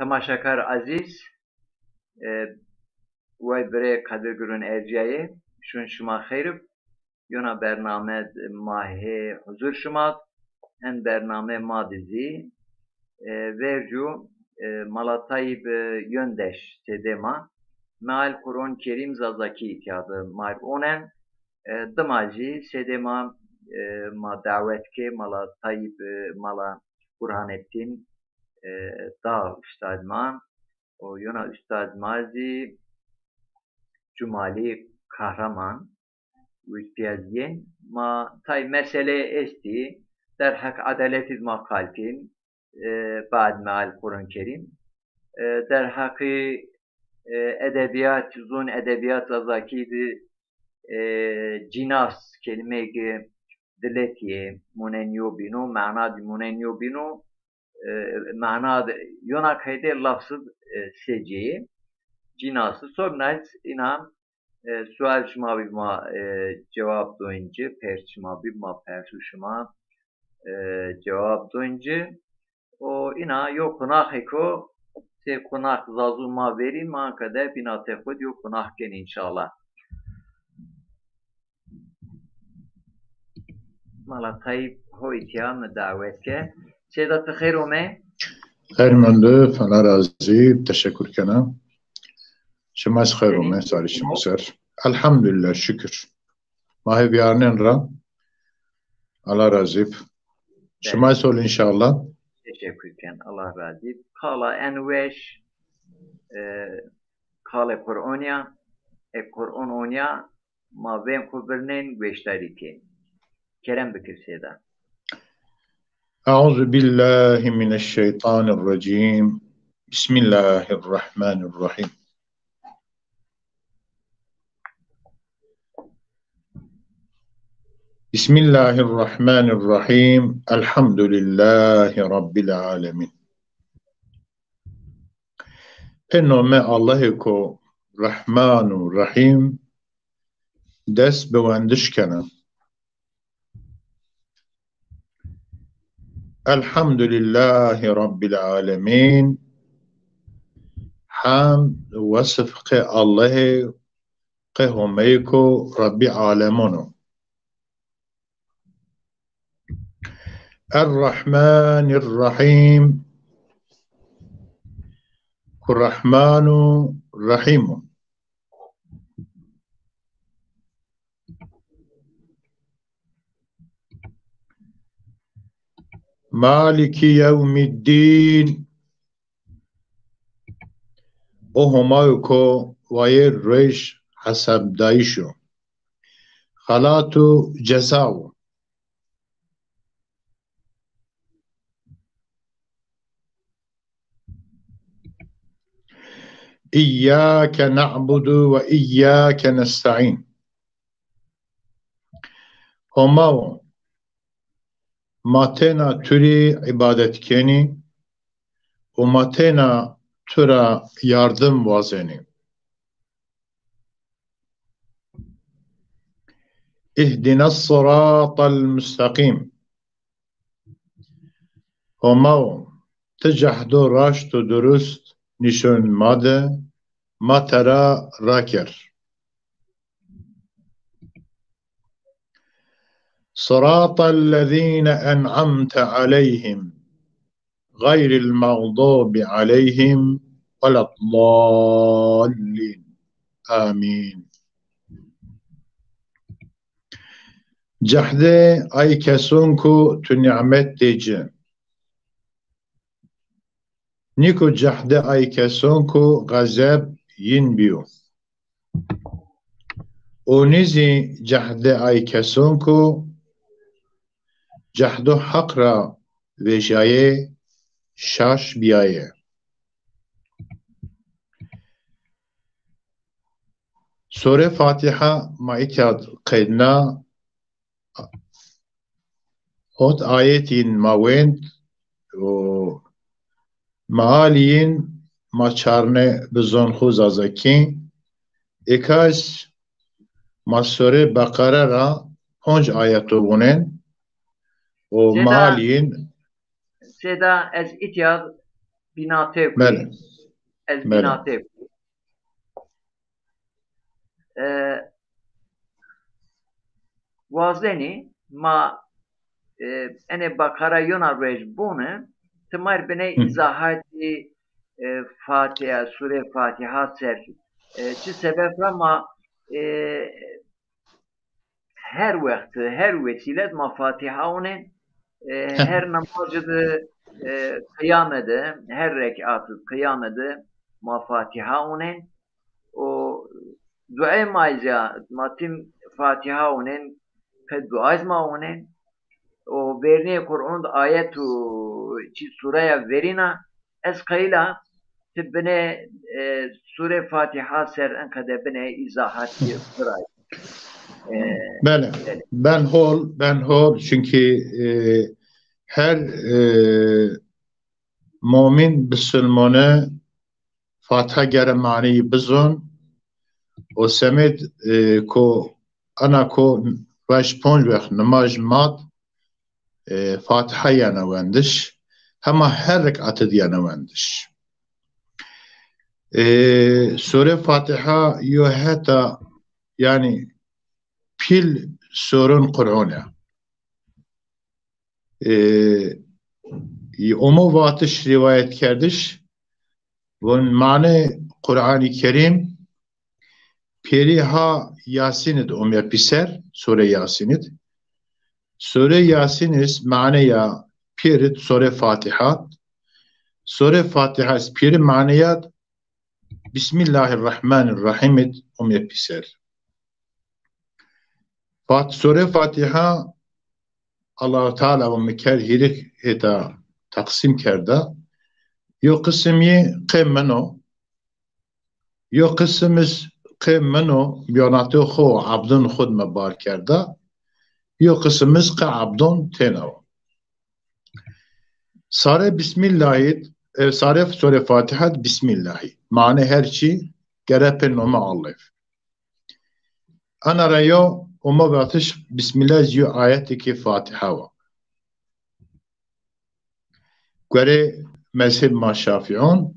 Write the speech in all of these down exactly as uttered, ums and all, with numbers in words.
Temaşakar ezîz, e, way birê Qedir Gurun ercîyayê, şun şima xeyr ib. Yona bername ma hê huzur şima d, en bername ma di zî, e, vercu, e, Mala Tayîb, e, Yöndeş sêdê ma. Meal Quron Kerîm Zazakî îtya di ma ib onen. E, dima zî sêdê ma, e, ma dawet kê Mala Tayîb, e, Mala Burhanettin, e, da ustad ma. O yona ustad ma zî Cumalî Kahraman, wî pîya zî yên. Ma tay meselê estî, derheq edaletî di ma qal kên, e, bad meal Quran Kerîm. E, derheqî, e, edebîyat, zon edebîyat Zazakî di, e, cînas kelimeyê ki diletî yê, munen yo bîno, mana di munen yo bîno, e, mana de, yona qeyde lafzı, e, secê, cinası. Sonra ina, e, sual şima bî ma, e, cevap doyun ci, pers şima bî ma persu şima, e, cevap doyun ci. O ina yo qonaxêko, sê qonax zazu ma verî, ma anka de bîna te xud yo qonax ken înşallah. Mala Tayîb ho îtya mi dawet ke. Seyda, ti xeyr ome. Xeyr mende, fena razî, teşekkür kena. Şima zî xeyr ome, sarî şima ser. Elhamdülillah, şükür. Ma hê vîyarnen ra. Allah razî b. Şima sol înşallah. Teşekkür ken. Allah razî b. Qala en weş, e, qalê Qur'on ya, e, Qur'on onya, ma vên xwu virnên gueşdarî kên. Kerem bikir Seyda. Euzu billahi mineşşeytanirracim. Bismillahirrahmanirrahim. Bismillahirrahmanirrahim. Elhamdülillahi Rabbil alemin. Pê nome Allahêko Rehman û Rehîm dest bi wendiş kena. Elhamdülillahi Rabbil alemin. Hemd wesif qê Allahê, qê Homeyêko Rabbî alemon o. Errahmanirrahîm. Ku Rehman û Rehîm o. Maliki yewmiddîn. O Homayo ko wayê ruej hesabdayîş o. Xelat û ceza o. İyyâke na'budu ve iyyâke nesta'în. Homa wo, ma têna tu rî îbadet kenî û ma têna tu ra yardim wazenî. Îhdînes siratel mustaqîm. Homa wo, ti cehdo raşt û durust nîşon ma de, ma tera raker. Siratel lezîne en'amte aleyhim, gayril mağdubi aleyhim veleddallîn. Amîn. Cehdê ay keson ku tu nîmet dê ci. Nîko cehdê ay keson ku xezeb yin bîyo. Û nî zî cehdê ay keson ku cehdo Heq ra vejîyayê, şaş bîyayê. Sure Fatiha ma îtya d qedna, hot ayet yin ma wend û mealî yin ma çarne bi zon xwu zazakî. Êka ez ma Sure Beqere ra ponc ayeto wunen û mealî yin. Seyda, ez îtya bînatewkî. Belê. Ez Belê. bînatewkî. E, wazenî ma, e, enê Bakara yona ruej bone, ti ma rê biney Hı. îzahatî, e, Fatiha, Sûre Fatiha ser. E, çi sebeb ra ma, e, her wext, her wesîle de ma Fatiha onên, e, Heh. her nimajî de, e, qiyame de, her rekat de qiyame de ma Fatiha onên. O duayê ma zî, ma tim Fatiha onên, qe duayê ma onên. O vernîyê Qur'an de ayet û çi sureya verîna, ez qeyla ti binê, e, Sûre Fatiha ser enqede binê îzahatî biray. E, Belê. belê. Ben hol, ben hol, çünkü, e, her, e, mumin, bisilmone Fatiha gere maneyî bizon. O semêd, e, ko ana ko ruej ponc wext nimaj mat, e, Fatiha yena wendiş. Hema her rekatî de yena wendiş. E, Sûre Fatiha yo heta, yanî pîl suron Qur'an a. E, omo vatiş, rîwayet kerdiş, von mane Qur'anî Kerîm pêrî ha Yasîn id omya pîser, Sûre Yasîn id. Sûre Yasîn iz maneya pêr id Sûre Fatiha d. Sûre Fatiha iz pêrî maneya d Bismillahirrahmanirrahîm id omya pîser. Fat-, Sûre Fatiha Allahu Teala ve mi kerd hîrê hêta teqsîm kerda. Yo qisim yê qê min o. Yo qisim iz qê min o, bîyonatê xo û abdun xo di mi bar kerda. Yo qisim iz qê abdun têna o. Sare Bismillahî, e, sare Sûre Fatiha d Bismillahî. Mane her çî gere pê nome Allah. Ana ra yo, omo vatiş Bismillah zî yo ayetêkê Fatiha wa. Guerê mezheb ma Şafîon,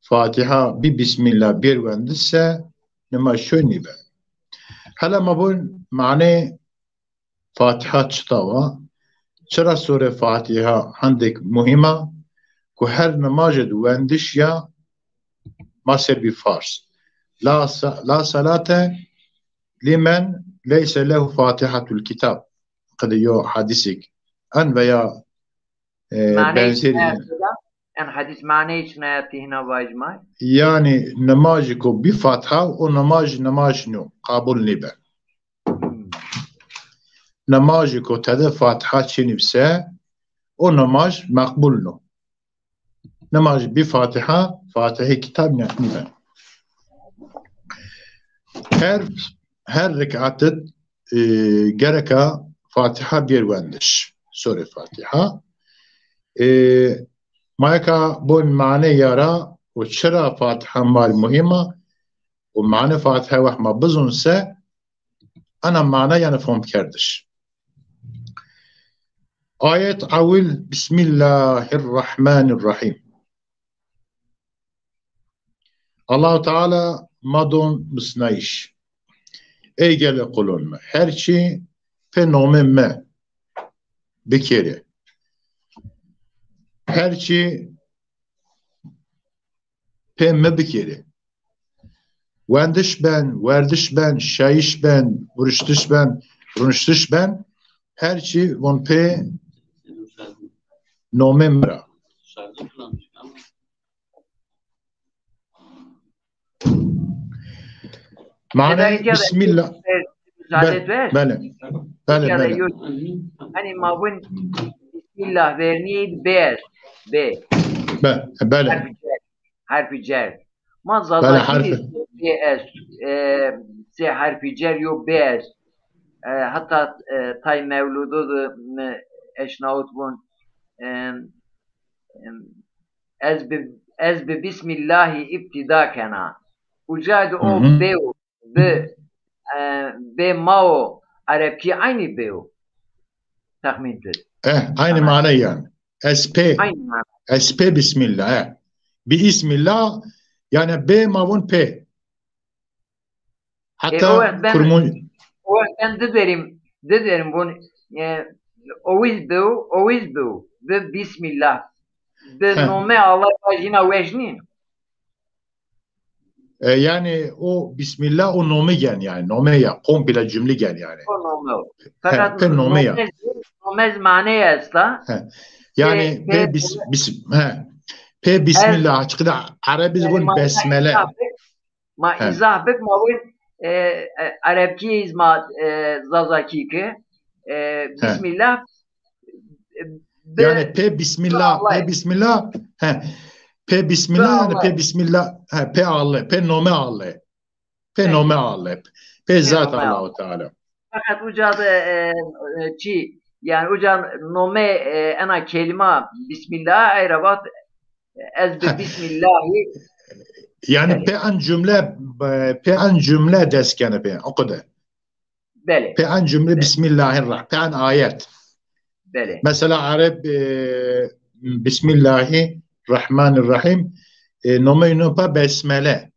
Fatiha bî Bismillah bêr wendiş se, nimaj çoy nîbe. Hela ma bon mane Fatiha çita wa? Çira Sûre Fatiha hendêk muhîm a, ku her nimajê de wendiş ya ma ser bî farz. La sa-, la salate limen leyse lehu fatihatul kitab. Qede yo hadîsêk. En veya, e, Maneyê benzerî. çi ya? En hadîs maneyê çi ya ti hîna vajî ma? Yanî nimajêko bî Fatiha, o nimaj, nimaj nîyo, qabul nîbe. Nimajêko tede Fatiha çinî bise, o nimaj meqbul no. Nimaj bî Fatiha, Fatihê kitab ne, nîben. Her, her rekat id, e, gereka Fatiha bêr wendiş, Sûre Fatiha. E, ma eka bon mane ya ra û çira Fatiha ma rê muhîm a û mane Fatiha wext ma bizon se, ana mana yanî fom kerdiş. Ayet ewil, Bismillahirrahmanirrahîm. Allahu Teala ma don misnayîş. Ey gelê qulon mi, her çî pê nomê mi bikerê. Her çî pê mi bikerê. Wendiş ben, werdiş ben, şayîş ben, vuriştiş ben, runiştiş ben, her çî von pê nomê mi ra. Mane Bismillah. Müsaade eder. Belê. Belê, belê. Hani ma vun Bismillah vernî bê est. Bê. Be-, belê. Harfi cer. Harfi cer. Ma Zaza Belê, harfi. Bê est. E, se harfi cer yo bê est. E, hatta, e, tay mewludu de mi eşnawit vun. E, e, ez bi, ez bi Bismillahî îbtîda kena. Uca de o Hı hı. bê û bi, e, bê ma o, erebkî eynî bê o. Texmîn kir. Eh, aynı mane yani. Ez pê, Aynı mane. Ez pê Bismillah, eh. Bi ismillah, yani B ma vun P. E, o Hatta wext ben, Kurmun o wext ben diderim, diderim vun, e, owiz biw, owiz biw, bi bismillah, bi He. nome Allah vajîna weş nî. E, yani o Bismillah o nome gen yani, nome ya, komple cümle gen yani. O nome o. He, Fakat pe nome ya. nome, nome maneyê esta. He. Yani Pe, pe, pe bis, bis, he. Pe Bismillah, açıkçası Arabiz Yani vun ma besmele. izah bik, ma He. izah bik, ma vun, e, e, Erebkî iz ma, e, Zazakî ki, e, He. Bismillah, e, bi, Yani pe Bismillah, Allah. pe Bismillah, he. Pe Bismillah, yani Allah. pe Bismillah, he, pe Allah, pe nome Allah. Pe He. nome Allah. Pe Pe zat nome Allahu Allah. Teala. Fakat uca da, e, e, çi, yani uca nome, e, ena kelima Bismillah, ay ra vat, e, ez bi Bismillahî. Yani Belê. pe an cümle, e, pe an cümle dest kene pe, o kadar. Belê. Pe an cümle Belê. Bismillahirrah-, pe an ayet. Belê. Mesela Arep, e, Bismillahirrahmanirrahim, e, nome ino pa besmele.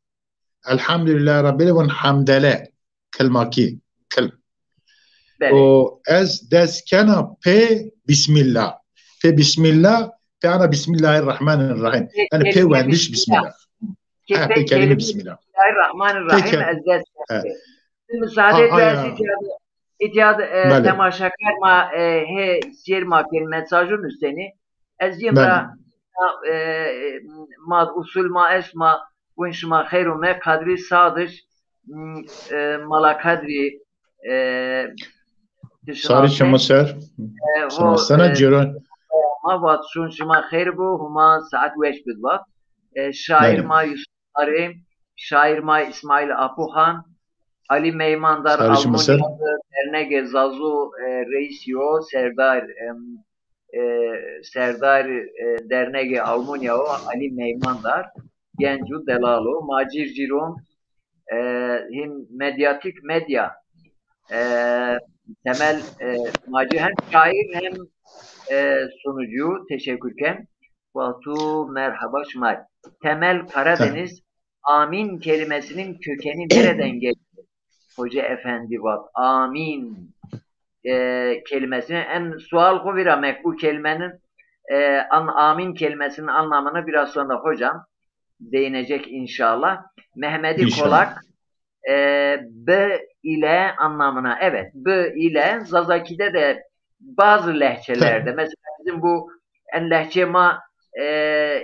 Elhamdülillahi Rabbil vun hamdele. Kilmakî. Kil. Belê. O ez dest kena pê Bismillah. Pê Bismillah, pê ana Bismillahirrahmanirrahim. Pê Yani pê kelime wendiş Bismillah. Bismillah. Ke Ha, pê pê kelime kelime Bismillah. Bismillahirrahmanirrahim Pê ke- ez dest Ha. kena. Müsaade Ha, ha, edersin ya. ki Îtya de, e, Belê. temaşakar ma, e, hê sêr ma kên mesajû nusenî. Ez yêm Belê. ra, e, e, ma usul ma est ma, vun şima xeyr ome, kadrî sadiş, m, e, mala kadrî, e, Sarî çimo ser. E, Şima ho, sena e, cêro. Ma vat şun şima xeyr bu, huma saet weş bid vat. E, şair Belê. ma Yusuf Sarê, şair ma Îsmaîl Apuxan, Alî Meymandar Sarî şima ser. Almanya de dernegê Zazu, e, reîs yo, serdar, em, e, serdar, e, dernegê Almanya o, Alî Meymandar, genc û delal o, ma cîr cîron, e, hîn medyatîk medya, e, Temel, e, ma cîr hem şair hem, e, sunucu, teşekkür ken. Wextu merheba şima. Temel Karadeniz, amin kelimesinin kökeni nereden geliyor? Hoca efendi vat, amin, e, kelimesini, en sual xo vira mek, bu kelimenin, e, an, amin kelimesinin anlamını biraz sonra hocam değinecek inşallah. Mehmedi İnşallah. Kolak, e, bi ile anlamına. Evet, bi ile Zazakide de bazı lehçelerde, Tabii. mesela bizim bu en lehçe ma, e,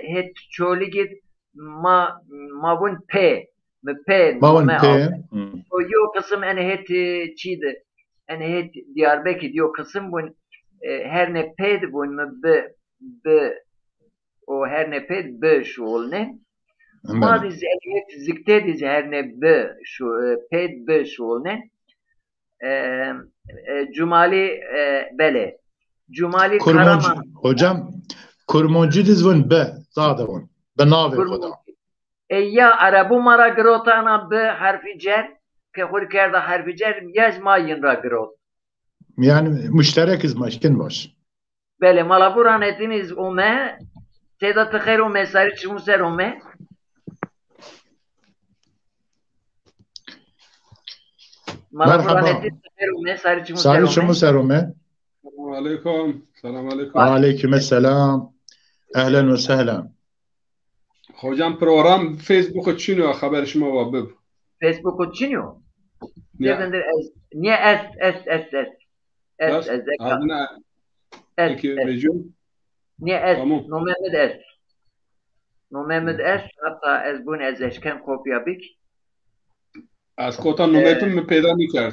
het Çolîgid ma, ma vun pe, mi pe, Ma vun nome pe. Al. Hı. O yo kısım en het, e, çîdi, en het Diyarbekir yo kısım vun, e, her ne ped vun mi bi, bi, o her ne ped bi şuolne. Ma Belê. Diz en het zikte diz her ne bi şu, e, ped bi şuolne. E, e, Cumali, e, belê. Cumali Kurmoncu, Karaman. Hocam, Kurmoncu diz vun bi, zade vun. Bi navê Kurmoncu. Xo da. E, ya Erebu ma ra girota ana bi herfî cer, ke xo rê kerda herfî cer, ya ma yin ra girot. Yani muşterek iz ma şin baş. Belê, mala Burhanettin iz ome. Seyda ti xeyr ome, sarî çimû ser ome. Mala Merhaba. Burhanettin ti xeyr ome, sarî çimû ser ome. Sarî çimû ser ome. Selamun aleyküm. Selamun aleyküm. Aleyküm selam. Ehlen ve sehlen. Hocam program Facebook çin o, xeber şima wa bib. Facebook çin o? Ya. Devindir ez, niye est, est, est, est. Est, Bas, est, est. Adına Est, peki, est. Vecîyo? Niye est? Tamam. Nomê mi de est. Nomê mi de est, hatta ez bun ez eşken kopya bik. Ez kota nomê tu mi peyda nîkerd.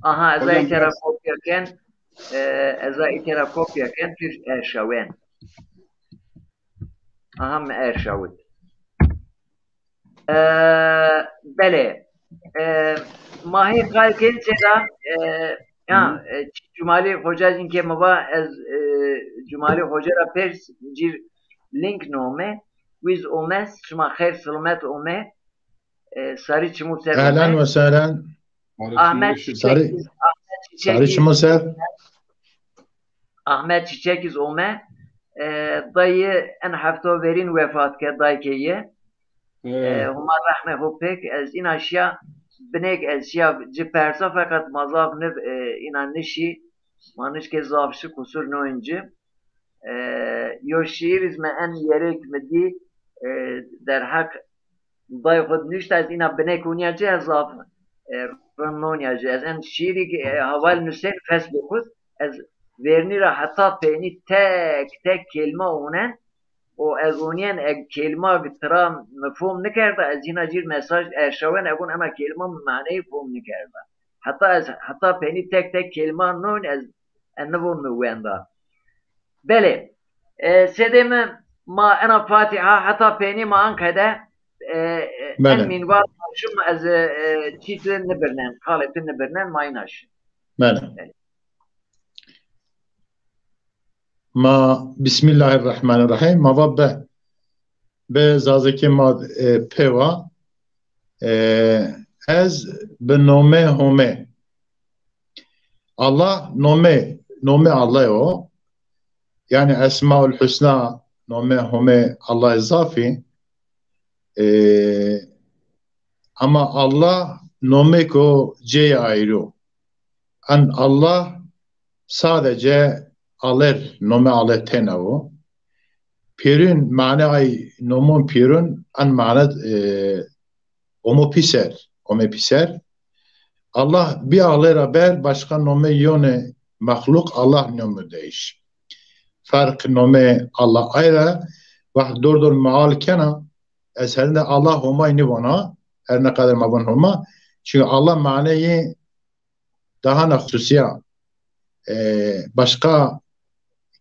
Aha, ez a îtera kopya ken, e, ez a îtera kopya ken, tu erşawen. Aha, mi erşawit. E, belê. E, ma hê qal kên sêda, e, ya, e, Cumalî Xoca zî ke mi va ez, e, Cumalî Xoca ra pers cîr link nome, wiz ome, şima xeyr silomet ome, e, sarî çimû ser ome. Ehlen ve sehlen. Ahmet Çiçek, Sarî, Ahmet Çiçek sarî çimû ser. Ahmet Çiçek iz ome, E, dayê en hefto verîn wefat ke, daykê yê. E, Huma rehmê xo pêk, ez îna şiya binêk, ez şiya ci persa, feqet ma zaf nib, e, îna nişî, ma nişkê zaf şi, qusur noyin ci. E, yo şiîr iz me en yerêk mi dî, e, derheq dayê xo di nuşta, ez îna binêk ûnîya ci, ez zaf, e, rind nonîya ci. Ez en şiîrî ki, e, hawal nusên Facebook'u, ez vernî ra heta peynî tek tek kelîma ûnen, û ez ûnîyen, eg kelîma tira mi fom nikerda, ez hîna cîr mesaj erşawen, egon ena kelîma mi maneyî fom nikerda. Heta ez, heta peynî tek tek kelîma non ez, e, nivon mi wenda. Belê, e, sedê mi ma ena Fatiha heta peynî ma anqede, e, e, en Belê. mînvar şim ez, e, çî tu nibirnen, qalê tu nibirnen, ma îna şi. Belê. Belê. Ma Bismillahirrahmanirrahim. Ma va be. Be zazakî ma, e, pêwa. E, ez bi nomê Homê. Allah nomê, nomê Allah o. Yani Esmaul Husna nomê Homê Allah zafî. E, ama Allah nomêko ceyê ayrî o. En Allah sadece Aler, nomê Aler tena o. Pêrun, mane ay nomon pêrun, en mane, e, omo pîser, ome pîser. Allah bî Aler ra ber başka nomê yone mexluq Allah nome deyîş. Ferq nomê Allah ayra, wext dor dor meal kena, ez herinde Allah Homay nivona, her ne kadar ma von Homa. Çünkü Allah maneyê dahana xususiya, e, başka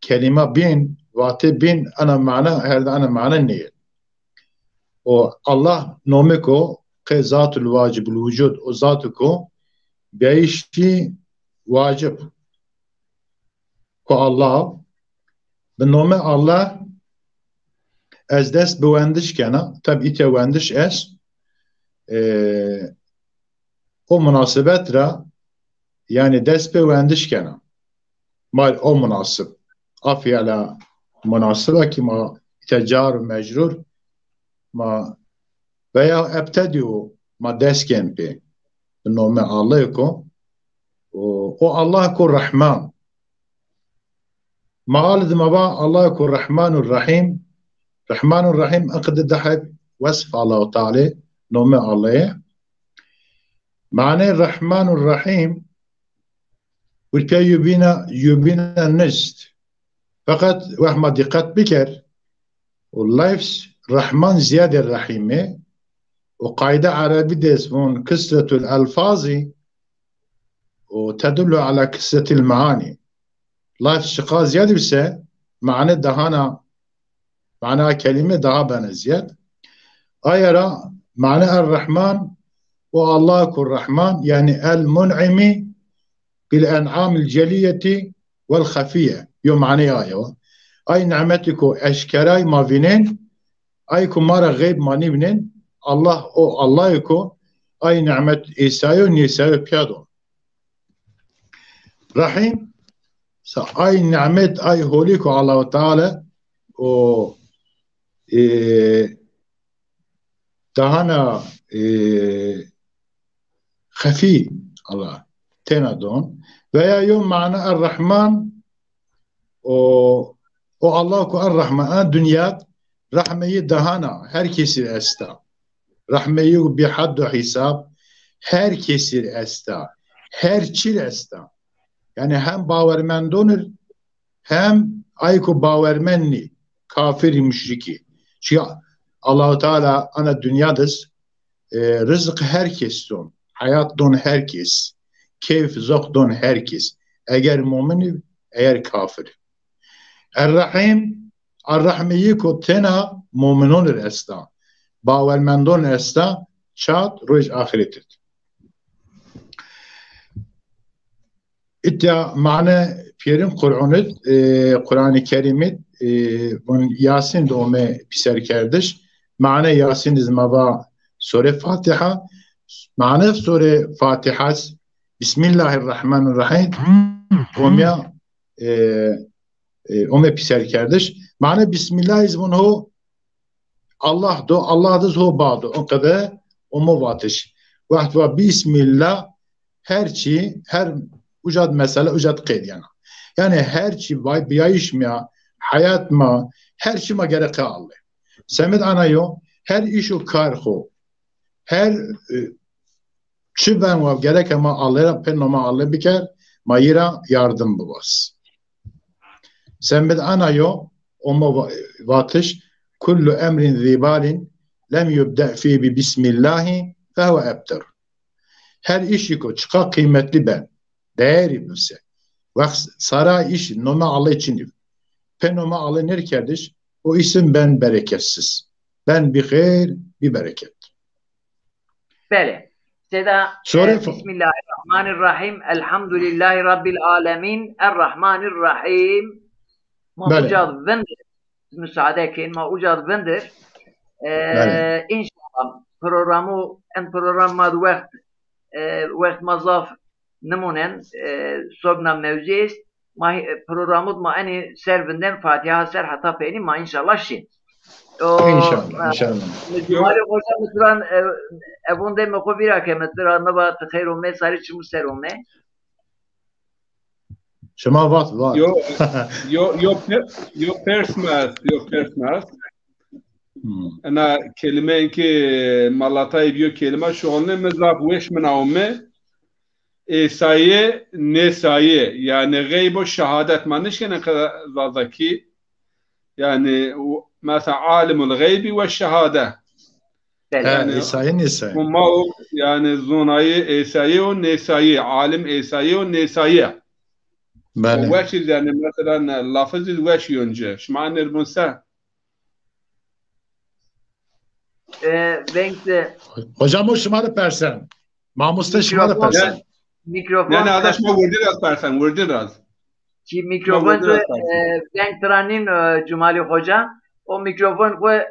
kelîma bîn, vatê bîn, ana mana, her de ana mana nîyê. O Allah nomiko qe zatul vacibul vucud, o zatuko beyişî vacib. Ko Allah, bi nomê Allah ez dest bi wendiş kena. Tabi îte wendiş est. E, o munasebet ra, yani dest bi wendiş kena. Mal o munasib. A fiila munasiba ki ma îte car û mecrur ma veya ebtedî û ma dest gen pê. Bi nomê Allahê ko. O, o Allah ko Rehman. Ma al di ma va Allah ko Rehman û Rehîm. Rehman û Rehîm iqdi dehek wesf Allahu Teala, nomê Allahê. Mane Rehman û Rehîm, urpya yubîna, yubîna nist. Feqet weh ma dîqet biker, o lafz Rehman ziyade Rehîm ê, o qayde Erebî de est von kisretul elfazî, o tedullu ala kisretil meanî. Lafz çiqa ziyade bise, mane dahana, mana kelîme daha bene ziyad. Aya ra mane er-Rehman, o Allah ku Rehman, yani el-mun'imi bil en'amil celiyeti vel xefiye. Yo mane ayo. Ay nimeti ku eşkeray ma vînen, ay ku ma ra xeyb ma nîvînen, Allah o Allah ku ay nimet êsayo nêsayo pîya do. Rehîm, sa ay nimet, ay holî ku Allahu Teala o, e, dahana, e, xefî Allah tena don. Veya yo mana er-Rehman, o, o Allah ku er-Rehman, a dinya rehmeyî dahana her kesî esta. Rehmeyî bi had û hîsab her kesî esta. Her çî esta. Yani hem bawermendon ir, hem ay ku bawermend nî, kafirî, muşrikî. Çünkü Allahu Teala ana dinya des, e, rizq her kes don, heyat don her kes, keyf zoq don her kes. Eger mumin î, eger kafir. Er-Rehîm, er-Rehmî yî ku tena muminon ir esta, bawermendon esta, çat roj axiret id. Îtya mane pêrin Qur'an id, e, Qur'anî Kerîm id, e, vun Yasîn de ome pîserkerdiş. Mane Yasîn iz ma va Sure Fatiha. Mane Sure Fatiha, Bismillahirrahmanirrahîm. Omya, e, e, ome pîserkerdiş. Mane Bismillah iz vun ho Allah do, Allah diz ho ba do. In qede omo vatiş. Wext va Bismillah, her çî, her ucad mesele ucad qeyd yena. Yani her çî vay, biyayış ma, hayat ma, her çî ma gereke Allay. Semid ana yo, her iş û kar xo, her, e, çi ben wa gereke ma Allay ra pê noma Allay biker, ma yi ra yardim bibas. Semid ana yo, omo va-, vatiş, kullu emrin zî balin lem yubde fî bi bismillahî fehuve ebter. Her işî ko çiqa qîymetli ben, değerî bin se, wext sara işî nome Allay çinî, pê nome Allay nêrkerdiş, o isim ben bereketsiz. Ben bi xeyr, bi bereket. Belê. Seyda, Sore e, Bismillahirrahmanirrahim. Elhamdülillahi Rabbil alemin. Errahmanirrahim. Ma Belê. Uca vindir. Müsaade kin, ma uca vindir. E, Belê. İnşallah programu, en program ma wext, e, wext ma zaf nimunen, e, sobna mewzû est. Ma, e, programut ma enî ser vinden Fatiha ser heta peynî ma înşallah şin. O, İnşallah, e, inşallah. Cumali Hoca mi tira, e, evonde mi xo vîra ke mi tira niva ti xeyr ome, sarî çimû ser ome. Şima vat, vat. Yo, yo, yo, pe-, yo pers mi est, yo pers mi est. Hmm. Ena kelîmeyên ke ma latayî bîyo kelîma şuxulnê mi zaf weş min ame. Êsayê, nêsayê, yanî xeyb û şehadet ma nişkenê qe zazakî. Yanî, mesela alimul xeybi ve şehade. Belê. Yanî, êsayê, nêsayê. Huma o, yanî zonayê êsayê û nêsayê, alim êsayê û nêsayê. Belê. O weş iz yanî, mesela, lafız iz weş yonce. Şima nêrbun se? E, veng de. Hocam, o şima de persen. Mamoste şima de persen. Mikrofon. Ne, ne, adaş, ma wirdî raz persen, wirdî raz. Ki mikrofon de, e, veng tira nîn, e, Cumali Hoca. O mikrofon xo,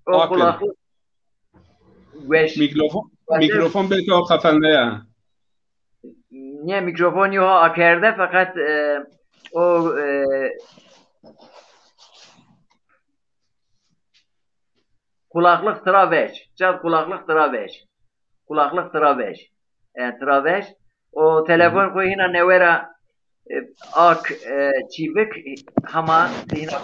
o kulaklık. Weş. Mikrofon, mikrofon belki o qefelneya. Nê, mikrofonî ho akerde, feqet, e, o, e, kulaklık tira vec. Cad kulaklık tira vec. Kulaklık tira vec. E, tira vec. O telefon xo hîna newe ra, e, ak, e, çîvik, hama hîna.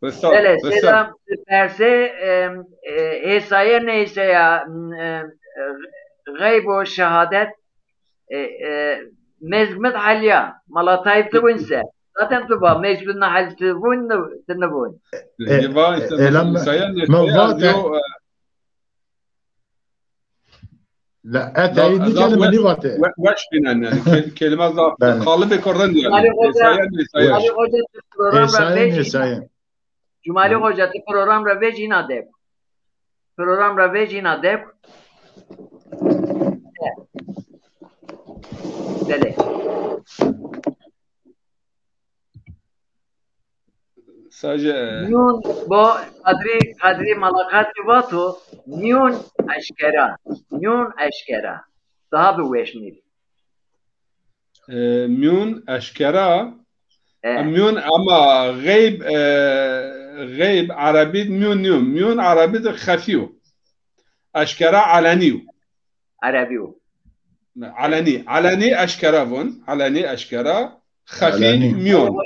Belê, seyda, perse, e, e, êsayê, nêsayê, e, e, xeyb û şehadet, e, e, mezg mi de hal ya. Mala Tayîp ti vun se. Zaten tu va, mezg mi de hal ti vun, ti nivun. E, e, êsayê, nêsayê, yo, e, La, e, teyîd nîkerdî, mi nîvatê. We-, weş bînen yanî. Ke-, kelîme zaf. Belê. Qalibê ko rind yanî. Cumali Hoca, êsayê, nêsayê. Cumali Hoca, ti program ra vec hîna, êsayê, nêsayê. Cumali Hoca, ti program ra vec hîna de. Program ra vec hîna de. Belê. Saje. Mîyon bo Kadrî, Kadrî Malaqatî vato, mîyon eşkera. Mîyon eşkera. Daha bi weş nîbî. E, mîyon eşkera. E. E, mîyon ama xeyb, e, xeyb Erebî de mîyon nîyo. Mîyon Erebî de xefî yo. Eşkera elenî yo. Erebî yo. Elenî. Elenî eşkera vun. Elenî eşkera. Xefî mîyon.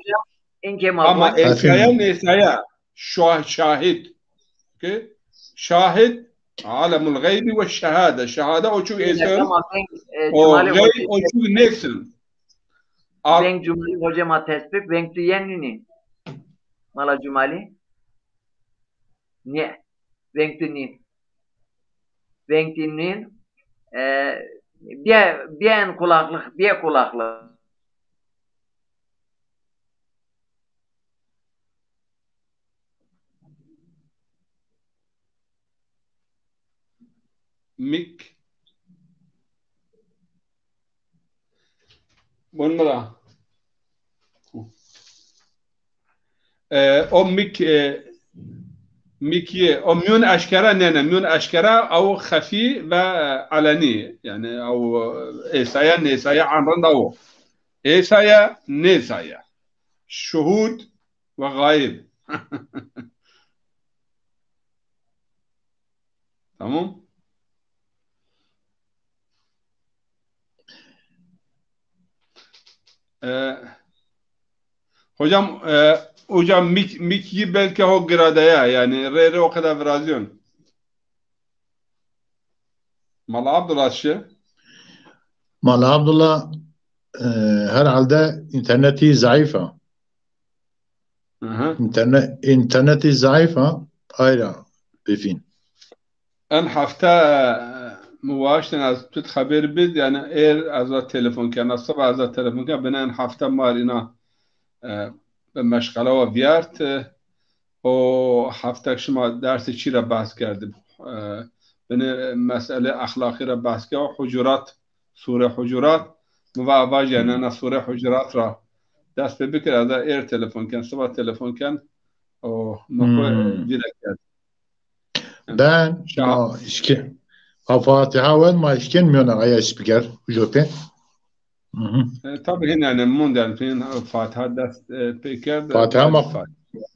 Ama êsayê, nêsayê. Şah-, şahid. Ki? Şahid. Alemul xeybi ve şehade. Şehade o çû êsayê. O xeyb o çû nêsayê. Veng Cumali Hoca ma tespit, veng tu yen nînî. Mala Cumali. Nê. Veng tu nîn. Veng tu nîn. E, bîye, bîye en kulaklık, bîye kulaklık. Mik. Bon mira. E, o mik, e, mik yê, o mîyon eşkera nêne, mîyon eşkera, ew xefî ve, e, elenî, yanî ew, e, êsayê, nêsayê, en rind ew o. Êsayê, nêsayê. Şuhud, Ve gayib. Tamam. E, hocam, e, hocam mik, mik yi belki ho giradeye, yani rê rê o kadar viraziyon. Mala Abdullah şi? Mala Abdullah, e, herhalde interneti zayıf a. Hı hı. İnterne-, interneti zayıf a, ayra bifîn. En hefte, e, mi waştin ez tut xeber bid, yani er ez a telefon kena, sabah ez a telefon kena, bine en hefte mar ina, e, bi meşxela wa viyart, e, o heftek şima dersê çi ra behs kerdib? E, bine mesele exlaqî ra behs kerd, Hucurat, Sure Hucurat, mi va vaj yani ena Sure Hucurat ra dest pê bikir, ez a er telefon ken, sabah telefon ken, o mi xo Hmm. vîra kerd. Ben, Şah. ma işkin. Ha, Fatiha wen ma işkin miyona aya spiker, ucote. Hı hı. E, tabii hin yani mund yani hin Fatiha dest, e, pê kerd, Fatiha bad ma, Fatiha.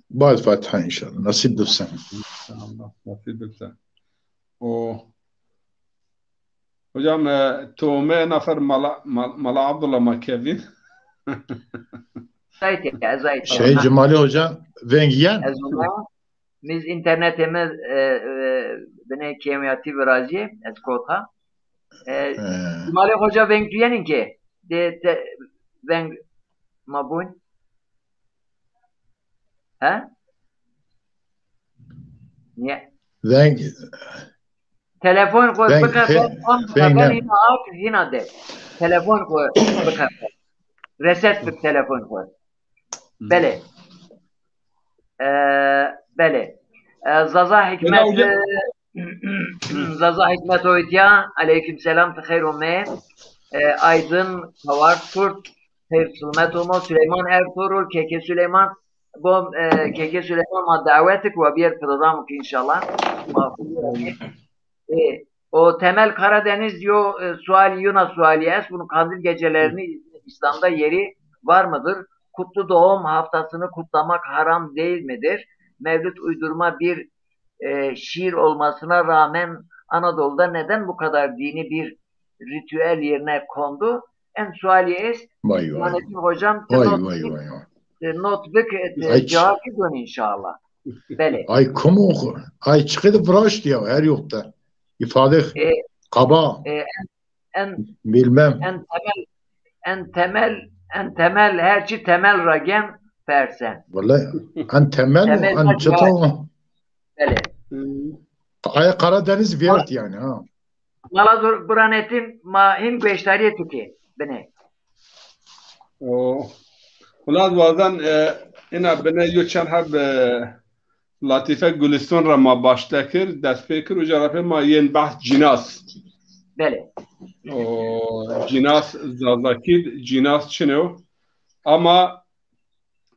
Bad Fatiha inşallah. Nasip bibse. İnşallah, nasip bibse. O. Hocam, e, tome nafer Mala, Mal-, Mala Abdullah ma kevin. Zayt ya, zayt. Şey, Cumali Hoca veng yen. Ez ona, Miz internetê mi, e, e, binê kêmyatî virazîyê, ez kota. E, He. Cumali Hoca veng tu yenîn ki? De te, veng ma bûn? He? Niye? Veng Telefon xo veng, bikefe, he, tam veng bikefe, ne? Hîna ak, hîna de. Telefon xo bikefe. Reset bik telefon xo. Belê. E, belê. E, Zaza Hikmet, e, Zaza Hikmet Oytya, aleyküm selam, ti xeyr omê. E, Aydın, Kawar Kurt, xeyr silamet omo. Süleyman Ertuğrul, Keke Süleyman, bo, e, Keke Süleyman ma dawetik wa biyer programu ki inşallah. Ma, e, O Temel Karadeniz yo, e, suali, yuna suali est. Bunun kandil gecelerini İslam'da yeri var mıdır? Kutlu doğum haftasını kutlamak haram değil midir? Mevlüt uydurma bir, e, şiir olmasına rağmen Anadolu'da neden bu kadar dini bir ritüel yerine kondu? En suali est. Vay, vay. Nurettin Hocam, vay, not, vay, vay, vay. E, not bik, e, cevap idon inşallah. Belê. Ay, komo, ay, çiqê de viraşt ya, her yok da. İfade e, kaba. E, en, en, bilmem. En temel, en temel, en temel, her çi temel ra gen persen. Vallahi, en temel, temel en çeto. Belê. Ay, Karadeniz viyart yani, ha. Mala dur, buranetîn ma hîn gueştarîyê tu kê. Binê. O, wila wazan, e, ina binê yo çend heb, e, latîfe Guliston ra ma başte kir, dest pê kir, uca ra pê ma yên behs cînas. Belê. O, cînas Zazakî, cînas çin o. Ama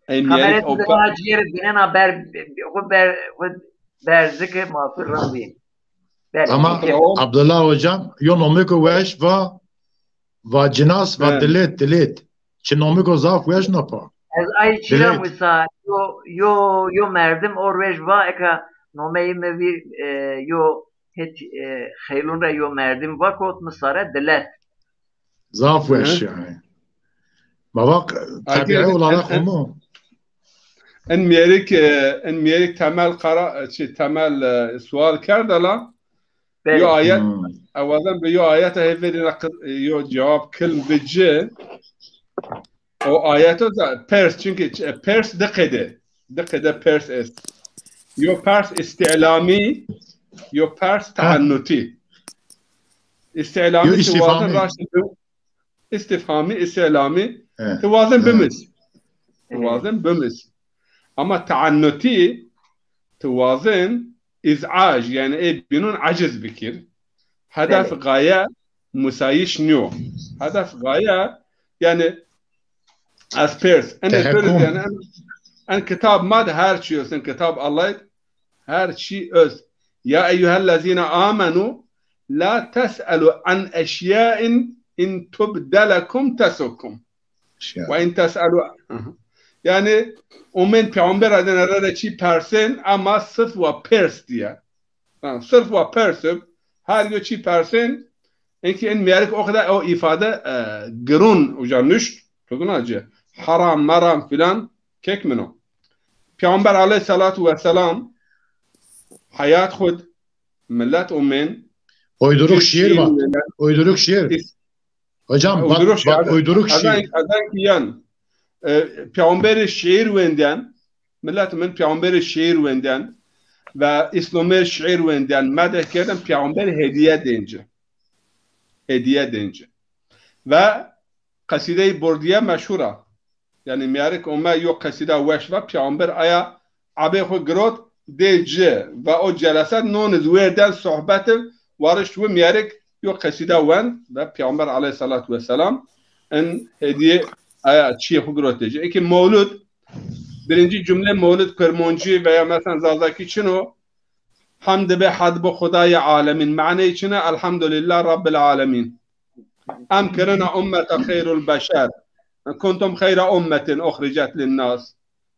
ey mîyerik Kamerayı daha ciğeri binena ber, xu ber, xu berzike mafir rambî. Belê. Ama Abdullah Hocam, yo nomêko weş va, va cinas, va dilet, dilet. Çi nomêko zaf weş na pa. Ez ay çira wisa, yo, yo, yo merdim o roj va, eka nomeyî mi vîr, e, yo het, e, xeylun ra yo merdim va kot mi sare dilet. Zaf weş yani. Ma vak, tabiî olarak en, en, en mîyerik, e, en mîyerik Temel Kara, e, çi, Temel, e, sual kerd la. Belê. Yo ayet, hmm, ewazan bi yo ayet hevêrî ra qi-, e, yo cewab kilm bi ci. O ayet o da pers, çünkü ç-, e, pers di qede. Di qede pers est. Yo pers îstîlamî, yo pers teannutî. Îstîlamî ti wazin raşt bi-, îstîfhamî, îstîlamî, ti wazin bimis. Ti wazin bimis. Ama teannutî ti wazin îzaj, yani ê bînun eciz bikir. Hedef, gaye musayîş nîyo. Hedef, gaye, yani ez pers. En pers yani en, en kitab ma de her çi est, en kitab Allahî her çi est. Ya eyyuhellezîne amenu la tes'elu an eşyain in tubde lekum tesukum. Ve in tes'elu, hı hı. Yanî omên peyxamber adena ra de çî persên, ama sirf wa pers diye. Ha, sirf wa pers ib, her yo çî persên, enkî en mîyarik o qedar o îfade, e, girûn uca nuşt, to zûna ci. Heram, meram filan, kek min o. Peyxamber aleyhissalatu vesselam heyat xud, millet omên, Uyduruk şiir şiir var. Uyduruk şiir. Hocam bak, uyduruk şiir. Bak, uyduruk şiir. Ezen, ezen ki yan, e, peyxamberî şiir wendên, millet min peyxamberî şiir wendên ve Îslamê şiir wendên, medeh kerdên, peyxamberî hediye dên ci. Hediye dên ci. Ve qesîdeyî Burdiye meşhur a. Yanî mîyarik ome yo qesîda weş va, peyxamber aya ebê xwu girot dê ci ve o celese non iz wêrden sohbet ib warişt wi mîyarik yo qesîda wend ve peyxamber aleyhissalatu vesselam in hediye aya çîyê xwu girot dê ci. Eke mewlud, birinci cümle mewlud Kurmancî veya mesela Zazakî çin o? Hamd be had bo Xudayê alemîn. Maneyê çin e? Elhamdulillah Rabbil alemîn. Em kirina ummete xeyrul beşer. Kuntum xeyra ummetin uxricet linnas.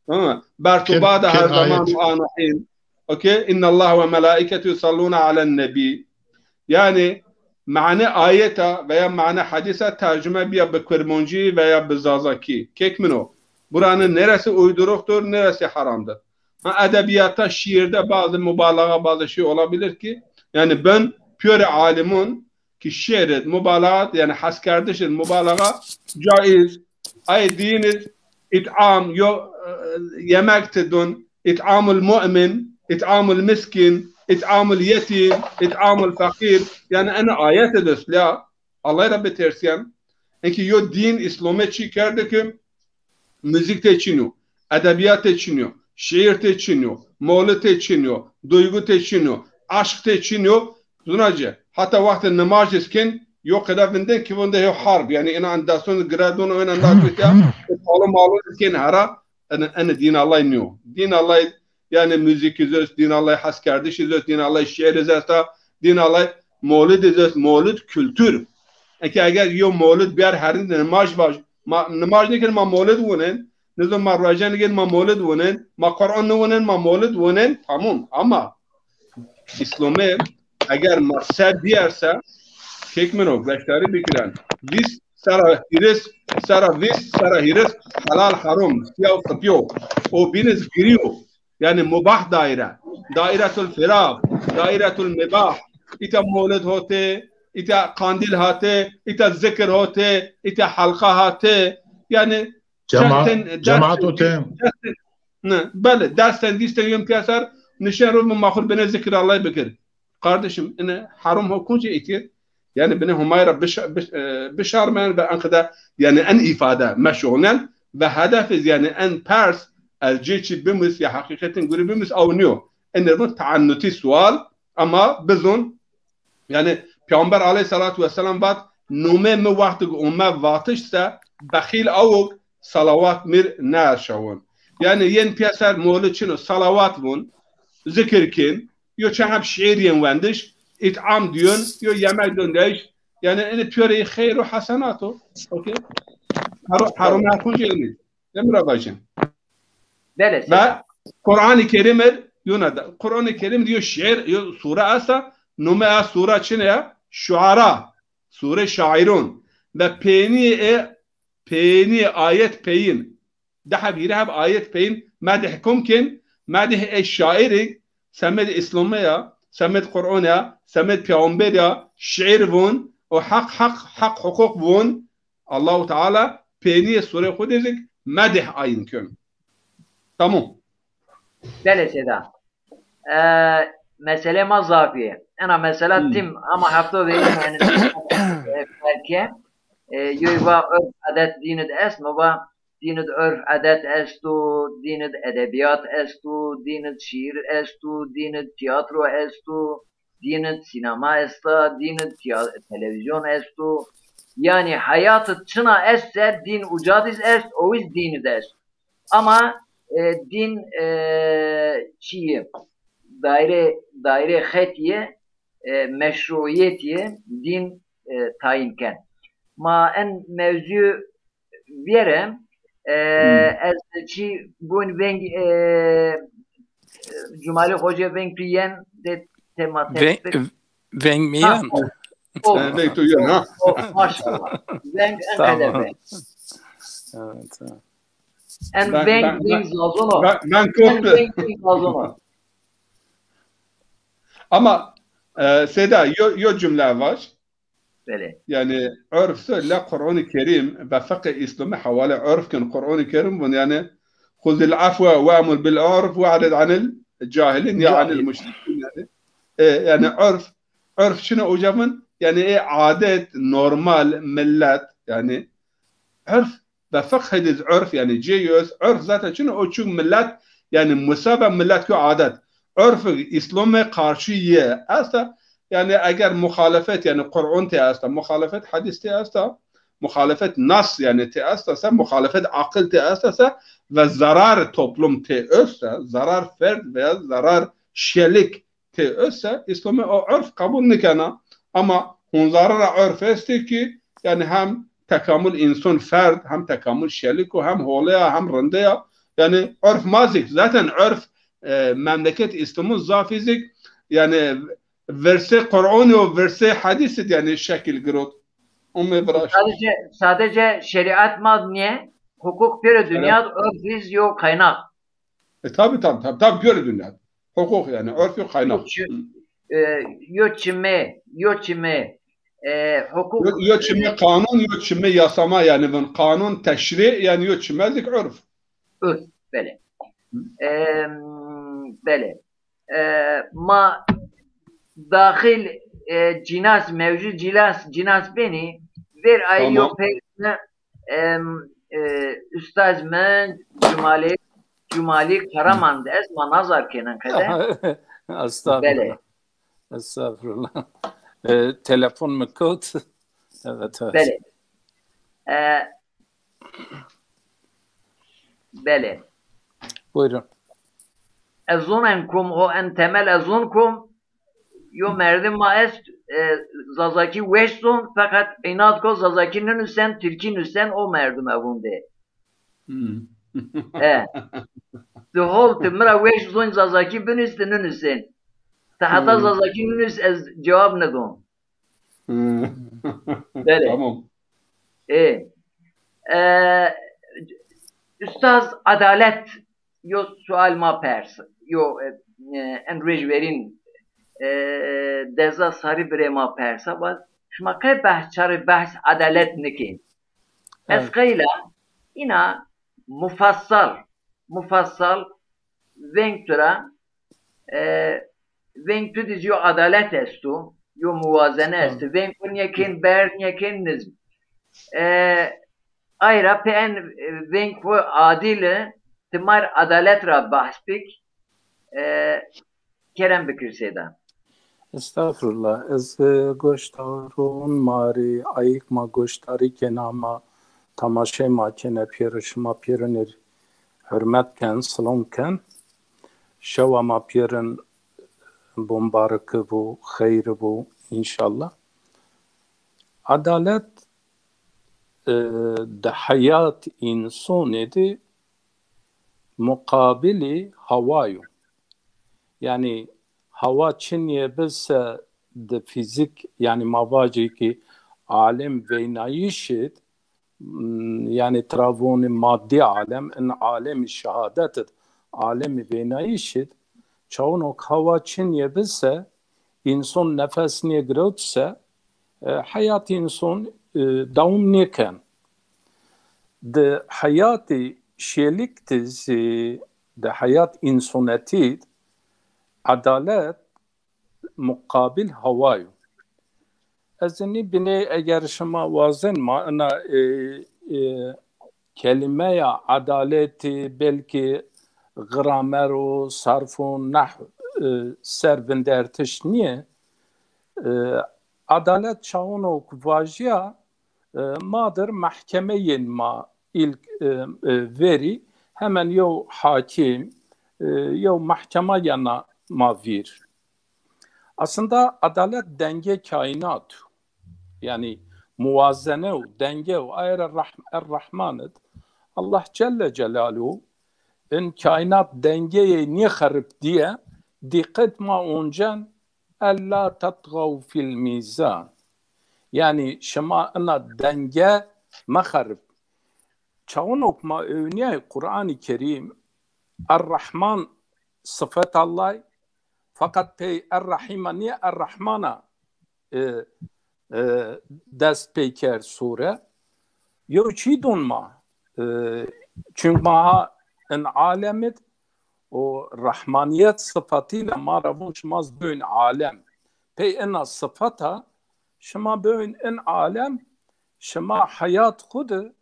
Tamam mı? Bertubada her zaman anahîn. Okey? İnnallah ve melaiketu yusalluna alen nebi. Yani mane ayeta veya mane hadisa tercüme biya bi Kurmancî veya bi Zazakî. Kek min o. Buranın neresi uyduruqtur, neresi haramdır. Ha, edebiyata, şiirde bazı mübalağa, bazı şey olabilir ki, yani ben piyore alimun ki şiir id, mübalağa, yani haskerdiş id, mübalağa caiz, ay dîn id, it'am, yo, e, yemek ti dun, it'amul mu'min, it'amul miskin, it'amul yetim, it'amul fakir, yani en ayet id est la, Allah ra bitersîyen. Eki yo dîn Îslamê çî kerde ki, muzîk tê çin yo, edebîyat tê çin yo, şîîr tê çin yo, mewlid tê çin yo, duygu tê çin yo, aşq tê çin yo. Zûna ci, heta wextê nimaj iz kên, yo qeda vindên ki vinde hê harb. Yanî ina endasyon giredon, ina nakutiya, palo malo iz kên hera, ene, ene dîn Allay nîyo. Dîn Allay, yanî muzîk iz est, dîn Allay heskerdiş iz est, dîn Allay şîîr iz esta, dîn Allay mewlid iz est, mewlid kultur. Eke eger yo mewlid biyar herîn nimaj vaj, ma nimaj nêkên, ma mewlid wunên, nizon ma rueje nêkên, ma mewlid wunên, ma Quran niwunên, ma mewlid wunên, tamam. Ama Îslamê eger ma ser biyerse, kek min o, beşdarî bikiren. Vîst sera hîris, sera vîst sera hîris helal herom, sîya û sipî yo. O bîn iz girî yo. Yani mubah daire. Dairetul firag, dairetul mibah. Îta mewlid hotê, îta qandîl hatê, îta zikir hotê, îta halqa hatê. Yani Cema-, dersên, cemaat dersên, hotê. Dersên, ne, belê, dersên dîstên yön piyaser, nişen ro ma xur bine zikir Allay bikir. Kardeşim, ine haram ho kunce itir. Yani bine Humay ra bişa-, biş-, e, bişarmen ve en qida, yani en îfade meşonen ve hedef iz, yani en pers, ez cê çî bimis ya heqîqetin gurî bimis, aw niyo. Ene bu taannutî sual, ama bizon, yani Peyxamber aleyhissalatu vesselam vat, nome mi wextig ome vatiş se, bexîl awig salawat mir neerşawon. Yani yên piyaser moli çino, salawat vun, zikir kên, yo çend heb şiir yên wendiş, it'am diyon, yo yemek döndeyiş, yani ini piyore xeyr û hesenat o. Okey? Haro-, harome kunce ini. Emra bacım. Belê, ve Kur'an-ı Kerim er, yona da. Kur'an-ı Kerim diyor şiir, yo sure esta, nome a sure çine ya? Şuara. Sure Şairun. Ve peynî e, peynî ayet peyin. Deheb hîreheb ayet peyin medih kum kin, medih e şairi, semed Îslamê ya, semed Qur'an ya, semed Peyxamber ya, şiir vun, o heq, heq, heq huquq vun, Allahu Teala peynî sure xwu de zî medih ayin kön. Tamam. Belê seyda. E, mesele ma zafî. Ena mesela tim ama hefto verî yani, e, belki, e, yoy va örf adet dîn id est, ma va dîn id örf adet esto, dîn id edebîyat esto, dîn id şîîr esto, dîn id tîyatro esto, dîn id sînema esta, dîn id tîya-, televîzyon esto. Yanî heyat id çina est se dîn uca diz est, o iz dîn id est. Ama, e, dîn, e, çîyê, daîre, daîre xetîye, e, meşruîyetîye dîn, e, tayîn ken. Ma en mewzû vîyere, E, Hmm. Ez çi gon veng, e, Cumali Hoca veng tu yen de tema Ve- tespit. Veng mi Ha, yen? O, E, veng tu yen, ha? O, maşallah. Veng en Tamam. Qede veng. Evet, evet. En Ben, veng, ben, veng ben, Zazon o. Ben, ben En korktu. Veng, veng Zazon o. Ama, e, Seyda, yo, yo cümle vaj. Belê. Yani, urf se la Qur'an-ı Kerim ve fiqh-i İslami hawale urf kin Qur'an-ı Kerim vun, yani, "Xuzil afwe ve emur bil urf ve arid anil cahilin ya anil Cahil. müşrikin", yani. E, yani, urf, urf çine uca vun, yani, e, adet, normal, millet, yani, urf ve fiqh diz urf, yani, cê yo est, urf zaten çine o çuk millet, yani, musave millet ku adet. Urf İslam'e karşı ye esta, yani, eger muhalefet, yani, Kur'an te esta, muhalefet hadis te esta, muhalefet nas, yani, te esta se, muhalefet aqil te esta se ve zarar toplum te öse, zarar ferd veya zarar şelik te öse, İslam'e o urf kabul nikena. Ama hunzare ra urf esti ki, yani hem tekamul insan ferd, hem tekamul şelik o, hem holeya, hem rindeya. Yani urf mazik. Zaten urf, e, memleket İslam'u zafizik. Yani verse Kur'an o, verse hadis, yani şekil girot. Umme viraş. Sadece, sadece şeriat ma niye? Hukuk pêro dünya urf iz yo kaynak. E, tabi, tabi, tabi, tabi, pêro dünya. Hukuk yani, urf yo kaynak. Yo çi-, e, yo çime, yo çime, e, hukuk, Yo, yo çime e, kanun, yo çime yasama yani, vun kanun, teşri yani, yo çime zik urf. Urf, belê. Em, belê. E, ma daxil, e, cinas, mewzu cinas, cinas benî, ver ay yo Tamam. peyne, em, e, ustaz mi Cumali, Cumali Karaman de est, ma nazar kenin qede. Estağfurullah. Belê. Estağfurullah. E, telefon mi kewt? Evet, evet. Belê. E, belê. Buyurun. Ez zonen kum, ho en temel ez zon kum, yo merdim ma est, e, Zazakî weş zon, feqet inat ko Zazakî ninusen, Tirkî nusen, o merdim e vunde. Hmm. E. Ti hol ti mi ra weş zon Zazakî binus, ti ninusen. Ti heta Hmm. Zazakî ninus ez cewab nidon. Hmm. Belê. Tamam. E. E, ustaz, adalet yo sual ma pers, yo, e, e, en ruej verîn, e, Deza Sarî birê ma persa, va, şima qey behs, çarê behs adalet nikên? Ez Evet. qeyla îna mufassal, mufassal veng tu ra, e, veng tu diz yo adalet esto, yo muwazene esto. Tamam. Veng ku niyekên ber, niyekên nizm. E, Ay ra pê en, e, veng xwu adil i, ti mar adalet ra bahs bik, e, kerem bikir Seyda. Estağfurullah. Ez, e, goşdarun ma rê, ayik ma goşdarî kena, ma tamaşey ma kene pêro, şima pêro nêr hurmet ken, silom ken. Şewa ma pêrin bombariki bu, xeyri bu, inşallah. Adalet e, di heyat însonî di muqabilî hawa yo. Yanî hawa çinye bi se di fîzîk, yanî ma vajî ki alem veynayîşî d, m, yanî tira vonî maddî alem, in alemî şehadet id, alemî veynayîşî d, çawunok hawa çinye bi se, înson nefes nêgirewt se, e, heyat înson, e, dewam nêken. Di heyatî şêlik di zî, di heyat însonetî d edalet muqabil hawa yo. Ez nî binê eger şima wazen ma ina, e, e, kelîmeya edaletî belkî gramer û sarf û nehw, e, ser vindertiş nîye. E, edalet çawunok vajîya, e, ma dir mehkemeyên ma îlk, e, e, verî hemen yew hakîm, e, yew mehkema yena ma vîr. Aslında edalet denge kaînat o. Yanî muwazene û denge û aye ra Rahm-, Er-Rahman id. Allah Celle Celaluhu in kainat dengeyê nêxerip diye, dîqet ma oncen, "Ella tetgaw fil mîzan." Yanî şima ina denge mexerip. Çaxunok ma ewnîyay Qur'anî Kerîm, Er-Rahman sifet Allay, feqet pey Er-Rahîma nîye, Er-Rahmana e, e, dest pey kerd sure. Yew çî dûn ma. E, çunk ma ha in alem id û Rahmaniyet sıfatıyla ma ra vûn şima zî bûn alem. Pey ina sıfata şima bûn in alem, şima heyat xwu di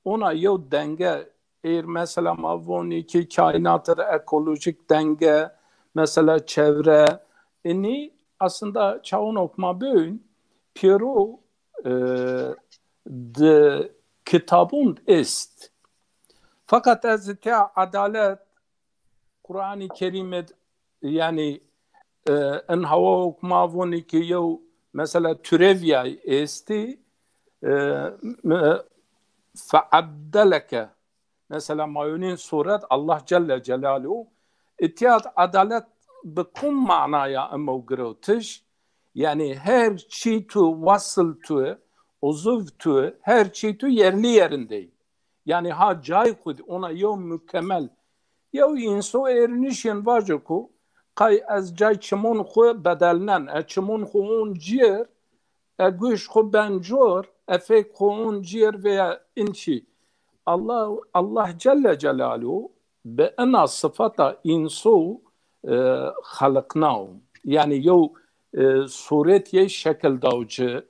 ona yew denge êr, mesela ma vonî ki kainat id ekolojik denge, mesela çevre, inî aslında çaxunok ma bûn pêro, e, di kitabûn est. Fakat ez îtya adalet Qur'anî Kerîm id, yanî, e, in hawa ok ma vonî ki yew mesela türevyay êstî, e, me-, feaddeleke. Mesela ma yonîn suret Allah Celle Celaluhu îtya d adalet bi kum manaya imo girewtiş? Yanî her çî tu, wasıl tu, uzuv tu, her çî tu yerli yerindey. Yanî ha cay xwu di, ona yew mukemel. Yew înso êr nişên vaco ku qay ez cay çimon xwu bedelnen, e çimon xwu on cîr, e guş xwu ben cor, e fek xwu on cîr veya inçî. Allah, Allah Celle Celaluhu bi ina sıfata înso, e, xeliqnao. Yanî yew, e, suret yê şekil daw ci.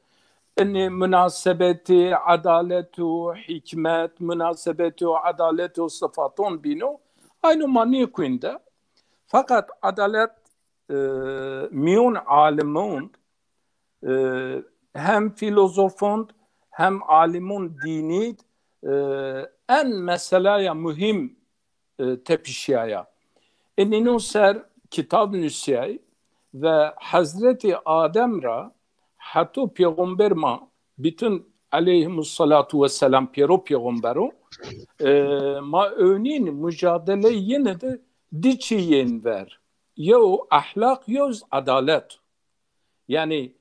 Inê munasebetê edalet û hîkmet, munasebetê û edalet û sifaton bîno. Ayno ma nêkuyn de. Fakat edalet, e, mîyon alimon, e, hem filozofon, hem alimon dînî, e, en meselaya muhîm, e, tepişîyaya. Inîno ser kitab nusîyay ve Hezretî Adem ra heto pêxember ma, bütün aleyhimussalatu vesselam pêro pêxembero, e, ma ewnîn mucadele yine de di çî yên ver. Yew ehlaq, yew z edalet. Yanî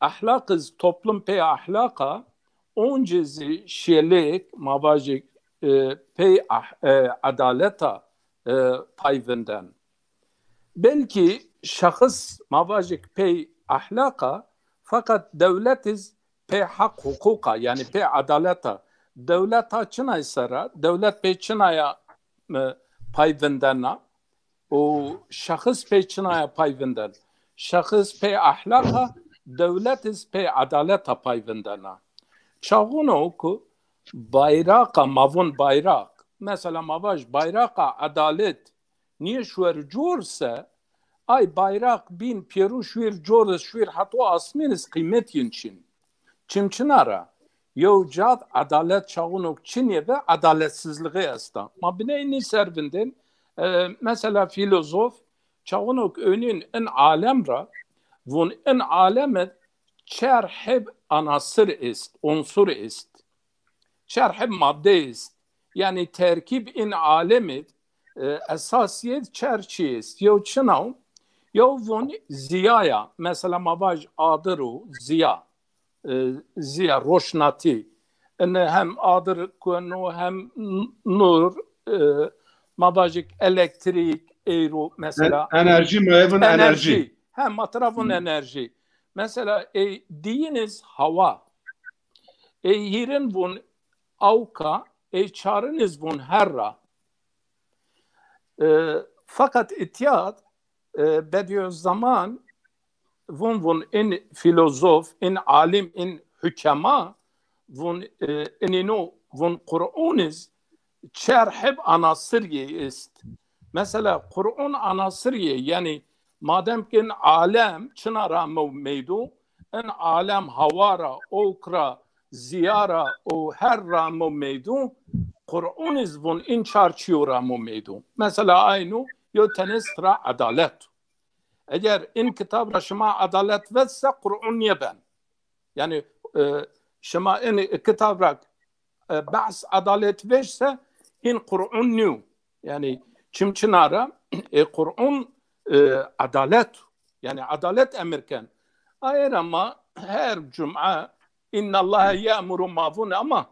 ehlaq iz toplum pey ehlaqa, oncî zî şêlêk, ma vajî, e, pey ah-, e, edaleta, e, pay vinden. Belkî şexis ma vajî pey ehlaqa, feqet dewlet iz pey heq huquqa, yanî pey edaleta. Dewleta çinay ser a? Dewlet pey çinaya, e, pay vindena? Û şexis pey çinaya pay vinden? Şexis pey ehlaqa, dewlet iz pey edaleta pay vindena. Çaxuno ku bayraqa, ma vun bayraq, mesela ma vaj bayraqa edalet nîye şuer cor se, ay bayraq bîn pêro şuir cor iz, şuir heto asmîn iz qîmet yin çin. Çim çina ra? Yew ca d edalet çaxuno çinê ve edaletsizlixî esta. Ma biney nî ser vindên, e, mesela filozof çaxuno ewnîn in alem ra vun, in alem id çer heb anasir est, unsur est. Çer heb madde est. Yanî terkîb in alem id, e, esasîyet çer çî est. Yew çina o? Yew vun zîya ya. Mesela ma vaj adir û zîya. E, zîya, roşnatî. Ine hem adir kueno hem n-, nur, e, ma vajik elektrîk, êro mesela. En-, enerjî, ma ê vun enerjî. Enerjî. He, ma tira vun enerjî. Mesela, e, diyiniz hawa. E, hîrin vun awka, e, çariniz vun herra. E, fakat îtya d, e, Bediüzzaman vun, vun in filozof, in alim, in hukema, vun, e, inîno vun Qur'un iz çer heb anasir yê est. Mesela Qur'un anasir yê, yanî madem ki in alem çina ra amo meydo, in alem hawa ra, owk ra, zîya ra û her ra amo meydo, Qur'un iz vun in çar çîyo ra amo meydo. Mesela ayno yew tenes tira edalet. Eger in kitab ra şima edalet vet se Qur'un nêben. Yanî, e, şima in kitab ra, e, behs edalet vej se, Hîn Qur'un nîyo. Yanî çim çina ra, e, Qur'un, e, adalet. Yanî adalet emir ken. Aye ra ma her cuma innallaha ye'muru ma vun ama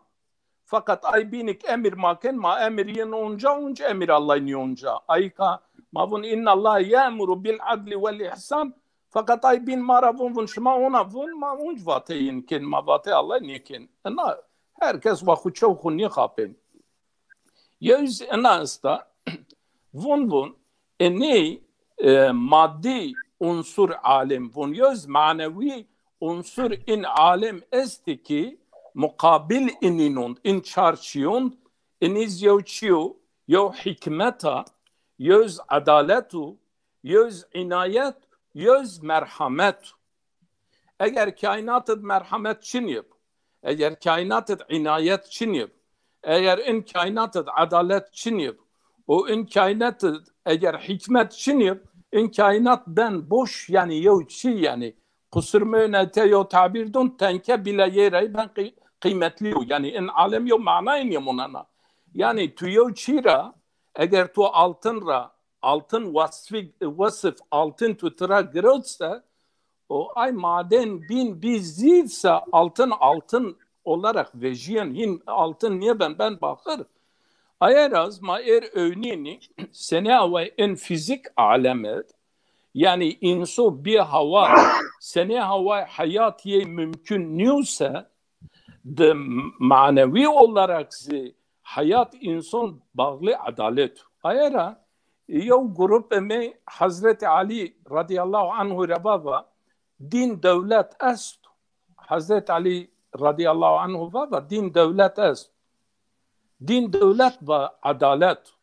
fakat ay bînik emir ma ken, ma emir yin onca, unc emir Allah nî onca. Ayka ma vun innallaha ye'muru bil adli vel ihsan. Fakat ay bîn ma ra vun, vun şima ona vun, ma unc vate yin ken, ma vate Allah nêken. Ina her kes wa xu çew xu nêxapên. Yew zî ina esta, vun vun, enê, e, madî unsur alem vun, yew zî manewî unsur in alem estî ki muqabil inîn und, in çar çîyond, inî zî yew çîyo, yew hîkmet a, yew zî edalet o, yew zî înayet, yew zî merhamet o. Eger kaînat id merhamet çinîb, eger kaînat id înayet çinîb, eger in kaînat id edalet çinîb û in kaînat id eger hîkmet çinîb, in kaînat ben boş, yanî yew çî, yanî qusur meyne te yew tabîr dun, tenke bîle yê rey ben qî-, qîmetlî yo. Yanî in alem yew manayê nêmonena. Yanî tu yew çî ra, eger tu altın ra altın wasfî, wasf altın tu tira girewt se, o ay maden bîn bî zîv se altın altın olarak vejîyen, hîn altın nêben, ben baxir. Aye ra zî ma êr ewnînî senê away in fîzîk alemed, yanî înso bî hawa, senê haway heyat yê mümkün nîyo se, di manewî olarak zî heyat înson bağlı edalet. Aye ra yew grup eme Hazreti Ali radîyallahu anhu ra vava, dîn dewlet est. Hazreti Ali radîyallahu anhu vava, dîn dewlet est. Dîn dewlet va edalet.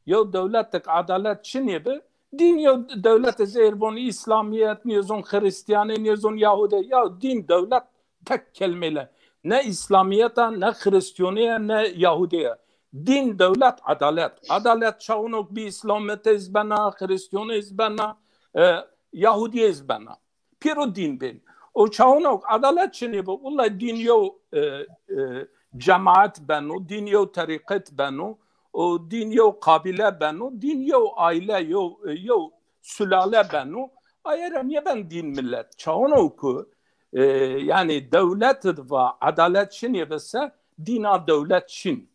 Yew dewletik edalet çinê bi, dîn yew dewlete zêr von, Îslamîyet, nêzon Xirîstîyanê, nêzon Yahûdê. Ya dîn dewlet tek kelmeyle. Ne Îslamîyet a, ne Xirîstîyonî ya, ne Yahûdî ya. Dîn dewlet edalet. Edalet çaxunok bî Îslamîyetê iz bena, Xirîstîyonî iz bena, e, Yahûdî iz bena. Pêro dîn bên. O çaxunok edalet çinê bi, wellay dîn yew, e, e, cemaet beno, dîn yew terîqet beno, o dîn yew qabîle beno, dîn yew aîle, yew, e, yew sulale beno. Aye ra nêben dîn milet. Çaxunok ku, e, yanî dewlet id va edalet çinê bi se, dîna dewlet çin.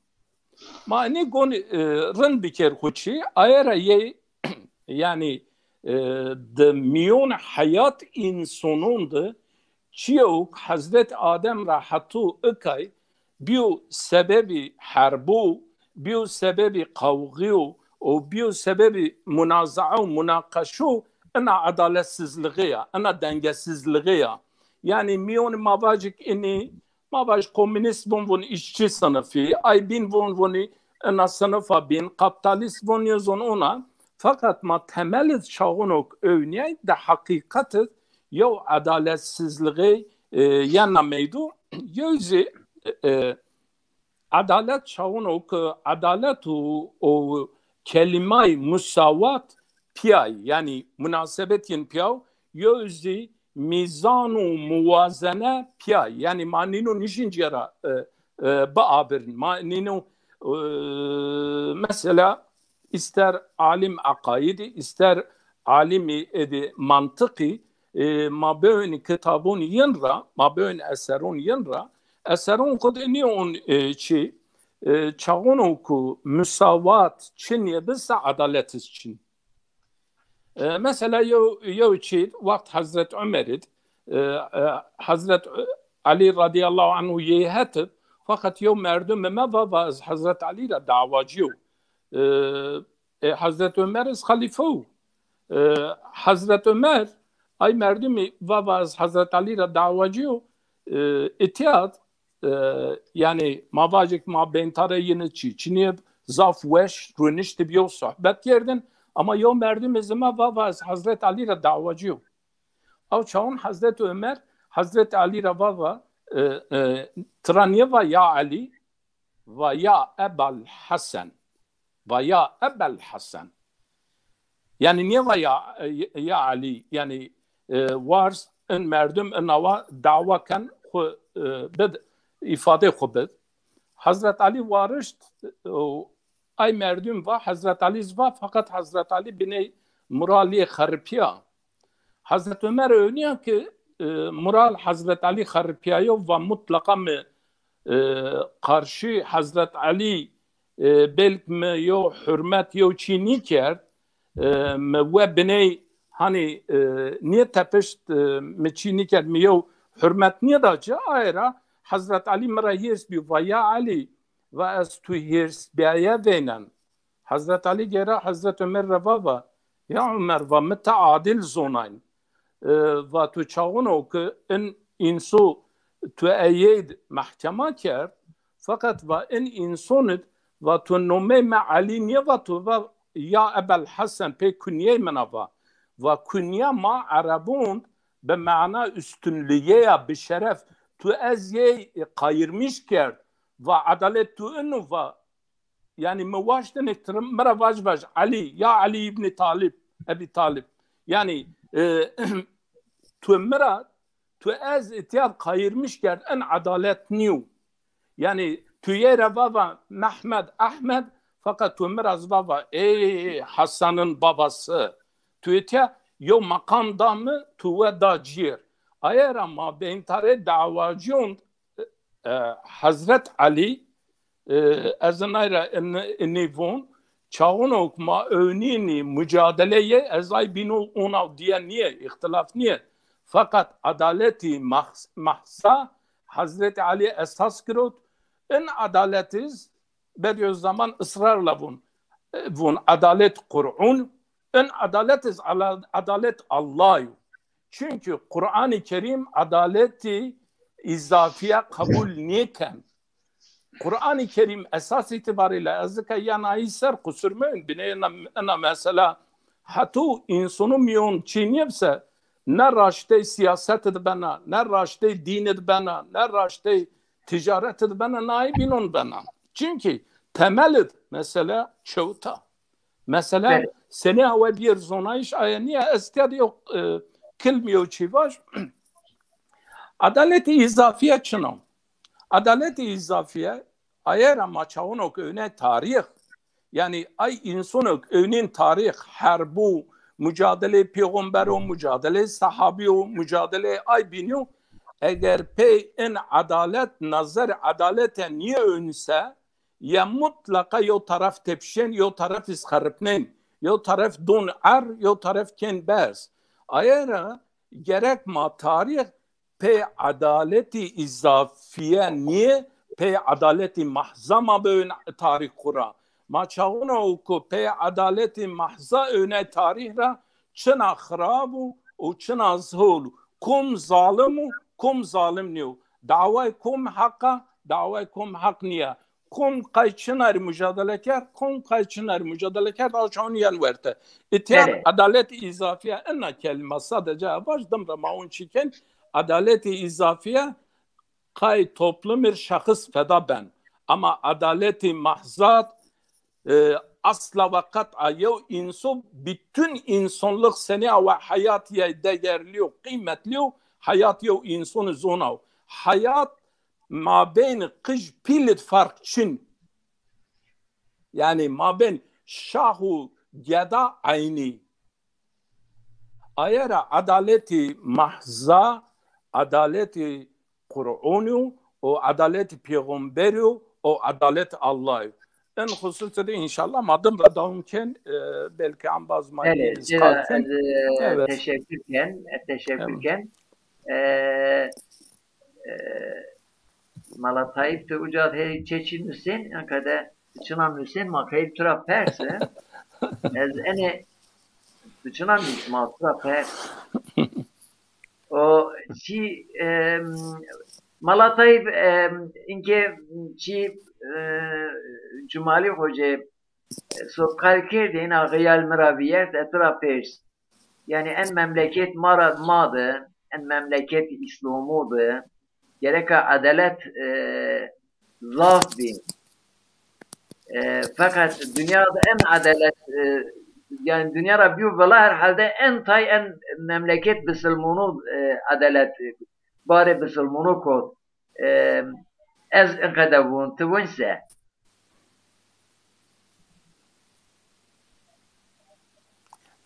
Ma enê gonî, e, rind biker xu çî, aye ra yê, yanî, e, di mîyon heyat însonon di çîyewk Hezret Adem ra heto ikay bîyo sebebî herbo, bîyo sebebî qawxîyo û bîyo sebebî munazaa û munaqeşo, ina edaletsizlixê ya, ina dengesizlixê ya. Yanî mîyonî ma vajik inî Ma vaj komünist vun, vun işçi sınıfı, ay bin vun, vunî ina sınıfa bin, kapitalist vun, nêzon ona. Fakat ma temel id çaxunok ewnîyay de heqîqet id yew edaletsizlixê, e, yena meydo, yew zî, e, edalet çaxunok, edalet û, û kelîmay musawat pîyay, yanî munasebet yin pîyaw, yew zî mîzan û muwazene pîya. Yanî ma nîno nişin cî ra, e, e, biabirin. Ma nîno, e, mesela îster alim eqaîdî, îster alimî êdî mantiqî, e, ma biewnî kitabon yin ra, ma biewnî eseron yin ra, eseron xwu de nîyon, e, çî, e, çaxuno ku musawat çinî bi se edalet iz çin. E, mesela yew, yew çî wext Hezret Umer id, e, e, Hezret Elî radîyallahu anhu yê het id, feqet yew merdum ime va, va ez Hezret Elî ra dawacî yo. E, e, Hezret Umer iz xelîfe yo. E, Hezret Umer, ay merdumî va, va ez Hezret Elî ra dawacî yo. E, îtîyad, e, yanî ma vajik ma bêntare yine çî, çinî zaf weş runiştî bi yew sohbet kerdin, ama yew merdumî zî ime va, va ez Hezret Elî ra dawacî yo. Aw çaxun Hezret Umer Hezret Elî ra va, va, e, e, tira nêva ya Elî, va ya Ebal Hesen. Va ya Ebal Hesen. Yanî nêva ya, ya Elî, yanî, e, wars in merdum inawa dawa ken xwu, e, bid, îfadê xwu bid. Hezret Elî warişt, e, ay merdum va, Hezret Elî zî va, feqet Hezret Elî biney muralî xeripîya. Hezret Omer ewnîya ki, e, mural Hezret Elî xeripîyayo, va mutlaqa mi, e, qarşî Hezret Elî, e, belk mi yew hurmet, yew çî nîkerd, e, mi we biney, hanî, e, nêtepişt, e, mi çî nîkerd, mi yew hurmet nêda ci, aye ra Hezret Elî mi ra hêrs bîyo, va ya Elî, va ez tu hêrs bîyaye veynen. Hezret Elî gera Hezret Omer ra va, va, ya Omer, va, mi ti adil zonayn. E, va tu çaxuno ki in însu tu eyeyd mehkema kerd, feqet va in însunid va tu nomey mi Elî nêva, tu va ya Ebel Hesen pê kunyey min a va. Va kunya ma Erebund bi mana üstünlüğe ya, bi şeref. Tu ez yey qayirmiş kerd. Va edalet tu inu va. Yanî mi waştine ti mi ra vaj vaj Elî, ya Elî îbnî Talib, Ebî Talib. Yanî, e, tu mi ra, tu ez îtîyad qayirmiş kerd, en edalet nîyo. Yanî tu yê ra vava Mehmed, Ehmed, feqet tu mi ra zî vava ey Hesan'ın babası. Tu îtîya yew meqam da mi, tu we da cîr. Aye ra ma beyntarê dawacîyon, e, Hezret Elî, e, ez inay ra in-, inî vûn, çaxuno ki ma ewnînî mucadeleyê, ez ay bîno unaw diye nîye, îxtilaf nîye. Feqet edaletî mahs-, mahsa Hezret Elî esas girot. In edalet iz Bediüzzaman israrla vûn, e, vûn edalet Qur'un, in edalet iz ala-, edalet Allah yo. Çunkî Qur'an-ı Kerîm edaletî îzafîye qebul nêken. Qur'an-ı Kerîm esas îtîbarî la, ez zika yanayî ser qusur meyn, binê ina, ina mesela heto însonu mîyon çî nêbse, ne raştey sîyaset di bena, ne raştey dîn di bena, ne raştey ticaret di bena, nayî bînon bena. Çunkî temel di mesela çewt a. Mesela, belê, senî awe bîyer zonayîş aye nîye, ez tîya de yew, e, kilm yew çî vaj. Edaletî îzafîye çin o. Edaletî îzafîye, aye ra ma çaxuno ki ewnê tarîx, yanî ay însono ki ewnîn tarîx, herb o, mucadelê pêxember o, mucadelê sehabî yo, mucadelê ay bînî yo, eger pey in edalet, nazerê edalete nîyewnse, ya mutlaqa yew taraf tepişên, yew taraf iz xeripnên, yew taraf dûn er, yew taraf kên berz. Aye ra gerek ma tarîx pey edaletî îzafîye nîye, pey edaletî mahza ma biwin tarîx xwu ra. Ma çaxuno ku pey edaletî mahza ewnay tarîx ra, çina xirab o û çina zol o. Kom zalim o, kom zalim nîyo. Daway kom heq a, daway kom heq nîya. Kom qay çina rê mucadele kerd, kom qay çina rê mucadele kerd, aw çaxun yen werte. Îtîyar, belê, edalet îzafîye, ina kelîma sadece vaj, dim ra ma un çî ken, edaletî îzafîye qay toplumî rê şexis feda ben. Ama edaletî mahzat, e, asla ve qet'a yew înso, bütün insanlık senî awe heyat yay degerlî yo, qîmetlî yo, heyat yew însonî zona wo. Heyat mabên qij pîl id ferq çin. Yanî mabên şah û geda eynî. Aye ra edaletî mahza, edaletî Qur'onî yo, û edaletî pêxemberî yo, û edalet Allah yo. In xususî de înşallah ma dim ra dewam ken, e, belkî embaz ma, belê, îzqal ken. Ez, e, evet, teşekkür ken, e, teşekkür, evet, ken. E, e, Mala Tayyip de uca hey çeçî nusên, enka de çina nusên ma qey tu ra pers, e? Ez ene tu çina nus ma tu ra pers. O çî, em, Mala Tayyip, em, inke çî, e, Cumali Hoca, e, so qal kerdê, ina xeyal mi ra vîyert, e, tu ra pers. Yanî en memleket ma ra ma de, en memleket Îslamû de, gereka edalet, e, zaf bî. E, feqet dinya de en edalet, e, yanî dinya ra bîyo vila herhalde en tay en memleket bisilmûnû, e, edalet, e, barê bisilmûnû kot. E, ez inqede vûn, ti vûn se?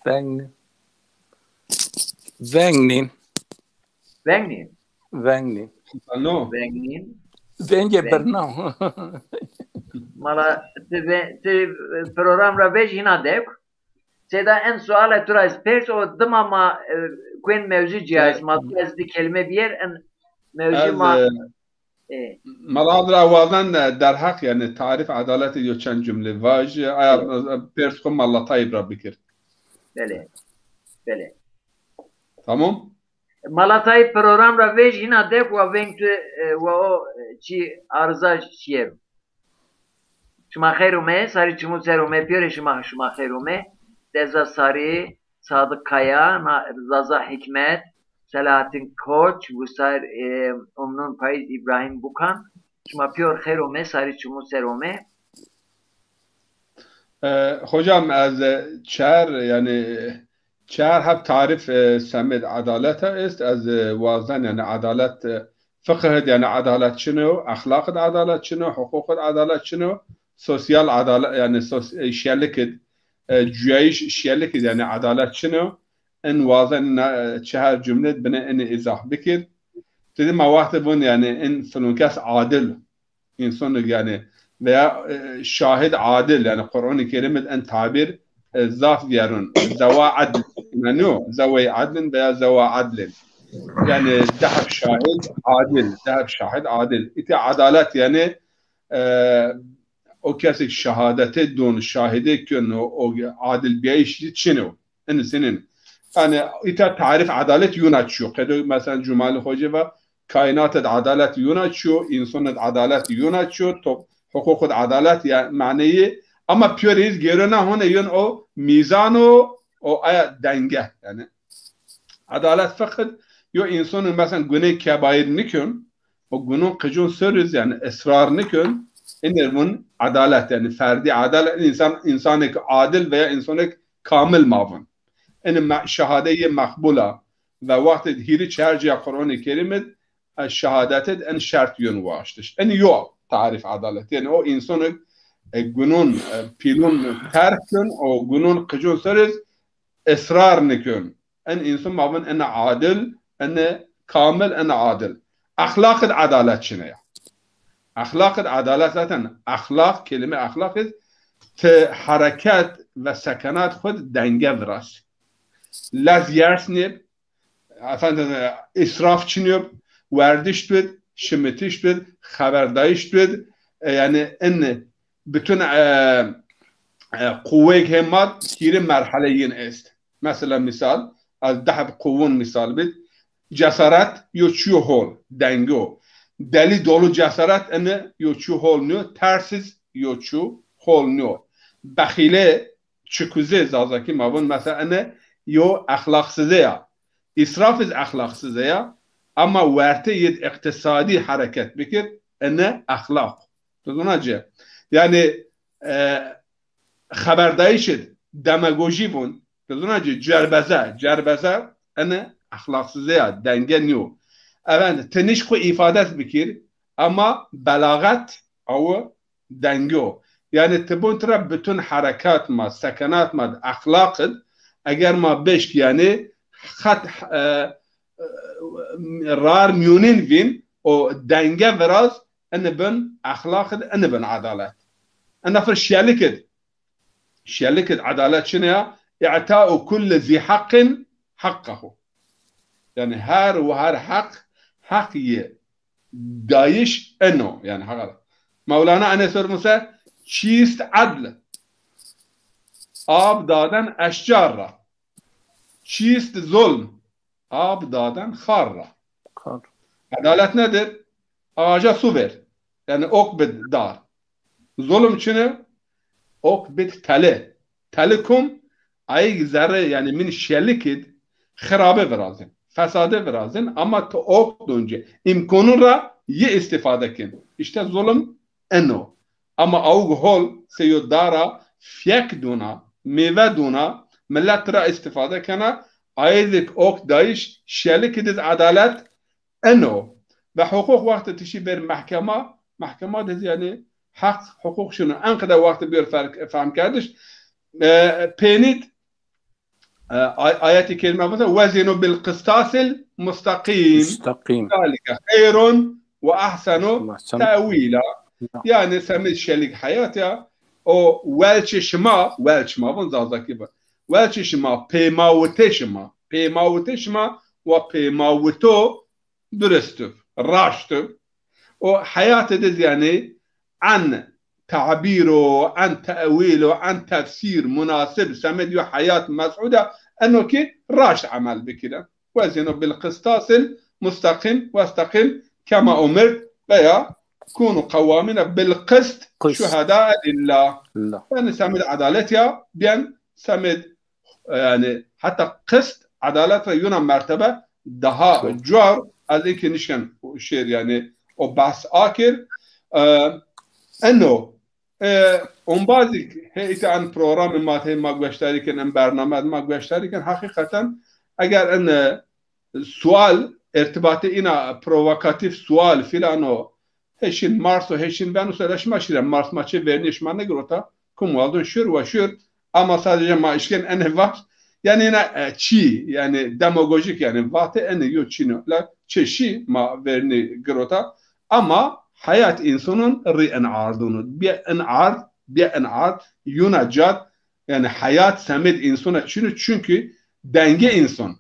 Veng nîn. Veng nîn. Veng nîn. Veng nîn. Veng nîn. Vengê birna. Mala ti, ve- ti program ra vej hîna dek. Seyda en suale tu ra ez pers o dima ma e, kuen mewzu cîya ez ma tu ez di kelime biyer en mewzu ma e, Mala Adil ra wazan e, derheq yani tarif adaletî yo çend cumle vaj. Aya pers xo Mala Tayîb ra bikir. Belê. Belê. Tamam. Mala Tayîb program ra vej hîna dek wa veng tu e, wa o e, çi arıza şiyer. Şima xeyr ome, sarî çimû ser ome, pîyorê şima, şima xeyr ome. Deza Sarî, Sadık Kaya, na, Zaza Hikmet, Selahattin Koç, Wusar, e, Umnun Payız, İbrahim Bukan. Şima pîyor xeyr ome, sarî çimû ser ome. E, hocam, ez, e, çer, yani, çer heb tarif, e, semed adaleta est, ez, e, wazan, yani, adalet, e, fiqh id, yani, adalet çino, exlaq id adalet çino, huquq id adalet çino, sosyal adalet, yani, sos-, e, şiyelik id, e, cuyayış şiyelik id, yani, adalet çino. En wazan na, e, çehar cumle bine eni izah bikir. Dedi ma wexte vun, yani, en filon kes adil. Însanêk, yani, veya, e, şahid adil, yani, Qur'an-ı Kerim id en tabir, e, zaf viyerun. Zewa adl, yani, o, zewey adlin veya zewa adlin. Yani, deheb şahid adil, deheb şahid adil. Îtî adalet, yani, e, o kesêk şehadetê don, şahidê kön, o, o adil biyayîş çin o. Ini sinin. Yani, îta tarif adalet yuna çiyo. Qedo, mesela, Cumali Hoca va, kainat id adalet yuna çiyo, însan id adalet yuna çiyo, top, huquq id adalet ya, maneyi. Ama piyoriz gêro na hone yun o mîzan o, o aya denge. Yani, adalet fiqh id yo însan, mesela, gunê kebaîr nikön, o gunun qicun soriz, yani, israr nikön, inir vun adalet, yani, ferdî adalet, insan, insanêk adil veya insanêk kamil ma vun. Ini me-, şehadeyê meqbul a. Ve wextê hîrî çerciya Qur'anê Kerîm id, e, şehadet id en şert yön waştiş. En yo tarif adalet. Yani o însanêk, e, gunun, e, pîlun terk kön, o gunun qicun ser iz israr nikön. En însan ma vun en adil, en kamil, en adil. Exlaq id adalet çine ya. Exlaq id adalet zaten, exlaq, kelime exlaq id ti hereket ve sekenat xud denge viraz. Lez yers nêb, efendim, e, israf çinyob, werdiş bid, şimitiş bid, xeberdayış bid, e, yani en bütün, e, e, quwweyg hê ma hîrê merhele yin est. Mesela misal, ez dehb quwwun misal bid. Cesaret yo çiyo hol, dengo. Deli dolu cesaret ene yo çiyo hol niyo, tersiz yo çiyo hol niyo. Bexîle, çikuze Zazakî ma vun, mesela ene yo exlaqsize ya. Îsraf iz exlaqsize ya, ama werte yid iqtisadî hereket bikir, ene exlaq. Tu zona ci. Yani, e, xeberdayîş id demagojî vun, tu zona ci, cerbeze, cerbeze ene exlaqsize ya, denge niyo. Efendim, ti nîş xwu îfade bikir, ama belaxet awu denge o. Yani ti bun tira bütün herekat ma, sekenat ma, exlaq id, eger ma beşk, yani xet, e, e, rar miyonîn vîn, o denge viraz, ini bin exlaq id, ini bin adalet. Ina fir şiyelik id. Şiyelik id adalet çine ya? İ'ta'u kulli zi haqqin haqqahu. Yani her ve her haq, haq yi dayış eno. Yani haq. Mevlana ene sormuse, çîst edl? Ab daden eşcar ra. Çîst zulm? Ab daden xar ra. Xar. Adalet nedir? Ağaca su ver. Yani ok bid dar. Zulm çine? Ok bid tele. Tele kum, ayig zerre, yani min şelik id, xirabe virazin, fesade virazin, ama ti ok donce, imkonun ra yi istifade kin. İşte zulm eno. Ama awg hol seyo dara fek duna, meyve duna, millet ra istifade kena, aydik ok dayış, şelik id iz adalet eno. Ve huquq wextê tişî ber mehkema, mehkema de yani haq, huquq şunu. En qede wextê biyor ferq, fehm kerdiş. E, pênîd e, ay-, ayetî kerîme vata, "Wezinu bil qistasil mustaqîm. Mustaqîm. Zalike xeyrun ve ahsenu tevîla." Ya. Yanî semêd şelîg heyat ya. O welçê şima, welç ma vun Zazakî vun. Welçê şima, pêmawitê şima. Pêmawitê şima wa pêmawito durist ib, raşt ib. O heyatê de zî yanî en tabîr o, en tewîl o, en tefsîr munasib semedî yo heyat mes'ûd a, eno kî raşt emel bikire. Wezinu bil qistasil mustaqîm, westaqîm kema umirt veya kunu qewwamîne bil qist şuheda lillah. Yanî semêd edalet ya, biyen semêd, e, yanî heta qist edalet ra yuna mertebe daha cuar, ez ê kî nişken şêr yanî o behs akir. E, eno, e, ombazî hê îta en programê ma, hê ma gueşdarî ken, en bername ma gueşdarî ken, heqîqeten eger en, e, sual, irtibatê îna provokatîf sual filan o, hê şin Mars o, hê şin Venus o, la şima şîre Mars, ma çi vernî şima nêgirota, kum waldon şur wa şur, ama sadece ma işken ene vat, yanî îna, e, çî, yanî demagojîk yanî vatê ene yo çîn o. La çi şî ma vernî girota, ama heyat însanun rî in ardun o. Bîye in ard, bîye in ard, yuna cad, yanî heyat semêd însana çîn o, çunkî dengê însan,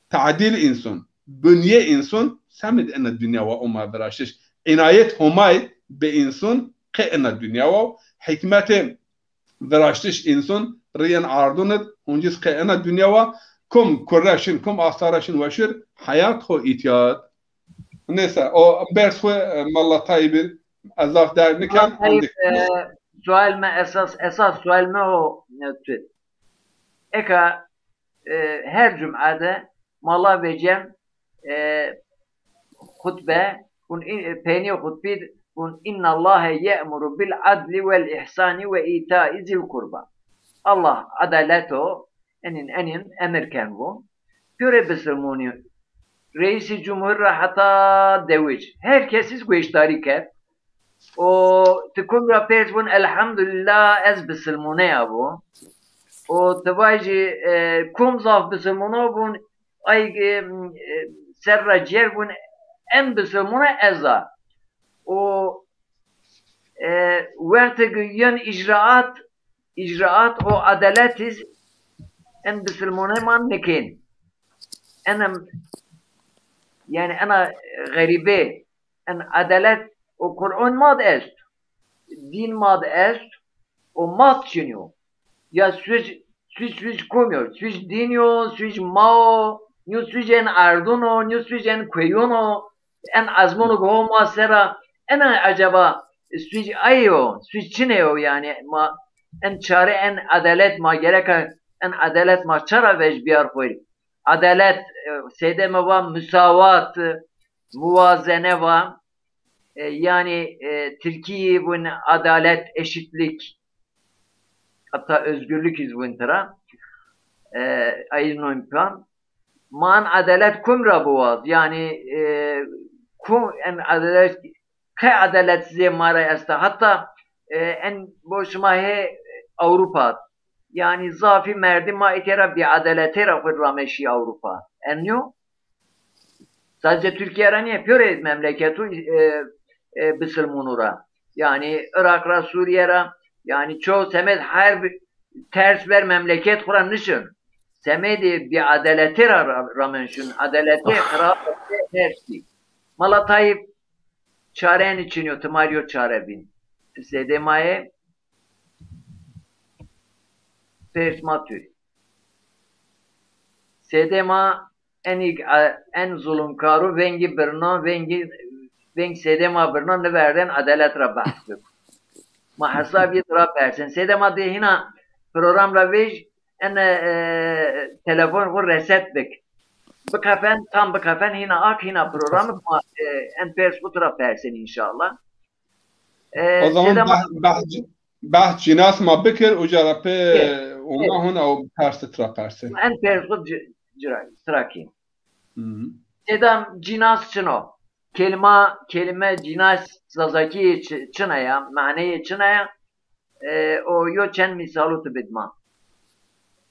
tadîl însan, bunyê însan semêd ena dinya wa Homa viraştiş. Înayet Homay bi însan qê ena dinya wa, hikmetê viraştiş însan rîyen ardun id, huncîz qê ena dinya wa, kum kurre şin, kum astara şin weşir, heyat ho îtiyat. Neyse, o bers xwu, e, Malla Tayyibî ez zaf derg niken, Malla Tayyib, e, sual me esas, esas sual me o, e, tu. Eka, e, her cum'e de mala vecen, e, xutbe, un in-, e, peynî xutbî d-, un, "Innallahe ye'muru bil adli vel ihsani ve ita'i zil kurba." Allah adalet o, enin, enin emir ken bu. Pîyorê bisilmunî, reîsî cumhur ra heta dewic, her kes iz gueşdarî kerd. O ti kum ra pers bun, "Elhamdulillah, ez bisilmune ya" bu. O ti vajî, e, kum zaf bisilmune bun, ay, e, e, ser ra cêr bun, en bisilmune ez a. O, e, wextê ki yen îcraat, îcraat o adalet iz en bisilmune ma nikên. Enem, yanî ena xerîbê, en adalet o Qur'on ma d est, dîn ma d est, o ma d çin yo. Ya suc, suc, suc kom yo? Suc dîn yo, suc ma o, nîyo suc en erdon o, nîyo suc en kueyon o, en azmon o ho ma ser a. Ena acaba suc ay o, suc çine yo yanî ma en çare, en adalet ma gereka, en adalet ma çara vej biyar xo? Adalet, e, seyde mi va musawat, muwazene va, e, yanî, e, Tirkî vun adalet, eşitlik, hatta özgürlük iz vun tira. E, ayî non pan. Ma en adalet kum ra biwaz? Yanî, e, kum en adalet, qey adalet zê ma ra esta? Hatta, e, en bo şima hê Ewropa. Yanî zafî merdî ma îtê ra bîadaletê ra xwu rameşî Ewropa. En nîyo? Sadece Tirkîye ra nîye, pîyorê memleketu, e, e, bisilmûnû ra. Yanî Iraq ra, Sûrîye ra, yanî ço semed herb ters ver memleket xwu ra nişin. Semedê bîadaletê ra, ra, ramenşin. Adaletê xirab, her şey. Mala Tayyip, çare enî çin yo, ti ma rî yo çare bîn. Ti sêdê ma yê, pêrs ma tu. Sêdê ma enî, a, en zulumkaru vengî birno, vengî, veng sêdê ma birno, niverdên adalet ra behs bik. Ma hesabî tira persên. Sêdê ma dê hîna program ra vêj, en, e, telefon xwu reset bik. Bikefen, tam bikefen, hîna ak, hîna program, ma, e, en pers xwu tira persên înşallah. E, o zaman sêdê ma, bah-, bah-, bah cînas ma bikir, uca ra pê, e, ona, e, hona o persi tira persên. En pers xwu ci-, cira, tira kî. Hı hı. Sêdam cînas çin o. Kelîma, kelîme cînas Zazakî çi-, çin a ya, maneyê çin a ya. E, o yo çend mîsalu tu bid ma.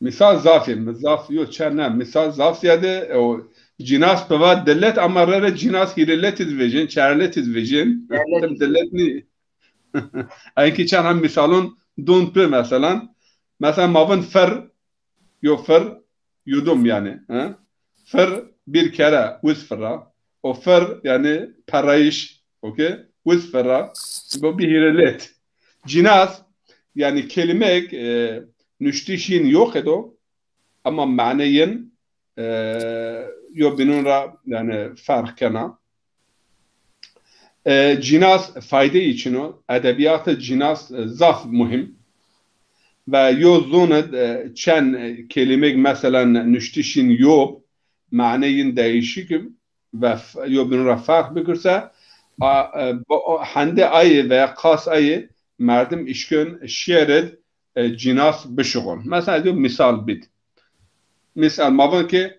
Misal zaf ê, mi zaf yo çe ne, misal zaf ziyade, e, o cinas piva dilet ama re re cinas hîrê letî di vejin, çer letî di vejin. Tim dilet nî. Enkî çend hem misalon dûn pi, meselan. Meselan, ma vin fir, yo fir, yudum yani. He? Fir bir kere wiz firra. O fir yani perayış. Okey? Wiz firra. Bu bir hîrê let. Cinas yani kelimek, e, nuştişîn yo qedo ama maneyin, e, yo binun ra yani ferq kena. E, cinas fayde için o. Edebiyatı cinas, e, zaf muhim. Ve yo zon id, e, çend, e, kelimek mesela nuştişin yo, maneyin değişik ve f-, yo binun ra ferq bikirse, a, e, bo-, o, hende ayı veya kas ayı merdim işkön şiir id, e, cinas bişuxun. Mesela diyor misal bid. Misal ma vin ki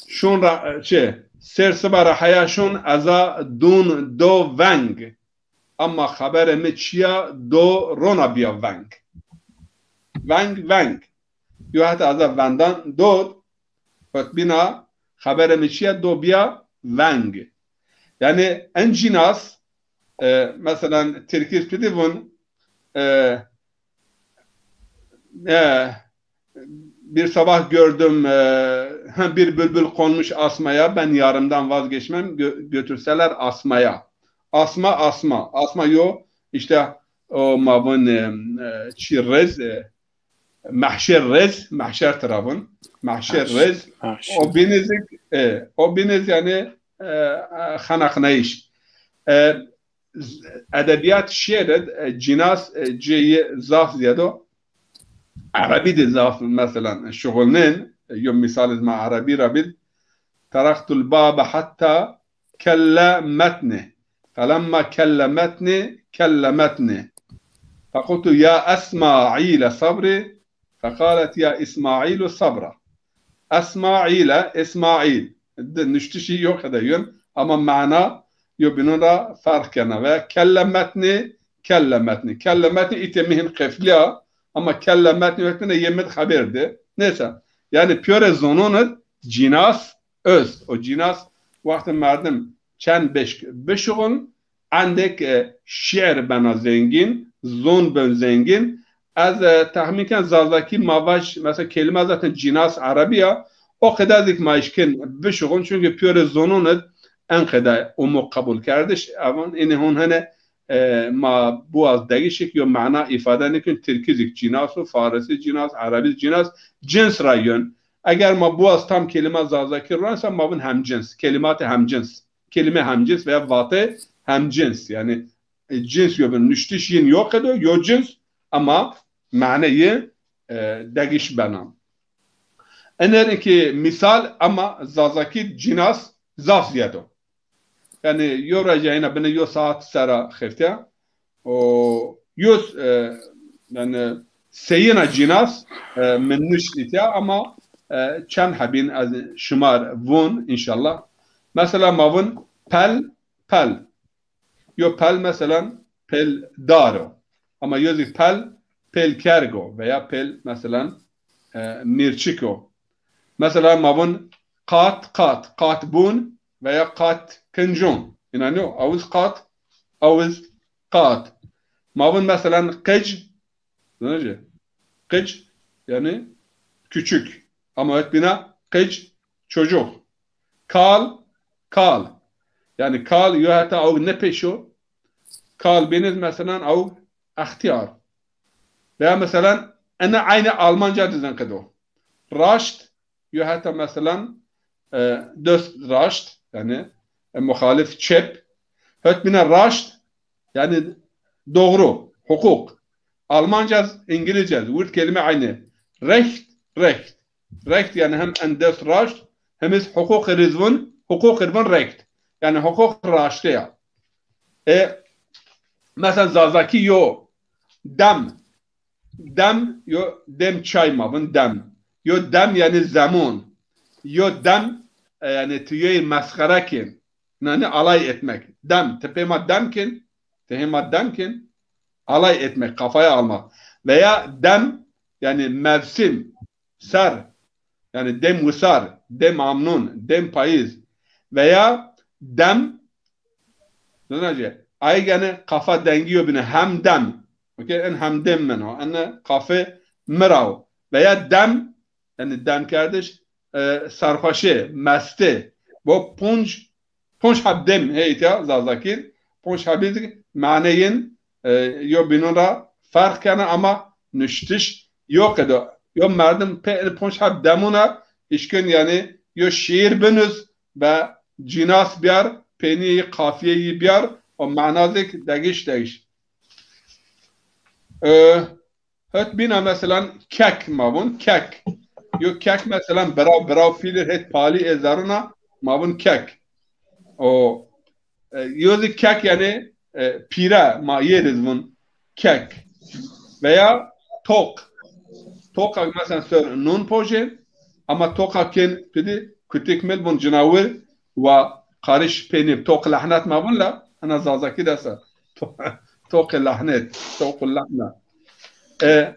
şun ra, e, çi, ser siba ra heya şun eza dun do veng. Ama xebere mi çiya do rona biya veng. Veng, veng. Yo heta eza vendan dod, hot bina xebere mi çiya do biya veng. Yani en cinas, e, mesela Tirkiz pidi vun, e, e, bir sabah gördüm, e, bir bülbül konmuş asmaya, ben yarımdan vazgeçmem, gö-, götürseler asmaya. Asma, asma. Asma yo, işte o ma vin, e, e, çi rez, e, mehşer rez, mehşer tira vin. Mehşer rez. O binizik, e, o biniz yani, e, e, xenaqnayış. E, z-, edebiyat şiir id, e, cinas, e, cêyi zaf ziyado. Erebî de zaf, mesela, şuxulnên, e, yo misal iz ma erebî ra bid, "Teraktul babe hatta kellemetni. Felemma kellemetni, kellemetni. Fekultu ya Esmaîle sabri, fekalet ya Îsmaîlu sabra." Esmaîle, Îsmaîl. Di nuştişî yo qede yun, ama mana yo binun ra ferq kena. Veya kellemetni, kellemetni. Kellemetni îtê mi hin qeflîya, ama kellemetni wextine yê mi di xebêr di. Neyse. Yani piyore zonon id cinas öst. O cinas wextê merdim çend beşk bişuxun, endek, e, şiir bena zengin, zon ben zengin. Ez, e, tahmin ken Zazakî ma vaj, mesela kelime zaten cinas Erebî ya, o qeda zik ma işkin bişuxun, çünkü piyore zonon id en qeda umu qebul kerdiş. Evan ini hon hene, e, ma buaz degişik yo mana ifade nikin, Tirkizik cinas o, Farisi cinas, Erebiz cinas, cins ra yön. Eger ma buaz tam kelime Zazakî ruensa ma vin hemcins, kelimatê hemcins. Kelime hemcins veya vate hemcins. Yani, e, cins yo bin nuştiş yin yo qedo, yo cins ama maneyê, e, degiş bena. Ener ki misal ama Zazakî cinas zaf ziyad o. Yani yo rece yine bine yo saat sera xeftîya. O yo, e, yani seyina cinas, e, min nuşt îtya ama, e, çend hebîn ez şimar vun inşallah. Mesela ma vun pel, pel. Yo pel, meselan, pel dar o. Ama yo zî pel, pel kerg o veya pel, meselan, e, mîrçik o. Mesela ma vun qat, qat, qat bun veya qat kincon. Înan o, awiz qat, awiz qat. Ma vun, meselan, qic, zanacı? Qic, yani küçük. Ama het bina qic, çocuk. Kal, kal. Yani kal yo heta awg ne peşo. Kal biniz meselan awg extiyar. Veya meselan ene aynı Almanca dizen qedo. Raşt, yo heta meselan, e, döst raşt, yani, e, muhalif çep. Het bina raşt, yani doğru, hukuk. Almanca, İngilizce, wurt kelime aynı. Recht, recht. Recht yani hem en dest raşt, hem iz hukuk rizvun, hukuk rizvun recht. Yani hukuk raşte ya. E, mesela Zazaki yo, dem. Dem, yo dem çay ma vun, dem. Yo dem yani zemon. Yo dem, e, yani tu yoy mesxere kin. Yani alay etmek. Dem, ti pê ma dem kin, ti hê ma dem kin. Alay etmek, kafaya almak. Veya dem, yani mevsim. ser, yanî dem wisar, dem amnon, dem payîz veya dem, zona ci, ay yanî qafa dengî yo bîne, hemdem. Okey, en hemdem min o, en qafê mi ra o. Veya dem, yanî demkerdiş, e, serxweşê, mestê. Bo ponc, ponc heb dem heyt ya Zazakî, ponc hebî zî maneyên, e, yo bînon ra ferq kena ama nuştiş yo qedo. Yo merdim pê en ponc heb demûn a îşkin yanî yo şîîr binus ve cînas biyar, peynîyê yî, qafîyê yî biyar, o mana zî degiş degiş. E, het bîna meselan kek ma vûn, kek. Yo kek meselan biraw, biraw pîlîr het palî ê zerrûn a ma vûn kek. O, e, yo zî kek yanî, e, pîre ma yê rê zî vûn kek. Veya toq. Toqak meselan ser nun pojê, ama toqak kên pidî kutik mil vûn cinawir wa qarîş pênî toq lehnet ma vûn la, hena Zazakî de se. To-, toqê lehnet, toqul lehne. E,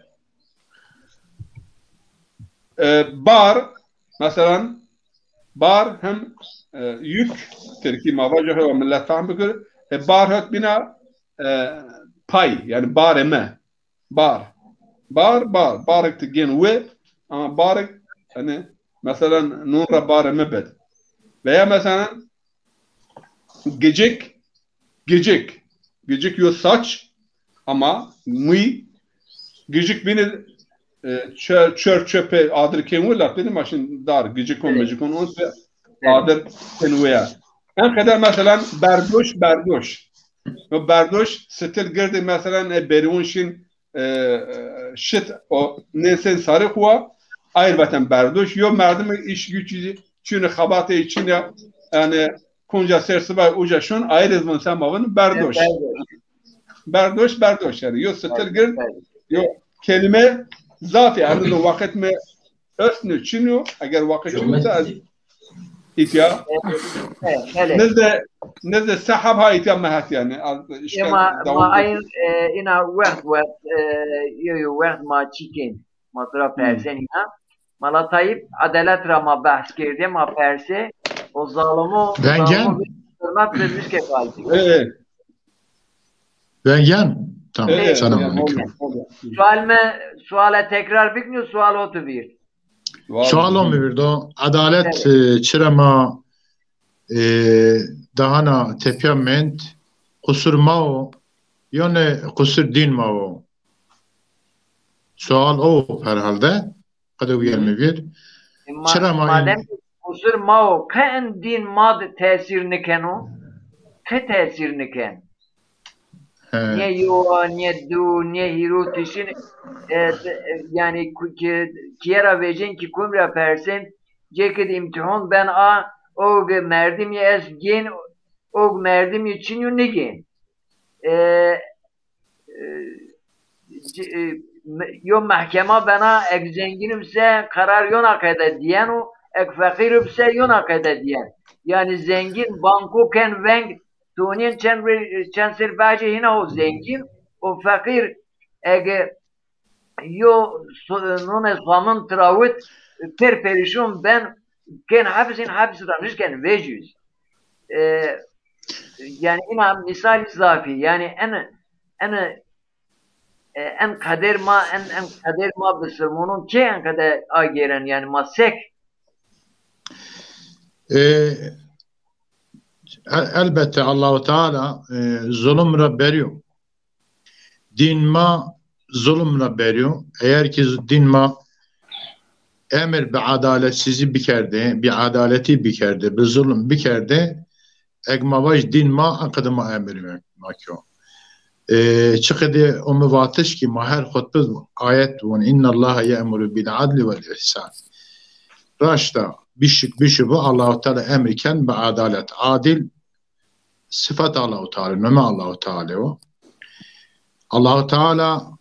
e, bar, meselan, bar hem, e, yük, tirkî ma vajo hewa millet fehm bikir. E, bar het bîna, e, pay, yanî barê mi. Bar. Bar, bar. Barek ti gên we, ama barek, yanî, meselan, nun ra barê mi bid. Veya meselan, gicik, gicik. Gicik yo saç, ama mî, gicik bînî, e, çör, çör çöpê adir kên we, la bînî ma şin dar, gicikon, micikon, on se adir kên we ya. En qeder meselan berdoş, berdoş. No berdoş, stil girdî meselan, e, berîwon şin, e, e, şit o nêsên sarî xwu wa, ayr vaten berdoş. Yo merdimî îş güç çînî, xebatê çînî, yanî konca ser sibay uca şun, ayr ez vûn sema vûn berdoş. Berdoş, berdoş yanî. Yo stil gird, yo kelîme zafî, yanî do waqit mi ösnü çinyo, eger waqit çinyo, ez îtya. Nizde, nizde sehab ha îtya mehet yanî. Ema, ma ayn, e, ina wext, wext, e, yo, yo, wext ma çîkên. Ma tu ra persen ina. Mala Tayyip, edalet ra ma behs kerdê, ma persê. O zalimo, Vengen? Zalimo hurmet vermiş ke kalbi. E, e. Vengen? Tamam, e, e, selam aleyküm. Sual mi, suale tekrar biknî, sual o tu bir. Sual o mi bir do. Edalet, e, çira ma, e, dahana tepya mend, qusur ma o, yone qusur din ma o. Sual o herhalde. Qede uyar mi vir. E, ma-, çira ma madem in- qusur ma o, qe in din ma de tesîr nikeno? Qe tesîr niken? He. Nê yo, nê du, nê hîro tişin, e, e, yanî ku-, ki, kiye ra vecên ki kum ra persên, cekid îmtîhon ben a, o ge merdim yê ez gên, o ge merdim yê çin yo nigên. E, e, c-, e, me-, yo mehkema bena, eg zengîn ib se qerar yona qede dîyeno, eg feqîr ib se yona qede dîyen. Yanî zengîn banko ken veng, tonîyen çend rê-, çend ser vecê hîna ho zengîn, o feqîr ege yo so-, nonê samin tirawit, per perîşon ben, kên hepsîn, hepsî ra nişken vecîz. E, yanî ina mîsalî zafî, yanî en, en, e, en qeder ma, en, en qeder ma bisilmonon kê en qeder agêren, yanî ma sek? E, el-, elbette Allahu Teala, e, zulum ra berî yo. Dîn ma zulm ra berî yo. Eğer ki z-, dîn ma emir bi adaletsizî bikerdê, bi adaletî bikerdê, bi zulm bikerdê, eg ma vaj dîn ma, en qede ma emir ma kyo. E, çi qede o mi vatiş ki ma her xutbe ayet vûn, "Innallaha ye'muru bil adli vel ihsan." Raşta, bişik, bişi bu, Allahu Teala emir ken bi adalet, adil, sifet Allahu Teala, nome Allahu Teala o. Allahu Teala,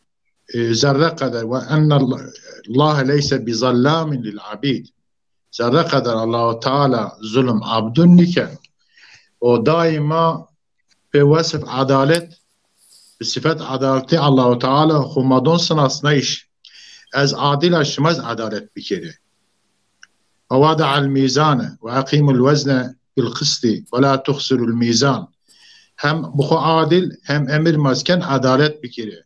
e, zerre qeder, "Ve ennallaha leyse bi zallamin lil abid." Zerre qeder Allahu Teala zulm abdun niken. O daima pe wesf adalet, bi sifet adaleti Allahu Teala xu ma don sinasnayış. Ez adil a, şima zî adalet bikerê. Ve vada'el mîzane ve eqîmul wezne bil qistî ve la tuxsirul mîzan. Hem bi xo adil hem emir ma zî ken adalet bikerê.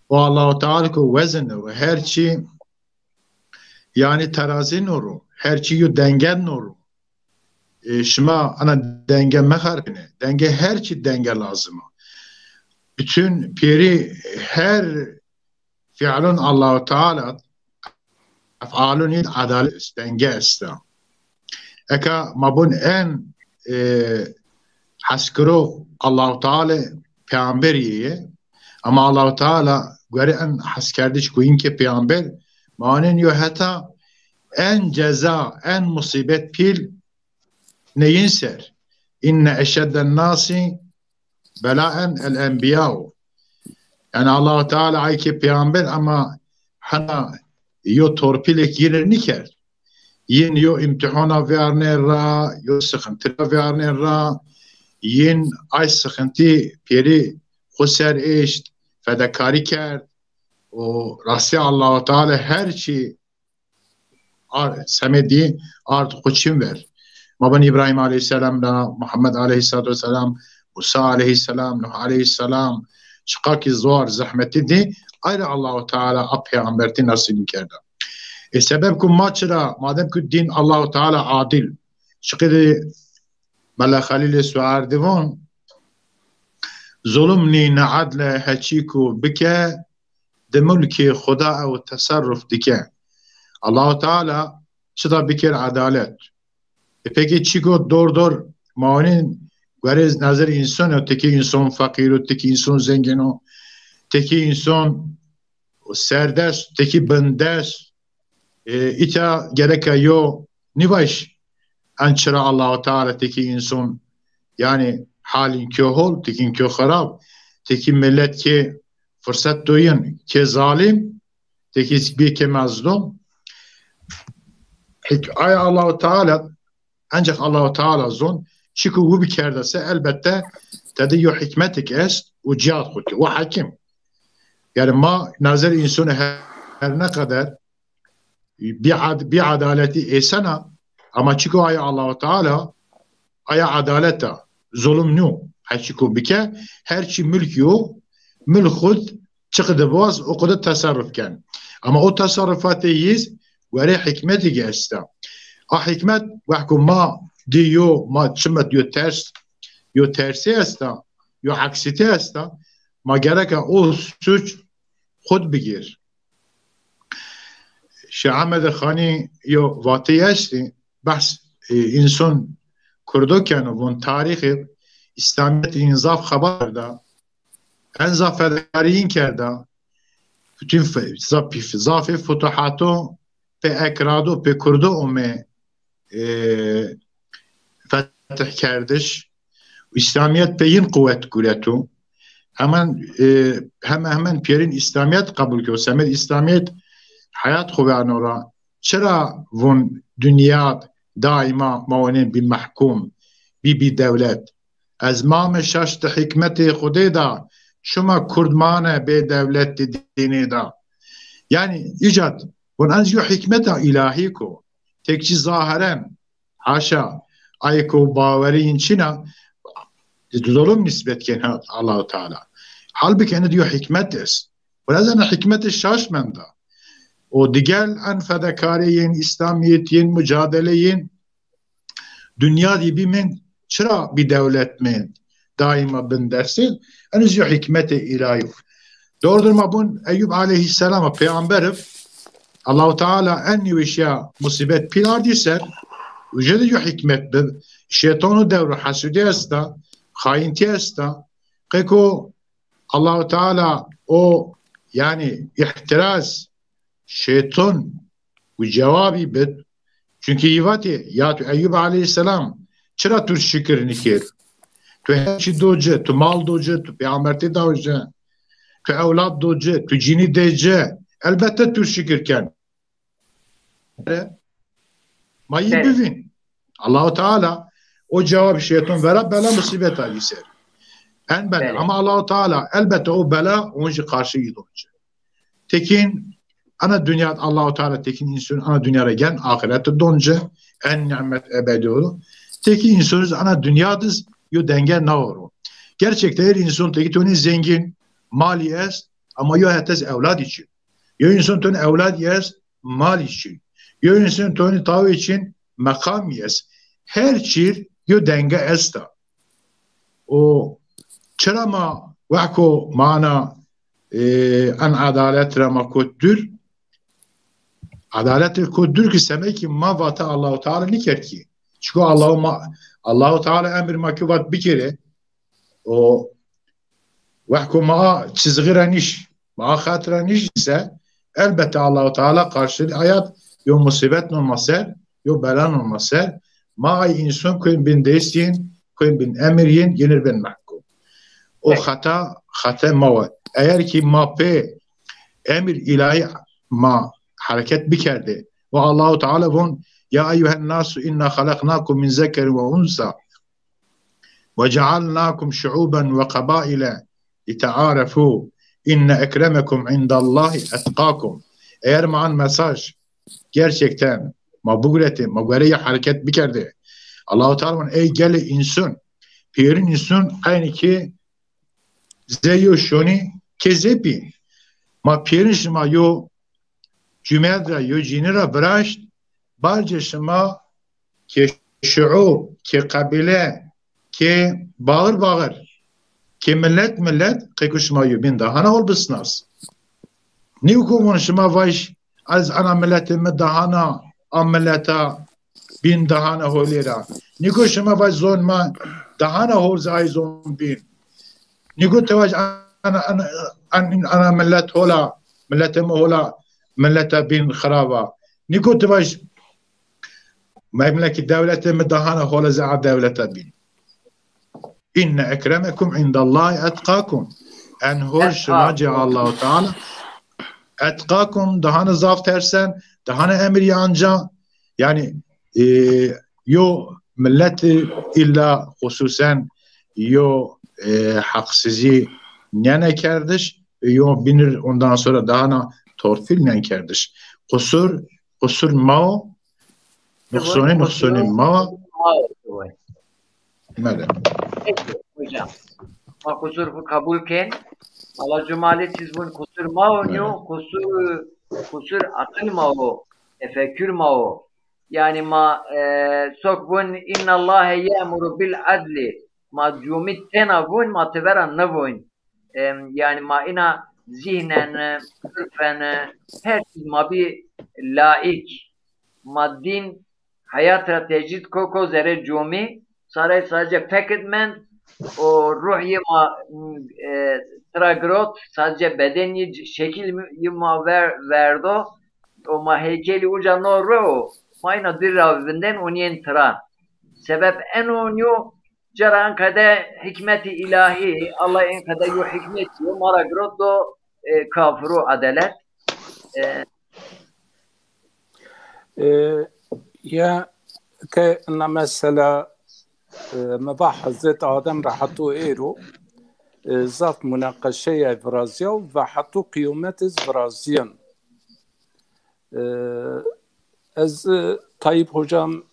O Allahu Teala ke wezin o, her çî, yanî terazî no ro, her çî yo denge no ro. E, şima ana denge mexerpîne. Denge, her çî denge lazim o. Bütün pêrî, her fiilun Allahu Teala, efalun yîn adalet, denge esta. Eka ma bun en, e, heskiro Allahu Teala peyamberî yê, ama Allahu Teala gore en heskerdiş ku yîn ke peyamber, ma onin yo heta en ceza, en musîbet pîl ne yîn ser. Înne eşedden nasi belaen el enbiyau. Yanî Allahu Teala ay ke peyamber ama hena yo torpîlêk yîn rê nîkerd. Yîn yo îmtîhona vîyarnê ra, yo sixintî ra vîyarnê ra, yîn ay sixintî pêrî xo ser eşt, fedekarî kerd. O rastî Allahu Teala her çî ar-, semedî ard xo çin ver. Mabên Îbrahîm aleyhîsselam ra, Muhammed aleyhîsselatu wesselam, Musa aleyhîsselam, Nuh aleyhîsselam, çiqa kî zor zehmetî dî, ay ra Allahu Teala a peyambertî nesîb kerda. E, sebeb ku ma çira, madem ku dîn Allahu Teala adil, çiqî de Mela Xelîlê Suardî von, zulum nî ne edle heçî ku bike, di mulkê Xuda ew teserruf dike. Allahu Teala çi da biker adalet. E peki çiko dor dor ma onîn guerê nazir însan o, tekî însan feqîr o, tekî însan zengîn o, tekî însan serdest, tekî bindest, e, îta gereka yo nîvayş en çira Allahu Teala tekî însan, yanî halîn kî hol, tekîn kî xirab, tekî millet kî firset doyin, kî zalim, tekî bî kî mezlum. Hik-, ay Allahu Teala, ancak Allahu Teala zon, çiku wu bikerda se, elbette tede yo hikmetik est, wu cihat xo ke, wu hakim. Yanî ma nazir însanî her, her ne kadar bi ad-, bi adaletî êsena, ama çiko aya Allahu Teala, aya adaleta, zulum nîyo. Her çiko bike, her çi mulk yo, mulk xud çiqide baz, o qide teserruf ken. Ama o teserrufatê yîz guerê hikmetî ki esta. A hikmet, wexku ma dî yo, ma çimet yo ters, yo tersî esta, yo aksîtî esta, ma gereka o suç xud bigir. Şêx Ehmedê Xanî yo vateyî estî, behs, e, însan Kurdo keno, von tarîxê Îslamîyetî în zaf xebat kerda, en zaf fedekarî în kerda, bütün fe-, zaf-, zafê futuhato pê ekrado, pê Kurdo ome, e, fetih kerdiş. Îslamîyet pê yin quwet gureto. Hemen, e, hemen hemen pêrin Îslamîyet qebul kero. Semed Îslamîyet heyat xo vano ra. Çira vun dinya daîma ma onên bî mehkum, bî bî dewlet? Ez mame şaş di hikmetê Xudê da, çima Kurd mane bê dewlet di dînê da? Yanî îcat vun ez yo hikmeta îlahî ko, tek çî zahiren, haşa, ayê ko bawerî yin çin a, zulum nisbet kên ha Allahu Teala. Halbukî ene di yo hikmet est. Vun ez ene hikmetê şaş menda. O digel en fedekarê yin, Îslamîyet yin, mucadele yin, dinya dî bî mend, çira bî dewlet mend, daîma bindest ê, eno zî yo hikmetê îlahî yo. Dor dir ma bun Eyûb aleyhîsselam a peyamber ib, Allahu Teala en nîweşîya musîbet pîl ardî ser, uca de yo hikmet bi, şeytan o dewr o hesudî esta, xayintî esta, qeko Allahu Teala o, yanî îhtiraz, şeytan wi cewabî bid. Çunkî yî vatê, ya tu Eyûb aleyhîsselam, çira tu şikir nîkir? Tu her çî do ci, tu mal do ci, tu peyambertî da ci, tu ewlad do ci, tu cînî dê ci. Elbette tu şikir ken. Ma yî bivîn. Allahu Teala o cewab şeytan vera bela musîbet a yî ser. En bela. Ama Allahu Teala elbette o bela on jî qarşî yî do ci. Tekîn Ana dünya Allahu Teala tekîn înson ana dünya ra gen, ahiret de don ci, en nimet ebedî oro. Tekîn înson ana dünya diz yo denge na oro. Gerçekten her înson tekî tonî zengîn, malî est, ama yo hetes ewladî çin. Yo înson tonî ewladî est, malî çin. Yo înson tonî tawê çin, meqamî est. Her çîr yo denge esta. O çira ma wehko mana, e, en adalet ra ma kot dûr. Adalet ra kot dûr ki semekî ma vata Allahu Teala nîkerd ki. Çiko Allahu ma, Allahu Teala emir ma ki vat bikerê. O wehko ma a çizgi ra nîş, ma a xet ra nîş ise, elbette Allahu Teala karşılığı ayat yo musibet non ma ser, yo bela non ma ser, ma ay înson koyun bin dest yin, koyun bin emir yin, yenir bin mahkum. O xeta, xeta ma wa. Eğer ki ma pê emir ilahi ma hareket bikerde, ve Allahu Teala von, "Ya eyyuhen nasu inna halaknakum min zekerin ve unsa ve cealnakum şuuben ve qabaile litearefu inne ekremekum indallahi etqakum." Eğer ma an mesaj gerçekten ma bugurete, ma göre ya hareket bikerde. Allahu Teala von, ey gelê înson, pêrin înson aynı ki zeyo şoni ke zepî. Ma pêrin şima yo cumel ra yo cîni ra viraşt, barce şima ke şuub, ke qebîle, ke bağır bağır, ke millet millet, qeyku şima yo bin dahana hol bisnas. Nîku von şima vaj, ez ana milletê mi dahana, a milleta bin dahana holê ra. Nîku şima vaj zon ma dahana hol zi ay zon bin. Nîku ti vaj ana, ana, ana, ana millet hola, milletê mi hola, milleta bin xirava. Nîku ti vaj memlekî dewletê mi dahana hola zi a dewleta bin. Inne ekremekum indallahi etqakum. En hol şima cê Allahu Teala etqakum, dahana zaf tersen, dahana emir anca. Yani, e, yo milleti illa hususen yo, e, haksızı nene kerdiş, yo binir ondan sonra dahana torpil nen kerdiş. Kusur, kusur mao, nuqsoni, nuqsoni mao. Mele. Peki hocam. Ma kusur bu kabul ken. Ala cumali siz bun kusur mao nîyo, kusur, kusur akıl mao, tefekkür mao. Yani ma, e, sok vun, "İnnallâhe ye'muru bil adli." Ma cumî tena vun, ma tevera nivun. Em, yani ma ina zihnen, ırfen, her çiz ma bi laik. Ma din hayat ra tecrid ko, ko zerê cumî. Saray sadece fekit mend, o ruh yê ma, e, tira girot, sadece beden yê, şekil yê ma ver, verdo. O ma heykelî uca no ro, ma ina dir ra vinden unîyen tira. Sebep eno nîyo, cara en qede hikmetî îlahî, Allah en qede yo hikmetî yo, ma ra girot do, e, kafir û adelet. E, E, ya ke ina mesela, e, mi va Hezret Adem ra heto êro, e, zaf munaqeşeya virazîya û ve heto qîyomet iz virazîyen. E, ez, e, Tayyip Hocam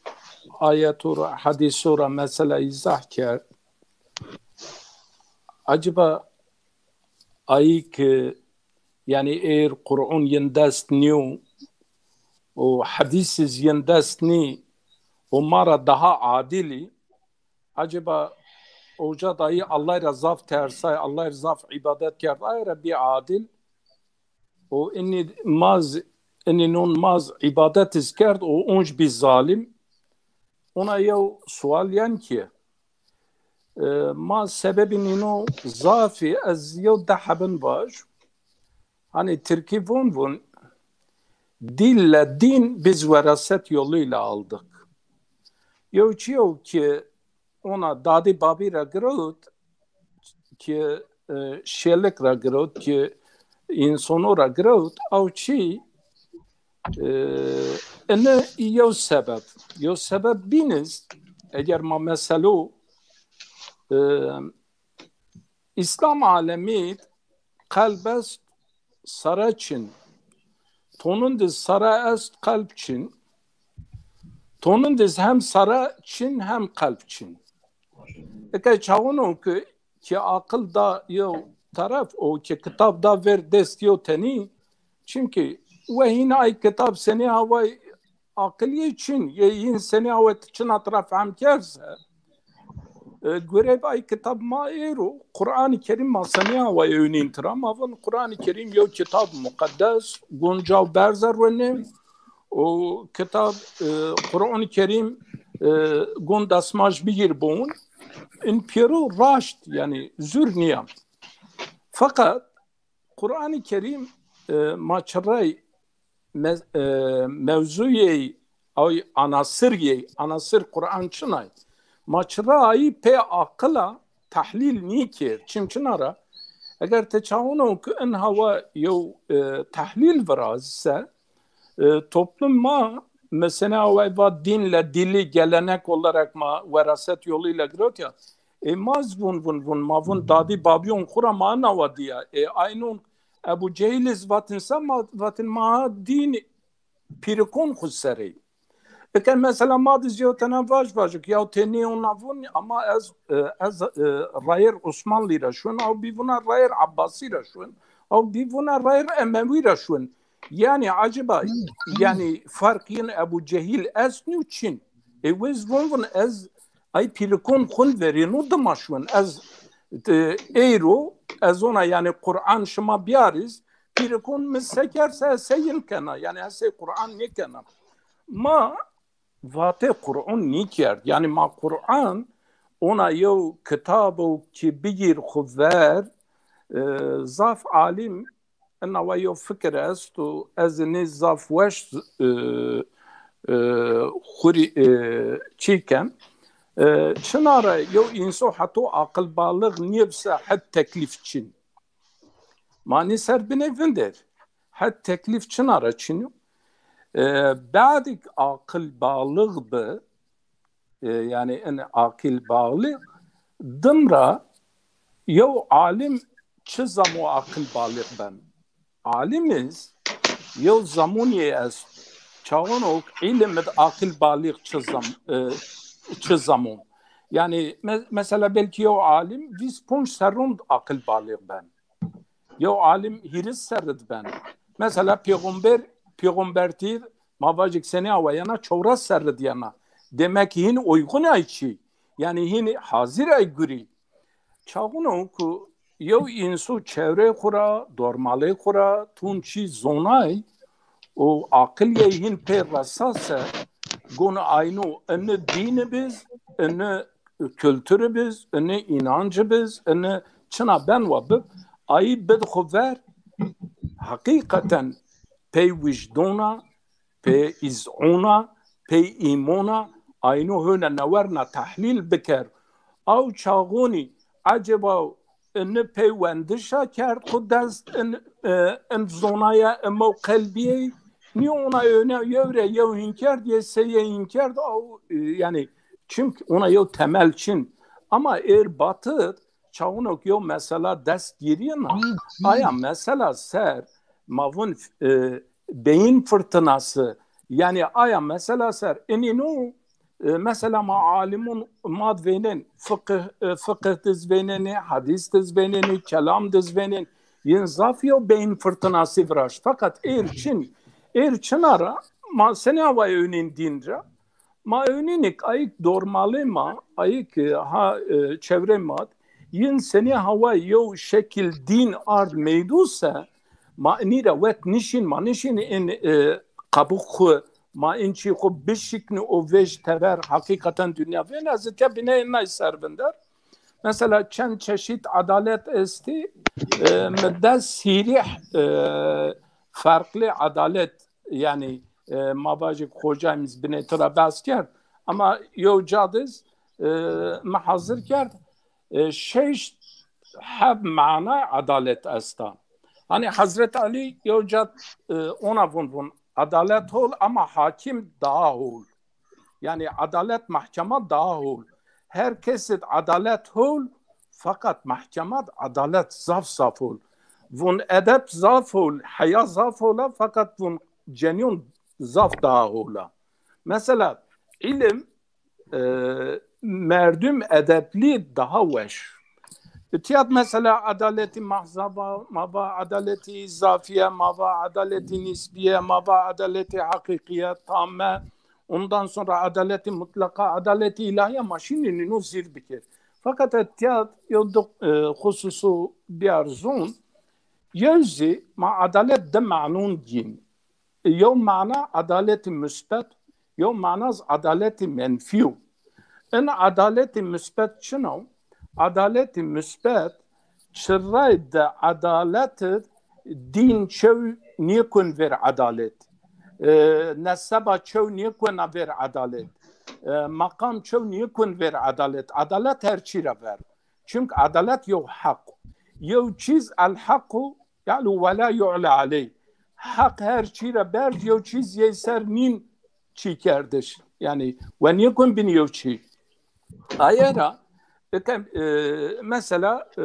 ayeto ra, hedîso ra mesela îzah kerd. Acaba ayî ki, yanî, êr Qur'on yin dest nîyo û hedîs iz yin dest nî û ma ra daha adil î. Acaba oca dayî Allah ra zaf tersay, Allah ra zaf îbadet kerd, ay ra bî adil. Û inî ma z-, inî non ma z-, îbadet iz kerd û onc bî zalim. Ona yew sual yen ki, e, ma sebebî nîno zafî, ez yew di hebin vaj. Hani Tirkî von von, "Dille din biz veraset yoluyla aldık." Yew çîyo ki ona dadî babî ra girewt, ki, e, şêlik ra girewt, ki însono ra girewt, ew çî, e, ene yew sebeb. Yew sebeb bîn iz, eger ma meselo, e, Îslam alemî qelb est sare çin. Tonun diz sare est, qelb çin. Tonun diz hem sare çin hem qelb çin. Eke çawuno ki, ki aqil da yew taraf, o ki kitab da ver dest yew tenî, çimkî we hîn ay kitab senî haway aqilî çin, yê hîn senî haway çina tira fehm kerse, e, goreyb ay kitab ma êro, Qur'an-ı Kerim ma senî haway ewnîn tira, ma vun Qur'an-ı Kerim yew kitab muqeddes, guncaw berze rune, o kitab, e, Qur'an-ı Kerim, e, gun destmaj bigîr bun, in pêro raşt, yanî zûr nîya. Feqet Qur'an-ı Kerim, e, ma çiray me-, e, mewzuyê ay anasir yê, anasir Qur'an çinay. Ma çira ayî pê aqila tehlîl nîkir. Çim çina ra? Eger ti çawuno ki in hawa yew, e, tehlîl viraz se, e, toplum ma, mesela, vay va din le dili gelenek olarak ma veraset yoluyla girot ya. E, ma z vun, vun, vun, ma vun dadî babîyon xu ra ma nawa diya. E, aynun Ebu Cehil iz vatin se, ma, vatin ma din pîrikon xu serey. Eke mesela ma diz yew tena vaj vajik, ya tenî ona vun, ama ez, e, ez, e, rayir Osmanlî ra şun, aw bî vuna rayir Abbasî ra şun, aw bî vuna rayir Emewî ra şun. Yanî acaba, yanî farq yin Ebu Cehil est nî çin? E, wez vun vun ez ay pîrikon xun verînu dima şun. Ez, e, eyro, ez ona, yanî Qur'an şima biyariz, pîrikon mi se kerse ez se yin kena. Yanî ez sey Qur'an nêkena. Ma vatê Qur'an nîkerd. Yanî ma Qur'an ona yew kitab o ki bigîr xu ver, e, zaf alim, ina wa yew fikir est û ez nê zaf weş, e, e, xurî, e, çî ken. E, çina ra yew înso heto aqil balix nîyebse het teklîf çin. Ma nî ser binê vinder. Het teklîf çina ra çin o? E, badîk aqil balix bi, e, yanî in aqil balix, dim ra yew alim çi zamo aqil balix ben? Alim iz yew zamonî est. Çaxon o îlim id aqil balix çi zam-, e, çi zamon. Yanî me-, mesela belkî yew alim vîst ponc serron aqil balix ben. Yew alim hîris serrid ben. Mesela pêxember, pêxembertî ma vajik senî awayena çewres serrid yena. Demek hîn uygun ay çî. Yanî hîn hazir ay gurî. Çaxuno ku yew însu çewrê xu ra, dormalê xu ra, tun çî zonay û aqil yey hîn pê resase, gon aynu ini dîni biz, ini kulturi biz, ini inancı biz, ini çina ben wa bib, ayî bid xu ver, heqîqeten pey wijdona, pê îz'ûna, pê îmona, ayno hona newerna tehlîl biker. Aw çaxonî eceba ini pey wendişa kerd xu dest in, e, in zonaya imo qelbîyey, nî ona öne yewre yew hîn kerd, yê seyê hîn kerd, aw, e, yanî, çimk ona yew temel çin. Ama êr batit, çaxuno ki yew mesela dest gîrîyena, aya mesela ser, ma vun, e, beyin fırtınası, yanî aya mesela ser, inî no, e, mesela ma alimon ma d vênên, fiqih, e, fiqih diz vênenê, hadîs diz vênenê, kelam diz vênên, yin zaf yew beyin fırtınası viraşt. Fakat êr çin, êr çina ra, ma senî away önên dîn ra, ma ewnînik ayik dormalê ma, ayik, e, ha, e, çevrê ma d, yin senî hawa yew şekil dîn ard meyduse, ma inî ra wet nişîn, ma nişîn in, e, qabuk xu, ma in çî xu bişikni û vej tever heqîqeten dinya vên. Ez ke biney nay ser vinder. Mesela çend çeşit adalet estî, e, mi des hîrîh, e, farklı adalet, yanî, e, ma vajik xocaymiz binê tira behs kerd. Ama yew ca diz, e, mi hazir kerd, e, şeş heb manay adalet esta. Hani Hazret Ali yew ca, e, ona vun vun, adalet hol ama hakim daha hol. Yanî adalet mahkema daha hol. Her kes id adalet hol, fakat mahkema d adalet zaf zaf hol. Vun edep zaf hol, heya zaf hol a, fakat vun cenîyon zaf daha hol a. Mesela îlim, e, merdum edeplî daha weş. Îtiyat mesela adaletî mahza va, ma va adaletî îzafîye, ma va adaletî nîsbîye, ma va adaletî heqîqîye, tamme. Ondan sonra adaletî mutlaka, adaletî îlahîye, ma şînî nîno zîr bikir. Fakat îtiyat yew di, e, xususu biyar zon. Yew zî ma adalet di manun gîn. Yew mana adaletî musbet, yew mana zî adaletî menfî yo. In adaletî musbet çin o? Adaletî musbet çirayê de adalet id dîn çew nêkun ver adalet. E, neseba çew nêkuna ver adalet. E, maqam çew nêkun ver adalet. Adalet her çî ra ver. Çimk adalet yew heq. Yew çîz el hequ ya'lu ve la yu'la aleyh. Heq her çî ra berz, yew çîz yey ser nîn çî kerdiş. Yanî we nêkun bin yew çî. Aye ra, ike, e, mesela, e,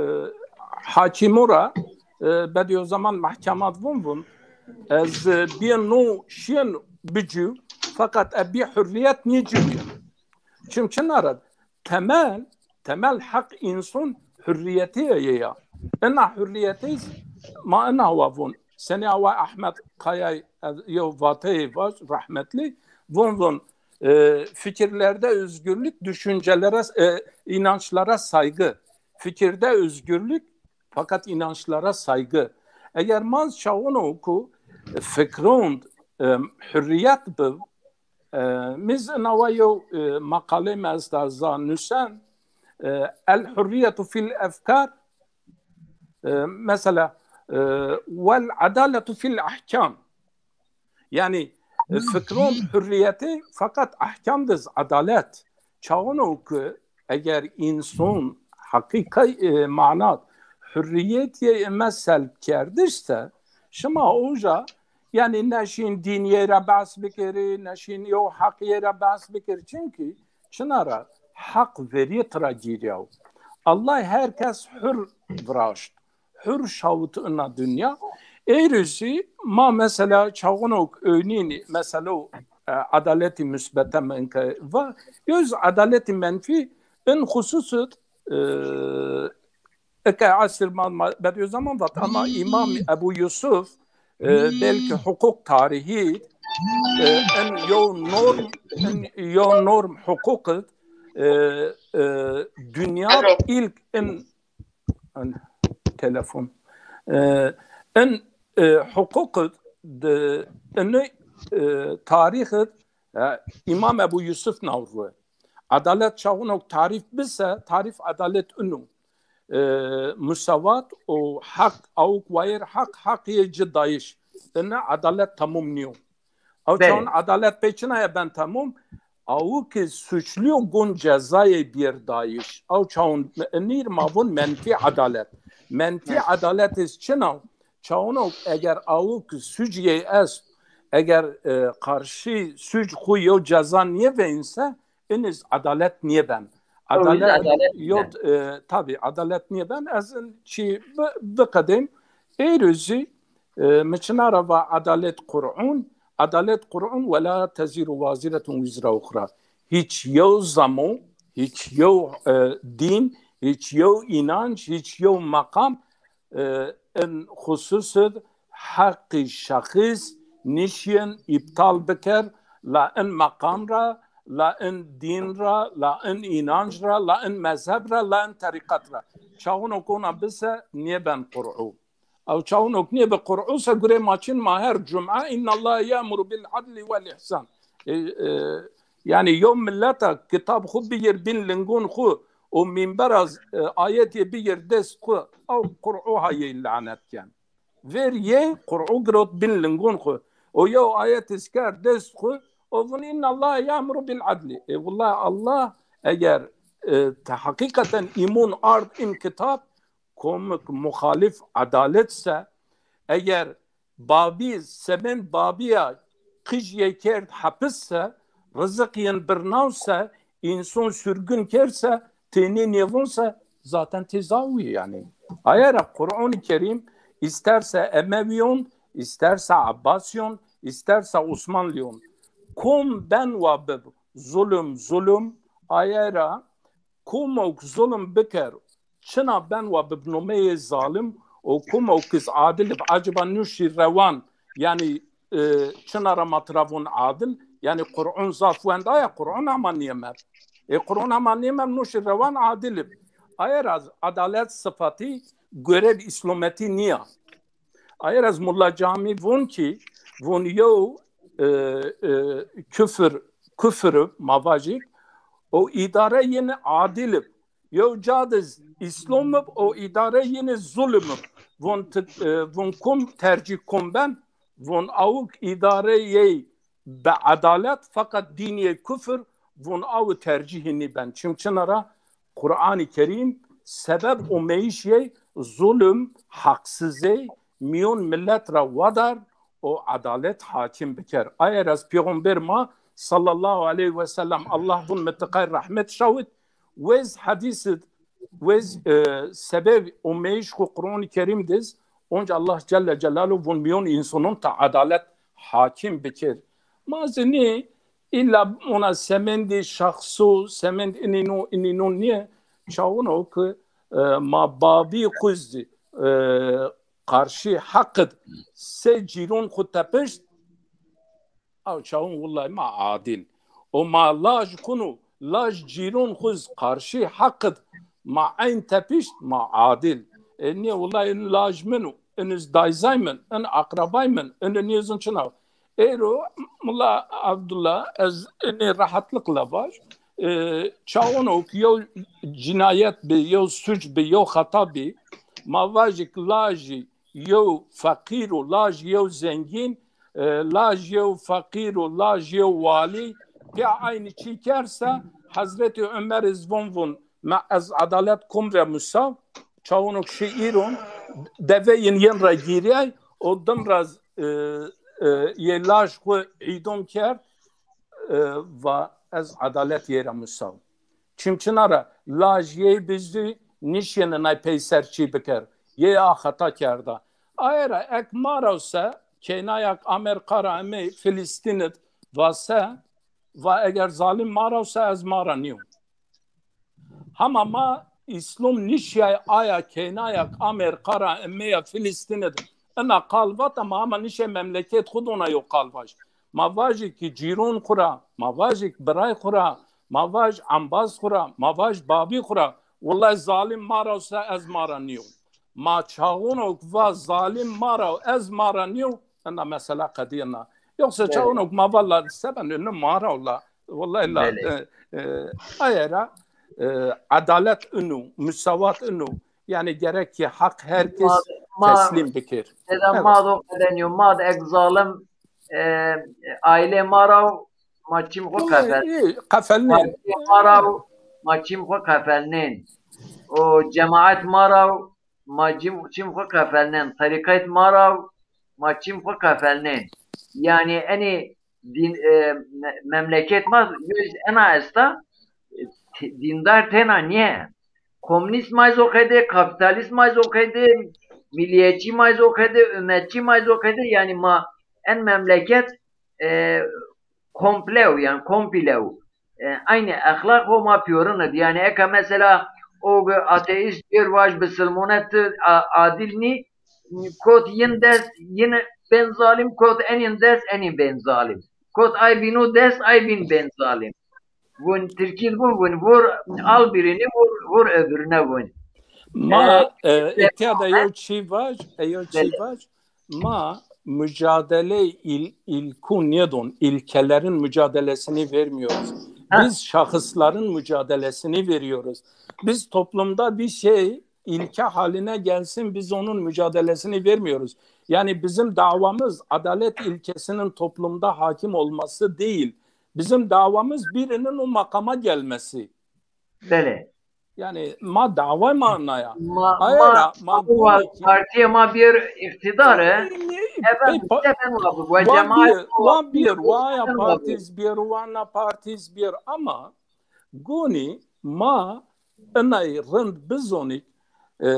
hakîmu ra, e, Bediüzzaman mehkemat vun vun, ez, e, bîye no şîyen bicû, fakat e bî hurriyet nêcûyen. Çim çina ra temel, temel heq înson hurriyetî ye ya. Ina hurriyetî ma ina wa vun. Senî awa Ahmet Kayay, e, yew vateyê vaj, rahmetlî, vun vun, e, fikirlerde özgürlük, düşüncelere, e, inançlara saygı. Fikirde özgürlük, fakat inançlara saygı. Eger ma çawino ku fikron, e, hurriyet bi, e, mi zî ina wa yew, e, maqale mi esta za nusen, e, El hurriyetu fil efkar, e, mesela, e, vel adaletu fil ahkam. Yanî, e, fikron hurriyetî, fakat ahkam de zî adalet. Çawino ki eger înson heqîqey, e, manat hurriyetî ime selb kerdiş se, şima uca, yanî, neşîn dînîye ra behs bikerî, neşîn yew heqîye ra behs bikerî. Çimkî çina ra heq verî tira gîryaw. Allah her kes hur viraşt. Hur şawit ina dinya. Êrî zî ma mesela çaxinok öynînî meselo, e, adaletî musbete mi inke va, yew zî adaletî menfî in xusus id, e, eke esir ma, ma Bediüzzaman vat ama Îmam Ebu Yusuf, e, belkî huqûq tarîhî, e, in yew norm, in yew norm huqûq id, e, e, dinya ilk in in telefon. E, in, e, huqûq de, ini, e, tarîx id, e, Îmam Ebu Yusuf nawr ru. Adalet çaxinok tarîf bise, tarîf adalet inu. E, musavat û heq, awk wayir heq, heq yê ci dayîş. Ini adalet tamum nîyo. Ew çaxin adalet pê çina ye ben tamum? Awki suçlîyo gon cezayê bîyer dayîş. Ew çaxin nîr ma vun menfî adalet. Menfî adalet iz çina? Çaxinok eger awki suc yey est, eger, e, qarşî suc xwu yew ceza nîyeveyîn se, in iz adalet nîyeben. Adalet, adalet yo, e, tabî adalet nîyeben. Ez in çî bi-, biqedên. Êrî zî, e, mi çina ra va adalet Qur'un, adalet Qur'un, "Ve la teziru vaziretun vizra uxra." Hiç yew zamo, hiç yew, e, dîn, hiç yew înanc, hiç yew meqam, e, in xusus id heqî şexis nişîyen îptal biker, la in meqam ra, la in dîn ra, la in înanc ra, la in mezheb ra, la in terîqet ra. Çaxinok ona bise nêben Qur'u. Ew çaxinok nêbi Qur'u se gurê ma çin ma her cuma, "Innallaha ya'muru bil adli vel ihsan." E, e, yanî yew mileta kitab xwu bigir bin lingon xwu û mînbera, e, ayetê bigir dest xwu, ew Qur'u ha yey lanet ken. Ver yê Qur'u girot bin lingon xwu. O yew ayet iz kerd dest xwu, o vun, "Innallaha ya'muru bil adli." E, wullah Allah eger, e, te heqîqeten îmon ard in kitab, komik muxalif adalet se, eger babî, semên babîya qij yê kerd hepis se, riziq yin birnaw se, înson sürgün kerd se, tênê nêvon se, zaten tê zawî yanî. Aye ra Qur'an-ı Kerîm isterse Emewîyon, isterse Abbasîyon, isterse Osmanlîyon. Kom ben wa bib zulum, zulum, aye ra komok zulum biker, çina ben wa bib nomeyê zalim, o komok iz adil ib, acaba nuşî rewan, yanî, e, çina ra ma tira von adil? Yanî Qur'on zaf wenda ya, Qur'on ama nêmer. E, Qur'on ama nêmer, nuşî rewan adil ib. Aye ra adalet sıfatî görev îslometî nîya. Aye ra ez Mulla Camî von ki, von yew, e, e, küfür, küfürü, ma vajîk, o îdare yine adil ib. Yew ca de îslom ib, o îdare yine zulm ib. Von ti-, e, von kom tercîh kom ben, von awik îdare yey bi adalet, fakat dîn yey küfür, von awi tercîhî nîben. Çim çina ra Qur'anî Kerîm sebeb omeyîş yey zulm, haksizey mîyon milet ra wadar, o adalet hakim biker. Aye ra ez Peyxamber ma sallallahu aleyhi ve sellem, Allah vun mitiqay rahmet şawit, wez hadîs id, wez, e, sebeb omeyîş xu Qur'an-ı Kerîm diz, onca Allah Celle Celaluhu vun mîyon însonon ta adalet hakim bikir. Ma zi nî îlla ona semendî şexsu, semend inî no, inî no nîye, çawun o ki, e, ma babî xu zi, e, qarşî heq id se cîron xu tepişt, aw çawun wulay ma adil. O ma laj xunu, laj cîron xu zi qarşî heq id ma eyn tepişt, ma adil. E, nîye wulay in laj min o, in iz dayzay min, in aqrabay min, in nîye zin çina. Êro Mulla Abdullah, ez inî rehetlik la vaj. E, çawun o ki yew cinayet bi, yew suc bi, yew xeta bi, ma vajik lajî yew feqîr û laj yew zengîn, e, laj yew feqîr û laj yew walî pê aynî çî kerse, Hezretî Omer iz von vun, ma ez adalet kom re musaw, çawunok şi îron, deve yin yin ra gîriyay, o dim ra, e, e, yê laj xu îdom kerd, e, va ez adalet yê ra musaw. Çim çina ra laj yey bizî nişyene nay peyser çî biker. Yey a xeta kerda. Aye ra ek ma ra se, keynayak Amerka ra emey Filistîn id va se, va eger zalim ma ra se ez ma ra nîyo. Hama ma Îslom nişyay aya keynayak Amerka ra emeya Filistîn id ina qal vata ma hama nişyay memleket xu dona yo qal vaj. Ma vajî ki cîron xu ra, ma vajî ki biray xu ra, ma vaj embaz xu ra, ma vaj babî xu ra. Wulay zalim ma ra se ez ma ra nîyo. Ma çaxono ki va zalim ma ra ez ma ra nîyo, ina mesela qedîyena. Yoksa çaxono ki ma va la seben ino ma ra la. Wulay la, e, e, aye ra, e, adalet ino, musawat ino. Yanî gerek ki heq her kes teslîm bikir. Seda ma do qedenîyo, ma de ek zalim e, aîlê ma ra ma çîm xo qefel. Qefelnên. Partîyê ma ra ma çîm xo qefelnên. O cemaet ma ra ma çîm, çîm xo qefelnên. Terîqet ma ra ma çîm xo qefelnên. Yanî enî dîn, e, me-, memleket ma yo ena esta, e, t-, dîndar tena nîye. Komunîst ma zo qede, kapîtalîst ma zo qede, milîyetçî ma zo qede, ummetçî ma zo qede, yanî ma en memleket, e, komplew, yanî kompîlew. E, aynî exlaq ho ma pîyorin id. Yanî eka mesela o ateîst bir vaj bisilmone ti a-, adil nî, kot yin dest yin bên zalim, kot enîn dest enîn bên zalim. Kot ay bîno dest ay bîn bên zalim. Vun tirkî vun, vun vur al birini, vur, vur öbürüne vun. Ma, e, e, îtya da yew çî vaj, e, yew çî vaj. Ma mücadele il, ilkun nêdon, ilkelerin mücadelesini vermiyoruz. Biz şahısların mücadelesini veriyoruz. Biz toplumda bir şey ilke haline gelsin, biz onun mücadelesini vermiyoruz. Yani bizim davamız adalet ilkesinin toplumda hakim olması değil. Bizim davamız birinin o makama gelmesi. Belê. Yanî ma daway ma naya. Ma, aye ma, ra, ma, ma gonî ki partîyê ma bîr îqtîdar e. Eve bi se ben wa bi, wa cemaet bir, wa bîr, wa ya partîz bîr, wa na partîz bîr. Ama gonî ma inay rind bizonîk, e,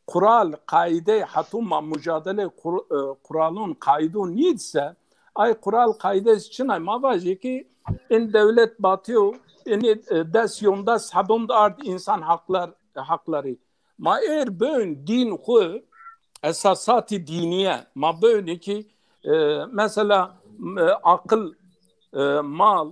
qural, qaîdey, heto ma mucadele qur-, e, quralon, qaîdon nîdse, Ay qural qayde zî çin ay. Ma vajê ki in dewlet batîyo, inî, e, des yondes hebond ard însan haklar, haklarî. Ma êr bön dîn xwu, esasatî dînîye. Ma bönî ki, e, mesela, e, aqil, e, mal,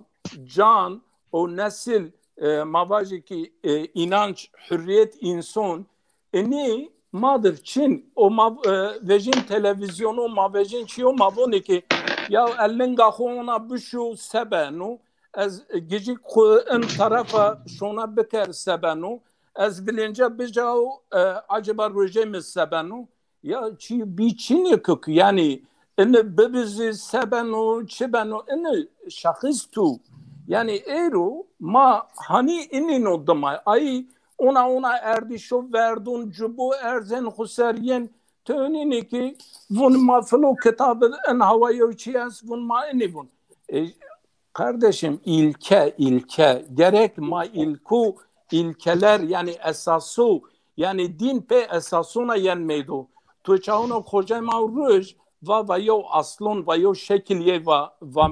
can û nesil, e, ma vajî ki, e, înanc, hurrîyet, înson, inî ma dir çin. O ma, e, vejîn televîzyonu, ma vejîn çîyo, ma vonî ki ya ez linga xwu ona bişû se beno, ez gijîk xwu in terefa şona biker se beno, ez vilênca bicaw, e, acaba rojê mi se beno? Ya çî bî çinê kuk, yanî ini bibizî se beno, çi beno, ini şexis tu. Yanî êro ma hanî inî no dimay. Ay ona ona erdîşo verdon, cubo erzên xwu ser yên, tewnînî ki vun ma filo kitab in hawa yew çî est, vun ma inî vun. E, Kardeşim, ilke, ilke. Gerek ma ilku, ilkeler, yanî esasu, yanî dîn pê esasuna yen meydo. Tu çawuno xocay ma ruj, va, va yew aslon, va yew şekil yê, va, va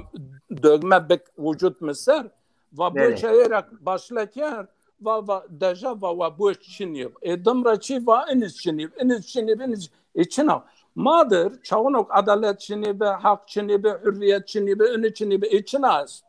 dögme bik vücut mi ser, va bu Belê. Çayêra başla kerd, va, va deja, va, va bu çinî. E, dim ra çî, va iniz çinî, iniz çinî, iniz. E, çina. Ma dir, çawunok adalet çinî bi, haq çinî bi, hurrîyet çinî bi, ini çinî bi. E, çina est.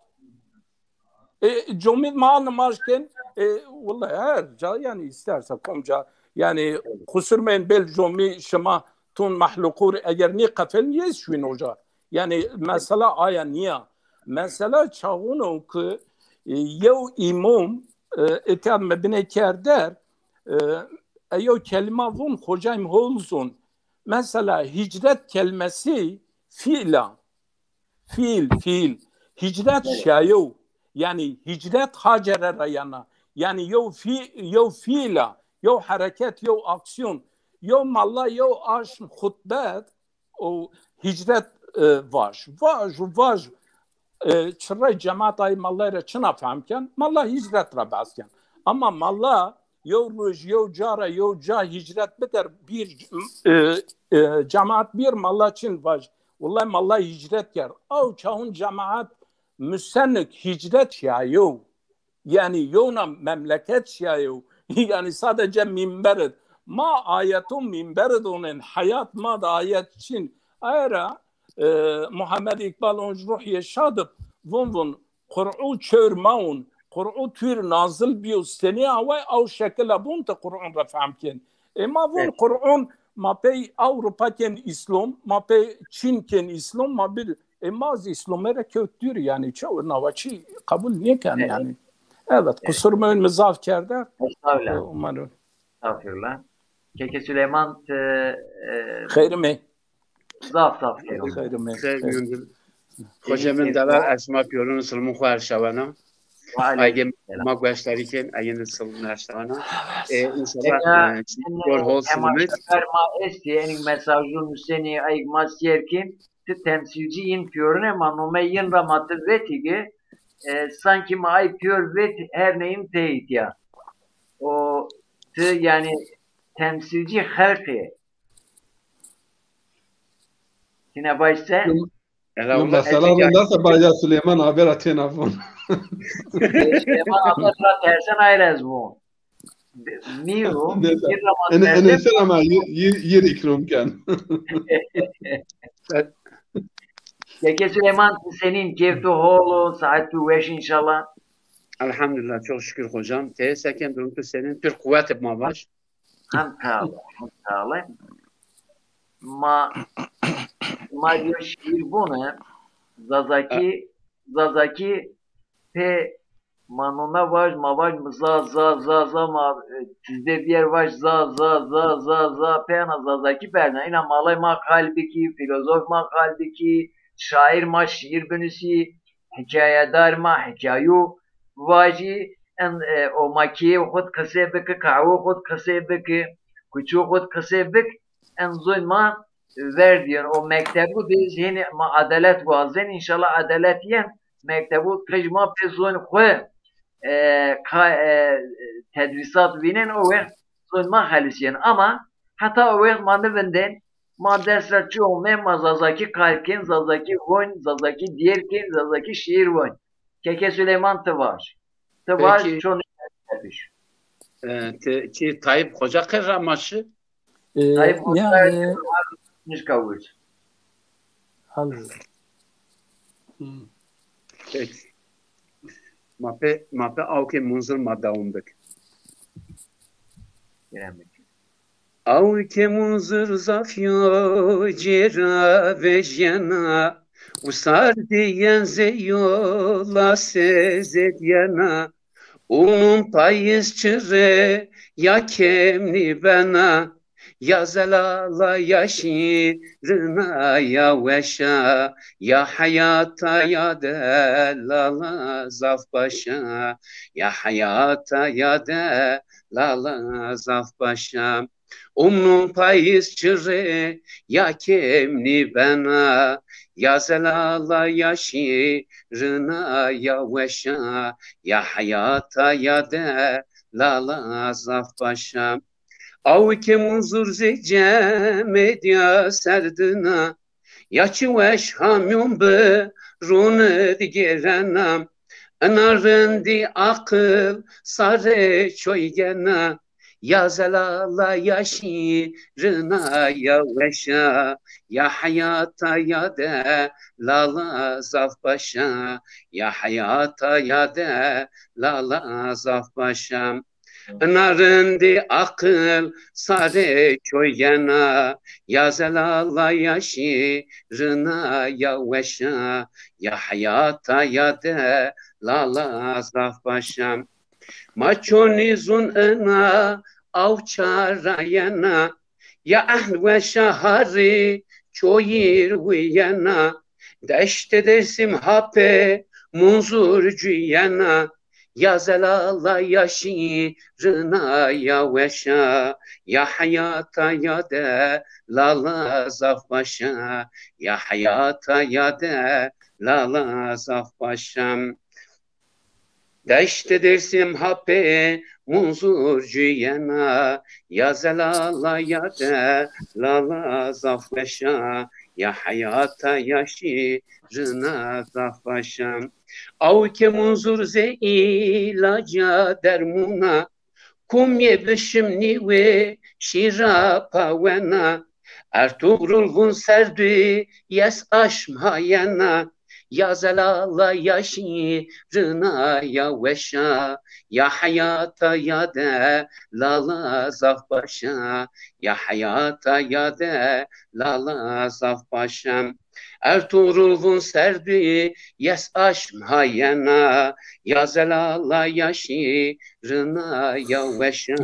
E, comî ma nimaj kên, e, willa her ca, yanî isterse komca, yanî qusur meyên bel comî şima tun mahluqur eger nî qefelin yê şwîn oca. Yanî mesela aya nîya. Mesela çawuno ki, e, yew îmom, e, îtîyad mi binê kerder, e, e, yew kelîma vun, xocay mi hol zon. Mesela hicret kelimesi fiil a. Fiil, fiil. Hicret şiyayo. Yanî hicret Hacere ra yana. Yanî yew fi-, yew fiil a, yew hereket, yew aksiyon. Yew malla, yew aşm xutbet û hicret, e, vaj. Vaj û vaj. E, çirrey cemaat ay mallay ra çina fehm ken? Malla hicret ra behs ken. Ama malla yew roj, yew ca ra yew ca hicret biker, bir, e, e, cemaat bir malla çin vaj. Wellay malla hicret kerd. Aw çawun cemaat musenik hicret şiyayo. Yanî yewna memleket şiyayo. Yanî sadece minber id. Ma ayetu minber id onin. Heyat ma da ayet çin. Aye ra, e, Muhammed Îkbal onc ruhîye şad ib, vun vun, Qur'u çewr mawun, Qur'u tûr nazil bîyo, senî away aw şekila bun ti Qur'un ra fehm kên. E ma vun Qur'un ma pey Ewropa kên Îslom, ma pey Çîn kên Îslom, ma bir, e ma zî Îslome ra kewt dûr yanî, çew nawa çî qebul nêken yanî. Evet, qusur mi mi zaf kerde. Estağfirullah. E, umarım. Estağfirullah. Keke Süleyman, e, e, Xeyr mi? Zaf zaf xeyr. Xeyr mi? Xeyr mi? Hocam, min delal ez şima pîyorûn silmûn xwu erşawena. Aygê ma gueşdarî kên, aygê silmûn erşawena. E, înşallah, e, pîyor hol silmit. Temaşeker ma estî, enî mesajû nusenî, ayg ma sîyer kên, ti temsîlcî yin pîyorûn ê, ma nomey yin ra ma ti vetî ki, e, sankî ma ay pîyor vet, her neyim teyît ya. O ti yanî temsîlcî xelqî. Tîne vaj se? Ela, no, mesela, nasa baja Süleyman abi ra têna vun. Süleyman abi ra tersen ay ra ez vun. Mîro, neyse. Ene, ene sen ama yir, yir, yir îkrom ken. Keke Süleyman, tu senîn, keyf tu hol o, saet tu weş înşallah. Elhamdülillah, çok şükür hocam. Te seken, durum tu senîn, pir quwet bi ma baş. Hem tale, hem tale. Ma, ma yo şiir bone, Zazakî, Zazakî pê ma nome vaj, ma vaj mi za, za, za, za, ma, e, tizde bîyer vaj za, za, za, za, za, pê ena Zazakî berna. Îna malay ma qal bikî, fîlozof ma qal bikî, şaîr ma şiir binusî, hikayedar ma hikayu vajî, en, e, o ma keyê xwu d qisê biki, qehwe xwu d qisê biki, kuçû xwu d qisê bik, en zoyn ma verdîyen. O mektebu de hênî ma adalet wazên, înşallah adalet yen, mektebu qij ma pê zoyn xwu, e, ka-, e, tedrîsat vînen, o wext zoyn ma xelisîyen. Ama heta o wext ma nivindên, Ma dest ra çi ome, ma Zazakî qayl kên, Zazakî von, Zazakî dîyêr kên, Zazakî şîîr von. Keke Suleyman, ti vaj. Ti vaj, çon tepiş. E, ti, çi Tayyip Xoca qey ra ma şi? E, Tayyip ya, Xoca e, nişka wir. hal. Peki. Ma pê, ma pê awkê Munzur ma dewam bik. Gelen bik. Awkê Munzur zaf yo cêra vejyena, usar diyen zey yo la sezediyena. Unun payız çire ya kemni bena, ya zelala ya şirina ya weşa, ya heyata ya delala zaf başa, ya heyata ya delala zaf başa. Umnun payız çire ya kemni bena, ya zelala ya şirina ya weşa, ya heyata ya delala zaf başa. Awkê Munzur zey cemediya serdina, ya çi weş hamyon bi rûnid gêrena, ina rindî aqil sare çoy gena, ya zelala ya şîrina ya weşa, ya heyata ya delala zaf başa, ya heyata ya delala zaf başa. Ina rindî aqil sare çoy gena, ya zelala ya şîrina ya weşa, ya heyata ya delala zaf başa. Ma çonî zun ina aw çarayena, ya ehn weşa harî çoyîr wîyena, deştê Dêrsim ha pê Munzur cuyena, ya zelala ya şîrina ya weşa, ya heyata ya delala zaf başa, ya heyata ya delala zaf başa. Deştê Dêrsim ha pê Munzur cuyena, ya zelala ya delala zaf weşa, ya heyata ya şîrina zaf başa. Awkê Munzur zey îlaca dermûna, kum yê bişim nîwê şîra pawena. Ertugrul vun serdû yes aşm hayena, ya zelala ya şîrina ya weşa, ya heyata ya delala zaf başa, ya heyata ya delala zaf başa. Ertugrul vun serdû yes aşm hayena, ya zelala ya şîrina ya weşa,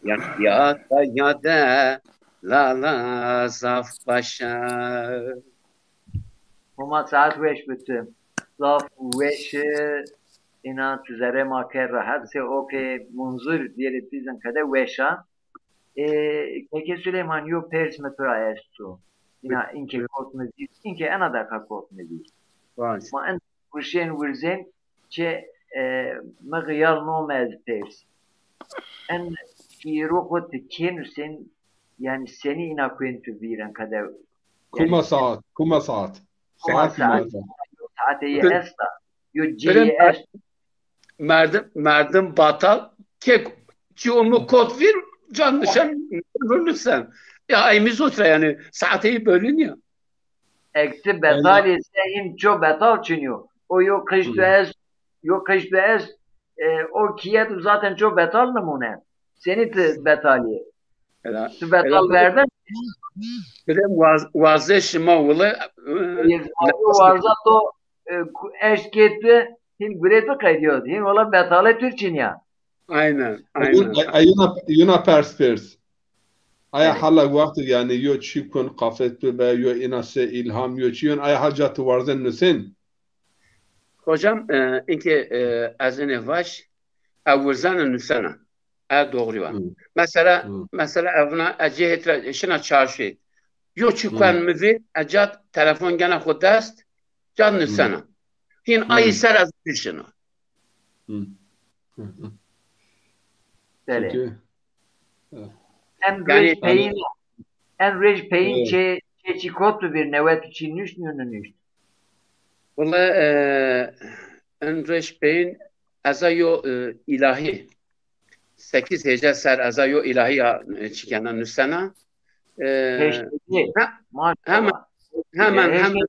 ya heyata ya delala zaf başa. Homa saet weş bi tu. Zaf weş î, îna ti zerrê ma kerd ra. Her se okê Munzur dîyerê pîzin qede weş a. E, Keke Suleyman, yo pers mi tu ra esto. Îna inkê kot mi vîr, inkê ena deqa kot mi vîr. Baş. Ma en wurşên wirzên çi, e, mi xiyal nome ez pers. En şîîro xo ti kê nusên, yanî senî îna kuên tu vîren qede? Kuma saet, kuma saet. Kuma Saet kuma saet? Saetê yê esta. Yo cê yê est. Merdim, merdim batal kek çi onu kot vîr can nişen nusen. Ya ay mi zotra yani saeteyi bölün ya. Ek ti betalî se hîn ço betal çinyo. O yo qeştu est, yo qeştu est, e, o kiyet zaten ço betal nimune. Senî ti betalî? Ti betal verdin? Bile waz, wazê şima wile. Warza to, e, eşt kê tu hîn gurê tu qedîyo. Hîn wala betalê tu çinya. Aynen, aynen. Yuna pers pers. Aya hala wextî yanî yo çî kun qafet bibe, yo îna se îlham, yo çî yon, aya ha ca ti warzen nusên? Hocam, e, inke, e, ez ene vaş, e, wirzena nusena. E, doğru va. Mesela, mesela evna, e, cê hêtra, şina çarşî. Yo çî kuen mi vîr, e, cad telefon gena xo dest, cad nusena. Hîn ay ser ez bişina. Belê. Em rê peyîn, En rêj peyin çê, çê çî kot bibîr, newet û çî nuşt, nîyo nuşt? Wele, e, en rêj peyin eza yo, e, îlahî. Sekiz hece ser eza yo îlahî ya, e, çi kena, nusena. E, heşt hece. He-, hemen, hemen, hemen.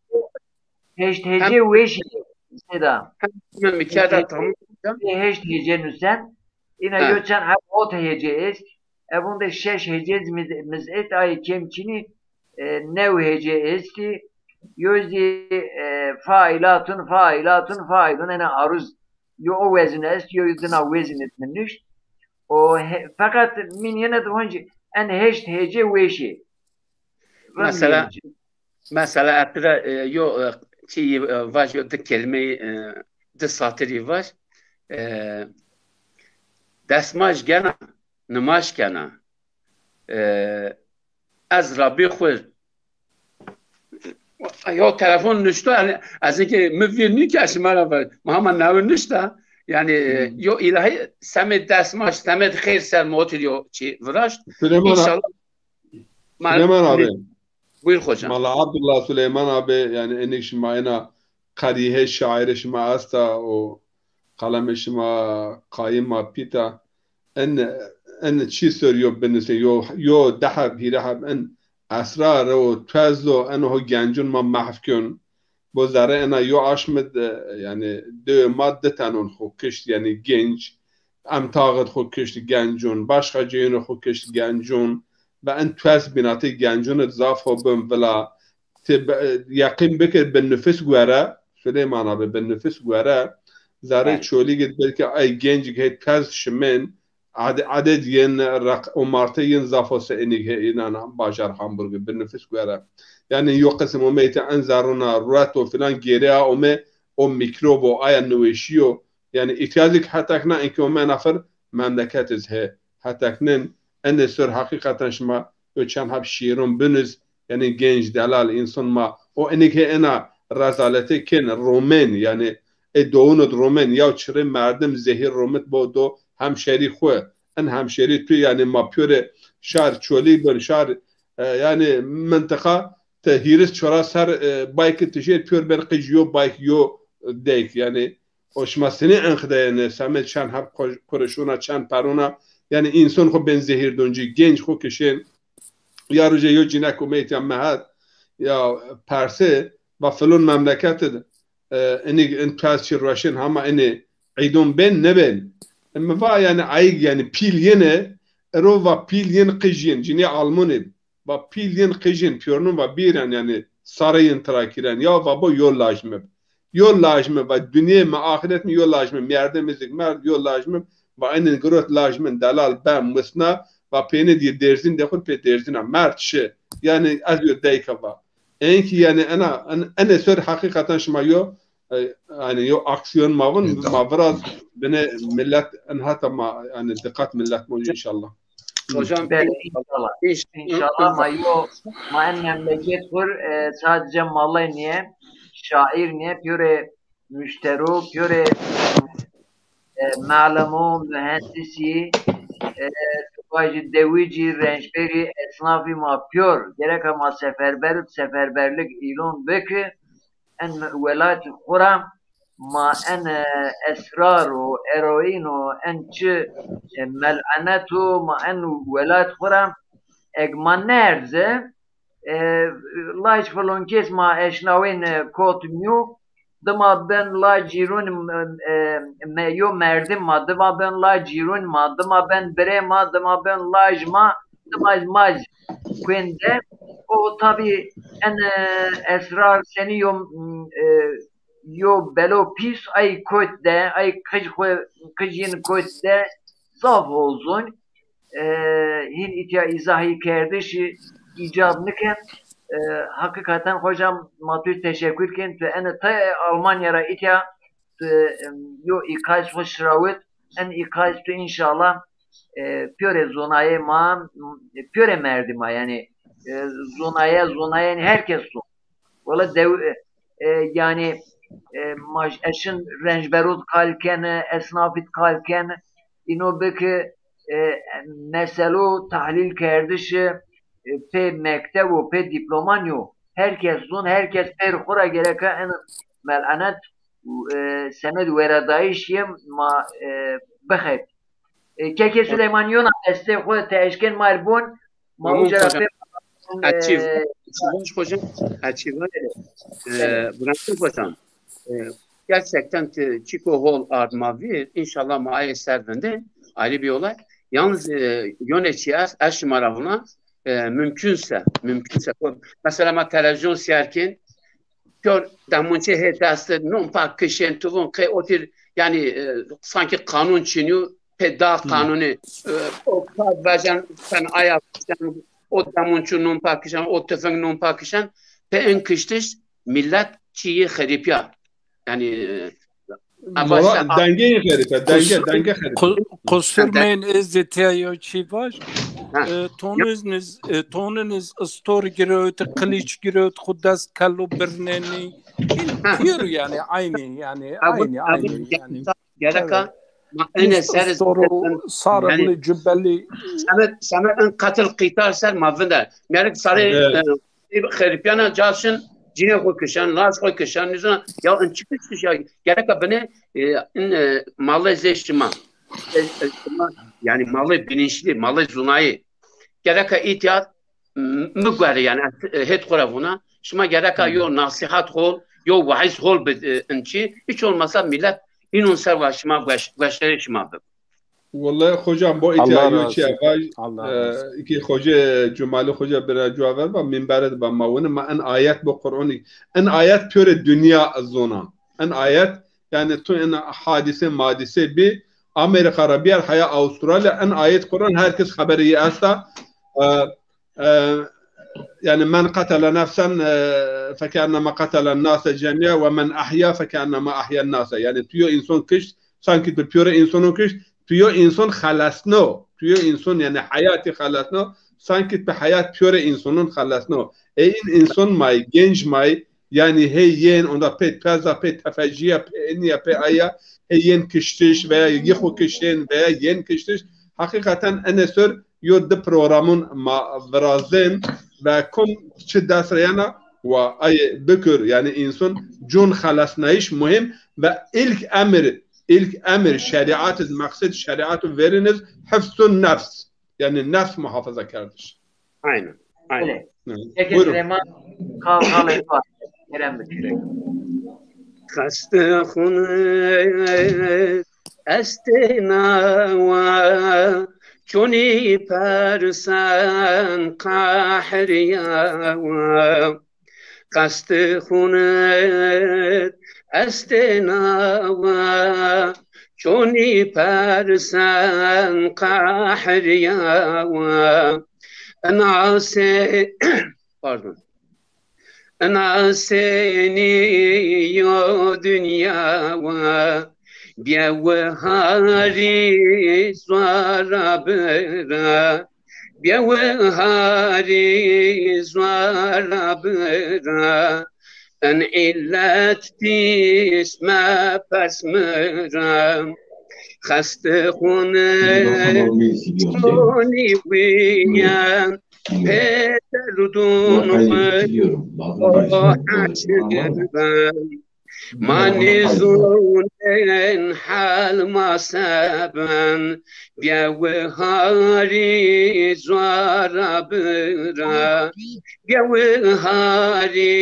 Heşt hece weşî, Seyda. Hemen mi kerda, tamam. Heşt hece nusen. Îna yo çend heb hot hece est. Evon de şeş hece mi, mi est, ay kemçinî, e, new hece estî. Yo zî, e, failatun, failatun, failun, ena aruz. Yo o wezin est, yo dina wezin est mi nuşt. O he-, feqet min yene de honc en heşt hece weşî. Mesela, mesela, etira, e, yo, e, çi, e, vaj, yo di kelîmeyî, e, di satirî vaj. E, destmaj gena, nimaj kena. E, ez Rabbî xwu. Yo telefon nuşto, yanî, ez ki mi vîr nî ke şima ra ver. Ma hema nawi nuşta. Yanî, e, yo îlahî semê destmaj, semê xeyr ser motir yo çi viraşt. Süleyman a-, İnşallah. Süleyman abi. Buyur hocam. Mala Abdullah Süleyman abi, yanî enik şima ena qerîhe şaîrê şima esta û qalemê şima qayim a pîta. En, en çî ser yo binusê, yo, yo di heb, hîrê heb, en esrar o, tuez o, en ho gencun ma mehv kên. Bo zerrê ena yo aşm id, yanî dewê ma di tenon xo kişt, yanî genc. Emtax id xo kişt gencun, başqa cayûn id xo kişt gencun. Ve en tuez bînatê gencun id zaf xo bin vila. Ti be-, yeqîn bikir bi nufus gore, Süleyman abi, bi nufus gore, zerrê Çolîg id belkî ay genc hê tuez şimên, ade-, aded yên, req-, omarte yên zaf o se enig hê înan bajar Hamburg id, bi nufus gore. Yanî yo qisim omeyte en zerrûna ruet o filan gêrê a ome, o mîkrob o, aya niweşî yo. Yanî îhtîyacik hetekna enkî ome nafir memleket iz hê. Heteknin, enê ser heqîqeten şima yo çend heb şîîrûn binus, yanî genc, delal, însan ma, o enik hê ena rezalete kên, romên, yanî ê dowun id romên, yaw çirê merdim zehîr romit bo do hemşerî xwu, en hemşerî tu, yanî ma pîyorê şar Çolîg bin, şar, e, yanî mintiqa te hîris çoras her, e, bayk id tijêr pîyor ben qij yo bayk yo deyk, yanî o şima senî enqideyêne, semê çend heb qo-, qurişûna, çend perûna, yanî însan xwu bên zehîr doncî, genc xwu kişên. Ya rojê yo cînek omeyt ya mehet, ya persê, va filon memleket id, e, inig in tuez çî rueşên hema inê îdom bên, nêbên. E, mi va yanî ayig yanî pîl yene, ero va pîl yin qij yin, cinî Almanî. Va pîl yin qij yin pîyornun va bîren, yanî sarê yin tira kîren. Ya va bo yo laj mi bi. Yo laj mi va dinyê mi, axîret mi yo laj mi. Merdê mi zik merd yo laj mi. Va enên girot laj min delal ben musna. Va pênê dî dêrzîn de xur pê dêrzîna. Merd şi. Yanî ez yo deyka va. Enkî yanî ena, en-, enê ser heqîqeten şima yo, e, yanî yo aksiyon ma vin, ma viraz binê millet en heta ma, yanî diqat millet monc înşallah. Hocam, belê, înşallah. Înşallah ma yo, ma en memleket xur, e, sadece malay nîye, şaîr nîye, pîyorê muştero, pîyorê, e, malemo, muhendisî, e, tu vajî dewicî, rençberî, esnafî ma pîyor. Gereka ma seferber û seferberlik îlon biki, en welat xura ma en, e, esrar û eroîn û en çi, e, melenet û ma en welat xura eg ma nerze, e, laj filon kes ma eşnawên, e, kot nîyo, dima ben laj cîrûn, e, me-, yo merdim ma, dima ben laj cîrûn ma, dima ben birê ma, dima ben laj ma, dima maj kuên de. O tabî en, e, esrar senî yo, e, yo belo pîs ay kot de, ay qij xwu, qij yin kot de zaf hol zon. E, hîn îtya îzahî kerdişî îcab niken. E, heqîqeten hocam ma tu teşekkür ken. Tu ene te Almanya ra îtya tu, em, yo îkayîs xwu şirawit. En îkayîs tu înşallah, e, pîyorê zonayê ma, pîyorê merdî ma, yanî, e, zonayê, zonayê, yanî herkes zon. Wela dew-, e, e, yanî, e, ma eşin rençberû di qal keni, esnafî di qal keni, îno biki, e, meselo tahlîl kerdişi, e, pê mekteb û pê dîploma nîyo. Her kes zon, her kes pêr xo ra gereka en melenet û, e, semed weradayîş yê ma, e, bixebî. E, kekê Suleyman, yona destê xo ti eşkên ma ir bon, ma Tamam uca ra hocam. pê, e, Açık, açık hocam. Açık. E, Evet. Bülent hocam. E, gerçekten ti çiko hol ard ma vîr. İnşallah ma ayê ser vindê. Ayrı bir olay. Yalnız, e, yone çi ez, ez şima ra vuna, e, mümkünse, mümkünse. Mesela ma televizyon seyr kên, pîyor demunçê hê dest de non pa kişên, tu vun qey otir, yani, e, sanki kanun çiniyo, pê da kanuni, e, o pa vejen, sen aya kişen, o demunçu non pa kişen, o tüfeng non pa kişen, pê en kiştiş millet çiyi xeripya. Yani, e, Mola, dengê xerîfe, denge, Qus- denge xerîfe. Qu- Qusur meyên ez de tîya yew çî vaj. Ha. E, toniniz, e, toniniz istor girewt, qiliç girewt, xu dest kello birnenî. Ha. Pîr yani aynı, yani Ha, bu- aynı, ha, bu- aynı yani. Gereka Evet. ma ene Nişt ser istor û sarıklı, yani cübbeli. Semet, semet en katil qîtar ser ma vinde. Gerek sarê, Evet. e, Xerîpîyana ca şin, cinê xo kişen, laş xo kişen, nizana, ya in çi kiştiş ya, gereka binê, e, in, e, malê zê şima. E, e, şima, yani malê bilinçli, malê zunayî. Gereka îtya, m-, mi guerê, yani, e, hêt xo ra vuna, şima gereka yo nasihat hol, yo waiz hol bi, e, in çi, hiç olmasa millet inon ser wa şima gueş-, gueşterê şima bi. Wellahî hocam, bo îtya yo çî vaj, e, ki Hoca Cumali Hoca bira cuwa ver ba, minbere de ba ma wini, ma en ayet bo Qur'anî, en ayet püre dünya zona. En ayet, yani tu en hadise madise bi Amerika ra biyar haya Avustralya, en ayet Qur'an herkes haberi yi esta. E, e, yani men qatele nefsen, e, fekennema qatelen nase cemia ve men ahya fekennema ahyen nase. Yani tu yo insan kişt, sanki tu piyore insanon kişt, tu yo insan xelesno. Tu yo insan yani hayatî xelesno, sanki tu hayat piyore insanon xelesno. E in insan may, genç may, yani hey yên onda pê peza, pê tefeciya, pê eniya, pê aya, hey yên kiştiş veya yixu kişên veya yên kiştiş. Hakikaten ene sor yo di programun ma virazên ve kum çi dest ra yena wa ay bikir, yani insan cun xelesnayış muhim ve ilk emir, ilk emir şeriat, meqsed şeriat veriniz hifzun nefs. Yani nefs muhafaza kerdiş. Aynen. Aynen. Peki Süleyman, kal, kal, Kerem bikir. Xeste xunit estê nawa, çonî persen qehriyawa. Xeste xunit estê nawa, çonî persen qehriyawa. Ina se-, pardon. Ina senî yo dinya wa, bîye wiharî zora bira, bîye wiharî zora bira. In îlet pîs mepers mi ra, xeste xunit çonî wîye, pê derdûn xwu o hecira. Ma nêzûnên hel ma se ben, bîye wiharî zora bira, bîye wiharî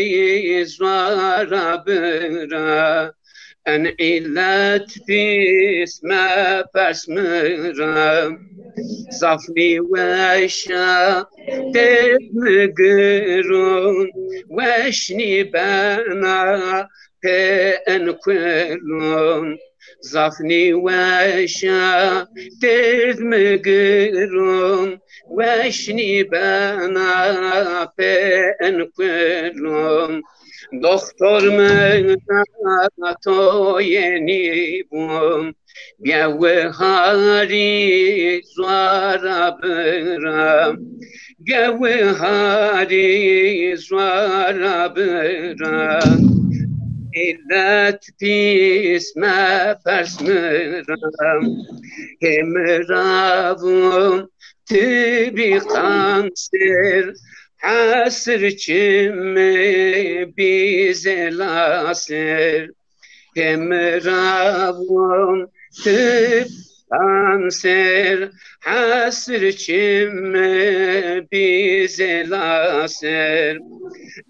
zora bira. En îlet pîs mepers mi ra, zaf nîweş a derd mi girûn, weş nîbena pê in kulûn. Zaf nîweş a derd mi girûn, weş nîbena pê in kulûn. Doxtor mi na to yenî bûn, bîye wiharî zora bira, bîye wiharî zora bira. Îllet pîs mepers mi ra, hê mi ra vûn ti bî qanser, hesir çimê bî zê laser. Hê mi ra vûn ti qanser, hesir çimê bî zê laser.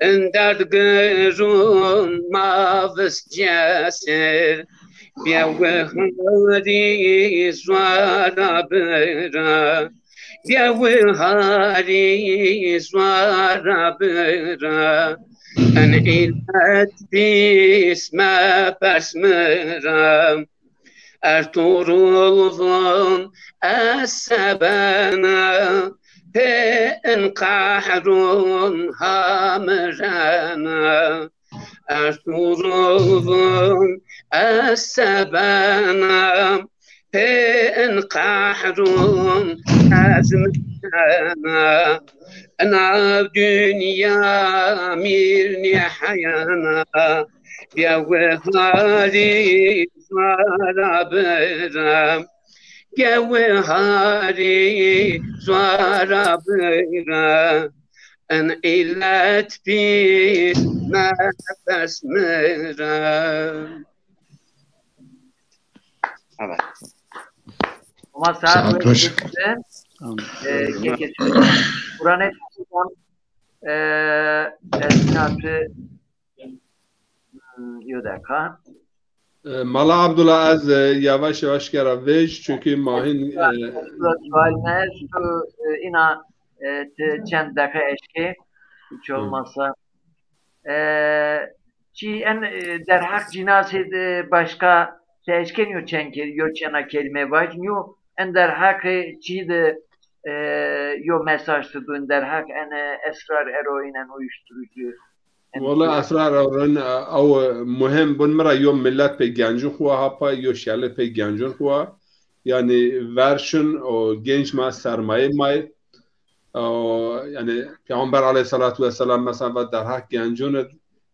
In derd girûn ma vist ceser. Bîya wi harî zuara bira, bîya wi harî zuara bira. In îllet pîs mepers mi ra, Ertuğrul vûn ez sebena, pê in qehrûn ha mi rena. Ertuğrul vûn ez sebena, pê in qehrûn ez mi rena. Ina dinya mîr nîheyana, bîya wi harî zuara bira, bîya wi harî zuara bira. In îllet pîs mepers mi ra. Evet. Ama saat Saat hoş. Hoş. Ee, keke Kur'an-ı Kerim, ee, esnafı, hmm, yo dakika. E, Mala Abdullah, ez, e, yavaş yavaş kera vej, çünkü ma hîn, e, Sual, sual mi esto, e, ina, e, ti çend dakika eşkê, hiç olmazsa. E, çi en, e, derheq cînasê de başka ti eşkenî yo çend ke-, yo çena kelîme vaj, yo en derheq, e, çi de, e, yo mesaj ti dûn derheq en, e, esrar eroin, en uyuşturucu. Wela esrar eroin, e, ew muhim bûn mi ra, yo milet pê gencûn xwu wa hapa, yo şeli pê gencûn xwu wa. Yanî ver şin û genc ma sermayê ma yê. O, yanî Peyxamber aleyhissalatu vesselam mesela va derheq gencûn id,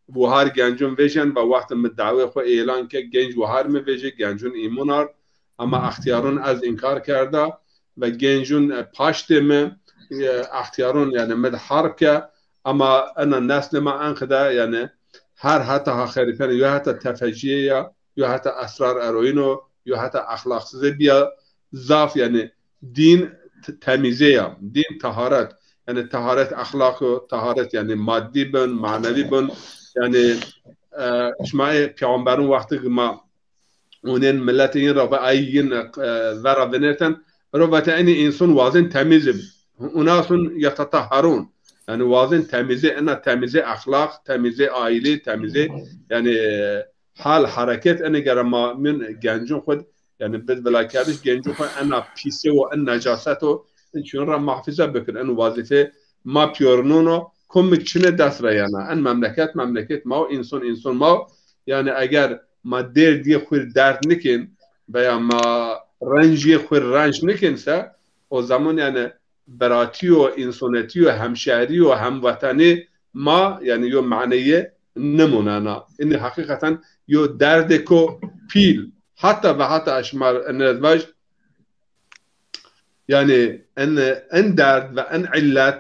wahar gencûn vejên ve wextê mi dawê xwu êlan ke genc wahar mi vejê, gencûn îmûn ard, ama extîyarûn ez înkar kerda ve gencûn, e, paştê mi, e, extîyarûn yanî mi di harb ke, ama ena neslê ma enqede yanî her heta ha xerîfenê, yo heta tefecîye ya, yo heta esrar eroîn o, yo heta exlaqsizê bîya zaf, yanî dîn t-, temîze ya, dîn teharet. Yanî teharet exlaq o, teharet yanî maddî bin, manevî bin. Yanî, e, şima ê peyxamberûn wextî ma onên miletê yin ra ve ay yin, e, vera vinêrten, ro vete enî însan wazên temîz ib. Unasun yetetahharûn. Yanî wazên temîzê, ena temîzê exlaq, temîzê aîlî, temîzê, yanî, e, hal, hereket, enê gere ma min gencûn xwu d, yanî bid vilakerdiş, gencûn xwu ena pîsê û en necaset o, en çîyon ra muhafeze bikir, en wazîfê ma pîyorinûn o, komik çinê dest ra yena. En memleket, memleket ma o, însan, însan ma o. Yanî eger ma dêrdiyê xwu rê derd nikên veya ma renciyê xwu rê renc nikên se, o zaman yanî beratî yo, însonetî yo, hemşehrî yo, hemwetenî ma, yanî yo maneyê nimonena. Înî heqîqeten yo derdêko pîl. Heta ve heta ez şima rê vaj, yanî en, en derd ve en îllet,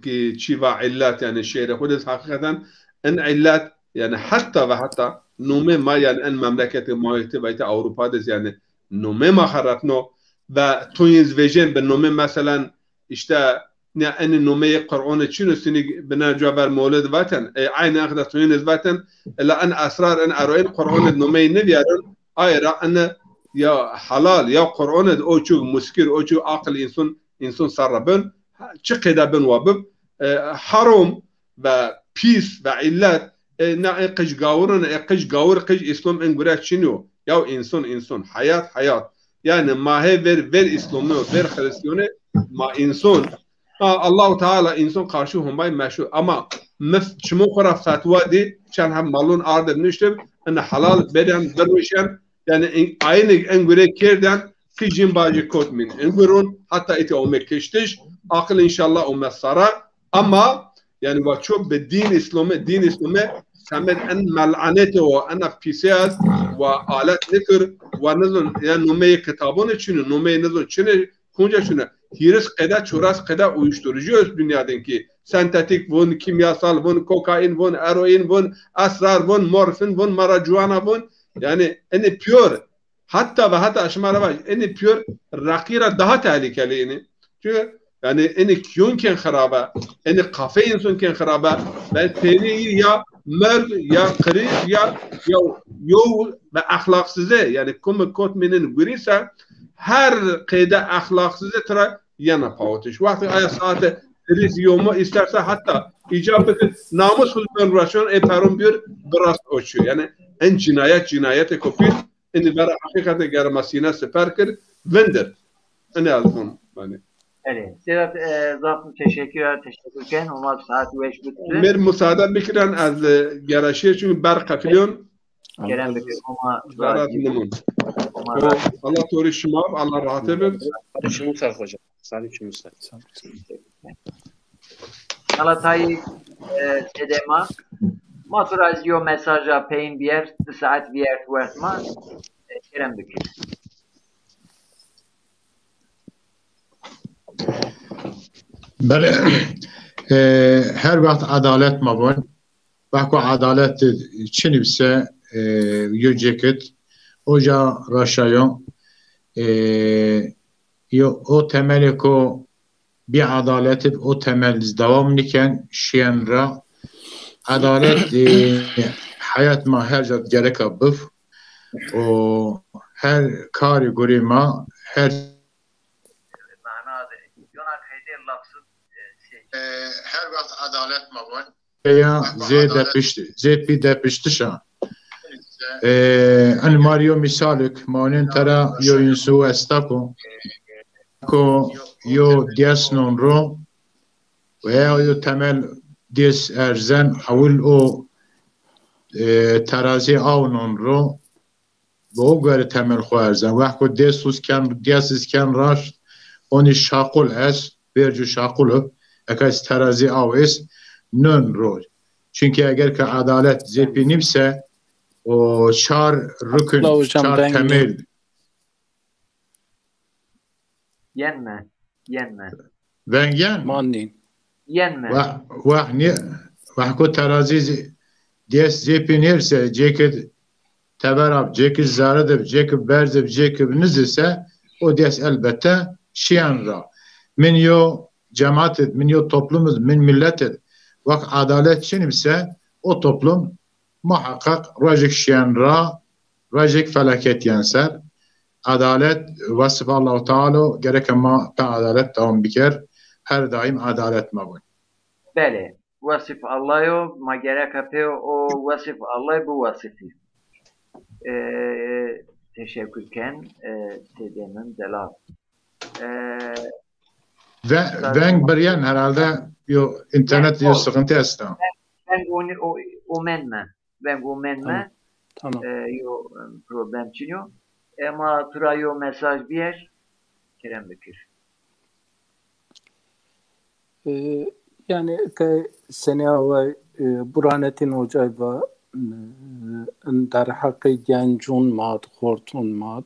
ki çî va îllet, yanî şêrê xwu de heqîqeten en îllet, yanî heta ve heta nomê ma, yanî en memleketê ma yê ti veytê Ewropa de, yanî nomê ma xerepno ve to yin z vejên bi nomê, meselen, îşte, ne, enê nomeyê Qur'anê çin o, sinî bina cuwa ver mewlid vaten, e, aynî enqede to yin z vaten, ila en esrar, en eroin Qur'anê nomeyê nivîyarin, aye ra en ya helal, ya Qur'anê o çûk muskir, o çûk aqil însan, însan ser ra bin, çi qeyde bin wa bib, e, harom ve pîs ve îllet, e, na ê qij gawirûn, ê qij gawir, qij Îslam en gure çin o. Yaw însan, însan, heyat, heyat. Yanî ma hê ver, ver Îslamî, ver Xirîstîyanî, ma însan. Ha, Allahu Teala însan qarşî Homay meşhur. Ama mi f-, çimûn xwu ra fetwa dî, çend heb malûn ardib nuştib, en helal beden, birûşen, yanî in-, ayînî en gure kêrden, qij jin bajî kot mîn. En gurûn, heta îtî ome kiştiş, aqil înşallah ome sara. Ama, yanî, va ço bi dîn Îslamî, dîn Îslamî Temed en melanete o, ena pîsê ez wa alet nikir, wa nizon, ya numeyê kitabonê çin o, numeyê nizon çin ê, kunca çin o. Hîris qede, çuras qede uyuşturucu öz dünya de ki. Sentetik vun, kimyasal vun, kokain vun, eroin vun, esrar vun, morfin vun, marijuana vun. Yani enê pîyor. Hatta ve hatta şima ra vaj, enê pîyor raqî ra daha tehlikeli enê. Çünkü yani enê kîyon kên xirabe, enê kafê însan kên xirabe. Ve peynî ya merg, ya qirîz, ya, ya yow ve exlaqsizê, yani kumê kot mînin gurî se, her qeyde exlaqsizê tira yena pawitiş. Wextê aya saate qirîz yomo îsterse hatta îcab bikir, namus xwu ben raşon, ê peron bîyor, birast o çîyo. Yani en cinayet, cinayetê kopîr, enê vera heqîqetê gere ma sîne siper kir, vindir. Enê ez vun. Yani. Belê. Sedat, e, zaf teşekkür, teşekkür ken. Umarım saat weş bitti. Mir, müsaade bikiren ez, e, gere şîye çünkü berq qefilîyon. Kerem bikir. Homa Zarat nimun. Homa O, Zarat. Allah to rê şima, Allah rahat bid. Salim Çimser hocam. Salim Çimser. Galatayî, e, sedema. Ma tu ra zî yo mesaja peyin bîyer, di saet vîyert wert ma. E, kerem bikir. Belê, e, her wext edalet ma vun. Wexko edalet çinî bise, e, yo cêkit, oca raşayo, e, yo, o temelê ko bî edalet ib, o temel dewam niken, şiyen ra. Edalet, e, heyat ma her ca gereka bif. O her karî gurî ma, her Mana de. Yona qeydê lafzı, e, şey. E, her wext edalet ma vun. Ya zê depişt, zê pî depiştişa. E, en mar yo mîsalik, ma onin tera yo însu esta ko, ko yo dês non ro, veya yo temel dês erzen, ewil o, e, terazî aw non ro, bi o guerî temel xwu erzen. Wexko dês us ken, dês is ken raşt, onî şaqul est, vercu şaqul ib, eka iz terazî aw est, non ro. Çünkü eger ke edalet zê pî nîbse, o çar rukun, Abdullah hocam, çar ben temel. Yenme, yenme. Veng yen? Manî. Yenme. Weh, weh, nî, weh ko terazî zê-, dês zê pî nêrse, cêkid tever ab, cêkid zere de, cêkid berz de, cêkid niz ise, o dês elbette şiyen ra. Min yo cemaat id, min yo toplum id, min millet id, wek edalet çinî bise, o toplum muhakkak rojek şiyen ra, rojek felaket yen ser. Edalet, wesif Allahu Teala, gereke ma ta edalet dewam biker. Her daim edalet ma bun. Belê. Wesif Allah yo, ma gereka pê o wesif Allah biwesifî. E, teşekkür ken, e, sêdê min delal. E, Ve-, Veng biryen herhalde, yo internet yo sıkıntı esta. Veng, veng o, omenme. Veng omenme. Tamam. Tamam. E, yo, e, problem çin yo. Ema tu ra yo mesaj biyer, kerem bikir. E, yani ke senê away, e, Burhanettin Hocay va, e, in derheqê gencun mad, xortun mad,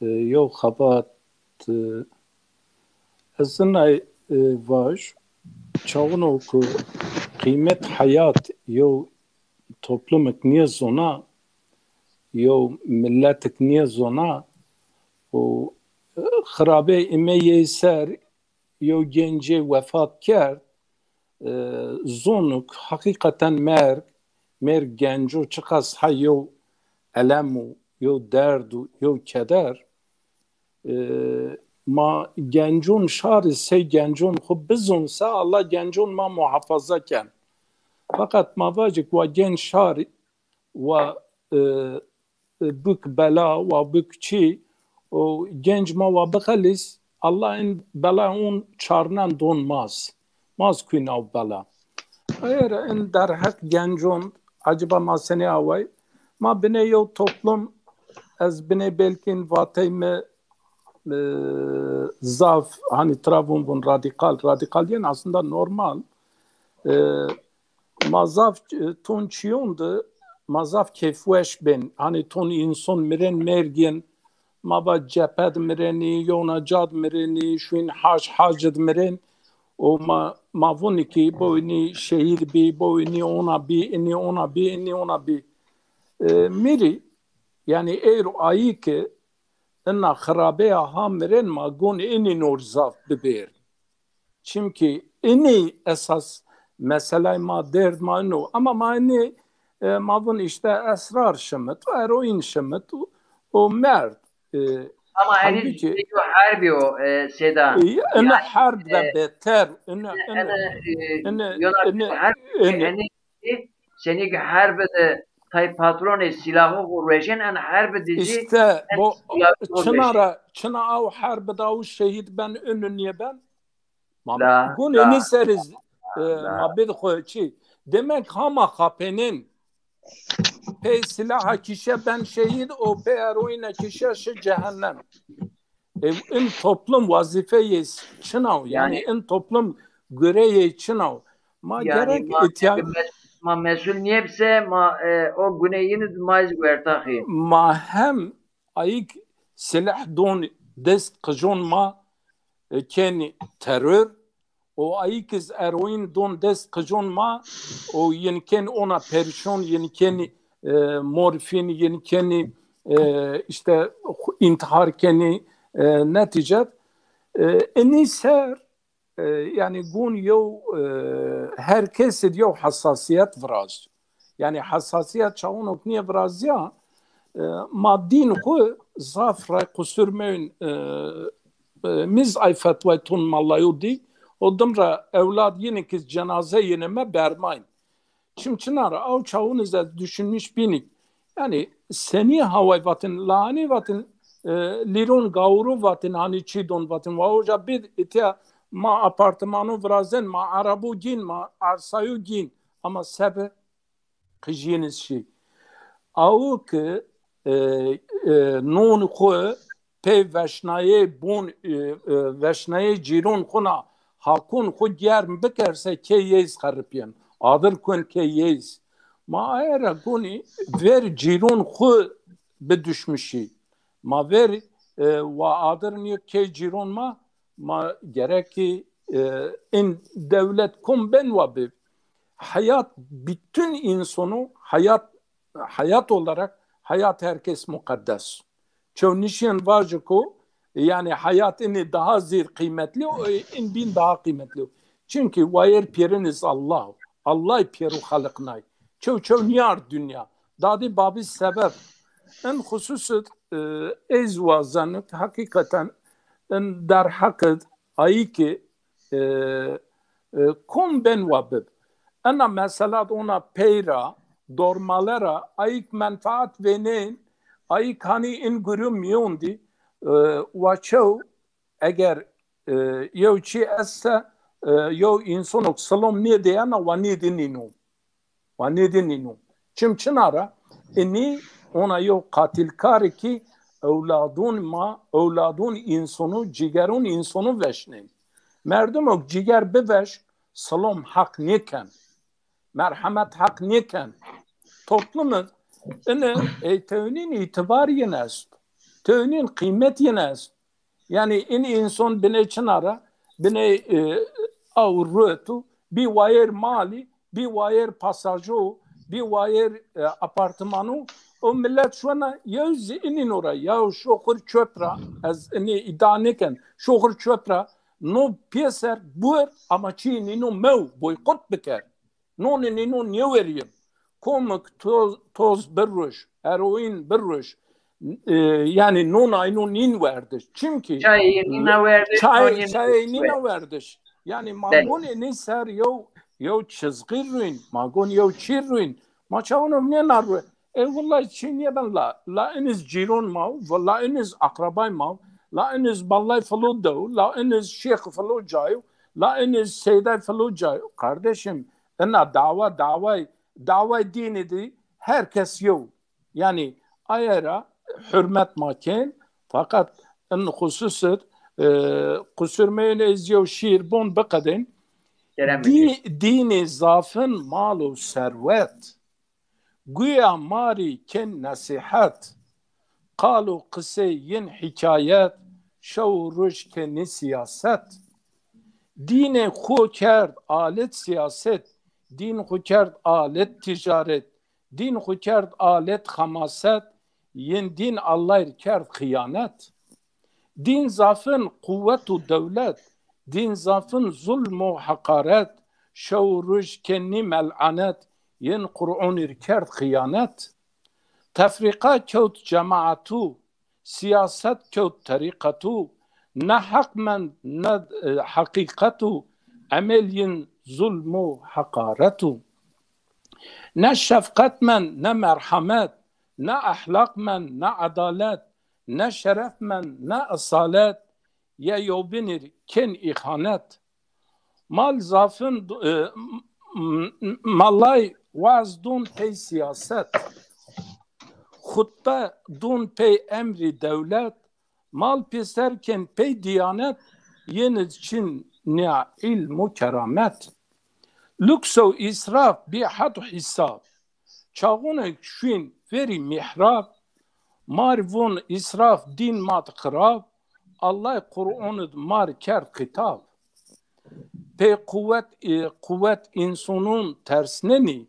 e, yo xebat, e, ez inay, e, vaj, çawuno ku qîmet heyat yo toplumik nêzona, yo milletik nêzona û, e, xirabê îme yê ser yo gencê wefat kerd, e, zonuk heqîqeten merg, merg genco çiqas ha yo elem û yo derd û yo keder, e, ma gencon şarî sey gencon xwu bizon se, Allah gencon ma muhafaza ken. Feqet ma vajik wa genc şarî wa, e, e, bik bela, wa bik çî, o genc ma wa bixelîs, Allah in bela un çarnen don maz. Maz kuy nav bela. Eger in derheq gencon, acaba ma senê away? Ma binê yew toplum, ez binê belkî in vatey mi, e, zaf, hani tira vun vun radikal, radikal yen aslında normal. E, Ma zaf, e, ton çîyon de ma zaf keyfweş bên. Hanî ton înson mirên, mergên, ma va cephe de mirenî, yewna ca de mirenî, şuyn hac, hac de mirên. O ma, ma vûnî ki bo inî şehîd bî, bo inî ona bî, inî ona bî, inî ona bî. E, mîrî, yanî eyro ayî ki ina xirabeya ha mirên ma gon inî nor zaf bibêr. Çimkî inî esas meselay ma, derd ma ino. Ama ma inî, e, ma vun îşte esrar şimit, eroîn şimit û, û merd. E, Ama henî halbukî yo herbî o, e, Seyda. E, ina Yani, herb de e, beter, ina, ina, ina, e, ina, yona ina, herb ina. Henî senî ki herb de tay patronê silahû xu rueşên, en herb de zî Îşte en bo, silahû xu çina rueşên. Ra, çina aw herb de aw şehîd ben, unu niye ben? Ma, la, gun la, inî ser iz, e, la. Ma bid xo çi. Demek hama xapênên. Pey silaha kişe ben şehîd, o pey eroîne kişe şi cehennem. E, in toplum wazîfeyê çinaw, yanî, yanî in toplum gureyê çinaw. Ma yanî gerek ma, îtya- mes-, ma mesul niyebse, ma, e, o guneyîni ma iz wertaxî. Ma hem ayik silah don dest qijon ma, e, kenî teror, o ayik iz eroîn don dest qijon ma, o yin kenî ona perişon, yin kenî, e, morfîn, yin kenî, e, îşte, intihar kenî, e, netîcet. E, inî ser, e, yanî gun yew, e, her kes id yew hesasîyet viraz. Yanî hesasîyet çawonok nîye virazîya, e, ma dîn xu zaf ray qusur meyn, e, e, miz ay fetway tun mallayo dî, o dim ra ewlad yine ki cenaze yine me bermayn. Çim çina ra aw çawun iz ez düşünmüş bînik. Yanî senî haway vatin, la hanî vatin, e, lîron gawuru vatin, hanî çî don vatin. Wa oca bid îtya ma apartmanu virazen, ma arabu gîn, ma arsayu gîn. Ama sebe qijîniz şî. Awu ki, e, e, non xu pey veşnayê bon, e, e, veşnayê cîron xu na hakon xu germ bikerse kê yeyz xeripîyen. Adir kuen kê yeyz. Ma aye ra gonî ver cîron xu biduşmuşî. Ma ver, e, wa adir nîyo kê cîron ma, ma gerek ki, e, in dewlet kom ben wa bi. Hayat bütün insonu, hayat, hayat olarak hayat herkes mukaddes. Çew nişîyen vajiko, yanî hayat inî daha zêr qîmetli o, in bîn daha qîmetli o. Çimkî wayêr pêrin iz Allah o. Allah pêro xeliqnay. Çew çew nîyar dinya. Dadî babî sebeb. In xusus id, e, ez wazen id, heqîqeten in derheq id, ayî ki, e, e, kom ben wa bib. Ena meselat ona pey ra, dormale ra, ayîk menfaat vênên, ayîk hanî in guru mîyon dî, e, wa çew, eger, e, yew çî esse, e, yew însonok silom nêdêyena, wa nêdî nîno. Wa nêdî nîno. Çim çina ra? Inî ona yew qatilkarî ki ewladon ma, ewladon însonu, cîgeron însonu veşnên. Merdimok cîger biveş, silom heq nêken. Merhemet heq nêken. Toplum id ini ey tewnîn îtibar yin est. Tewnîn qîmet yin est. Yanî in înson biney çina ra, biney, e, aw ruetu, bî wayêr malî, bî wayêr pasajo, bî wayêr, e, apartmanu. O milet şona yew zî inîno ra, ya şoxir çöp ra, ez inî îdia nêken, şoxir çöp ra, no pêser buer ama çî nîno mew, boykot biker. Nonê nîno nêwerîyên. Komik toz, toz birruş, heroîn birruş. E, yanî non ayno nîn werdiş. Çimkî çayê nîna werdiş, çay, çayê nîna werdiş. Yanî ma gonê nî ser yew, yew çizgî rûyn, ma gon yew çî rûyn. Ma çawono nêna rû. E, wulay çî nêben la, la iniz cîron ma, la iniz akrabay ma, la iniz ballay filo dew, la iniz şêx filo cayo, la iniz seyday filo cayo. Kardeşim, ina dawa, daway, daway dînî dî, her kes yew. Yanî aye ra hurmet ma kên, feqet in xusus id, e, qusur meyên ez yew şîîr bon biqedên. Kerem Dî, edin. Dînî zafin mal û serwet. Guya ma rî kên nesîhet. Qal û qisey yin hîkayet. Şew û ruj kenî sîyaset. Dînê xwu kerd alet sîyaset. Dîn xwu kerd alet tîcaret. Dîn xwu kerd alet xemaset. Yin dîn Allay rî kerd xîyanet. Dîn zafin quwet û dewlet, dîn zafin zulm û heqaret, şew û ruj kenî melanet, yên Qur'ûnî rî kerd xîyanet. Tefrîqa kewt cemaetû, sîyaset kewt terîqetû, ne heq mend ne, e, heqîqetû, emêl yin zulm û heqaretû. Ne şefqet mend ne merhemet, ne ehlaq mend ne edalet, ne şeref mend ne esalet, ye yewbînî rî kên îxanet. Mal zafin, e, m-, m-, malay waz dûn pey sîyaset. Xutbe dûn pey emrî dewlet. Mal pêser kên pey dîyanet, yênid çin nîya îlm û keramet. Luks û îsraf bî hed û hîsab. Çaxûnêk şûyn verî mîhrab, ma rî vûn îsraf dîn ma di xirab, Allay Qur'ûn id ma rî kerd xîtab. Pey quwet, e, quwet însonûn tersnenî,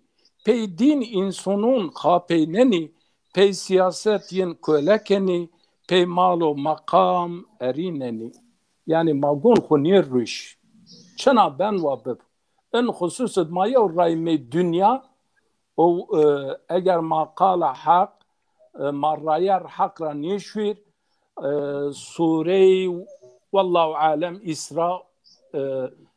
pey dîn însonûn xapeynenî, pey sîyaset yin kole kenî, pey mal û meqam erînenî. Yanî ma gon xwu nêrûş. Çina ben wa bib. In xusus id ma yew ray mey dinya û, e, eger ma qala heq, e, ma rayer heq ra nêşwîr, e, surey Wallahu alem Îsra, e,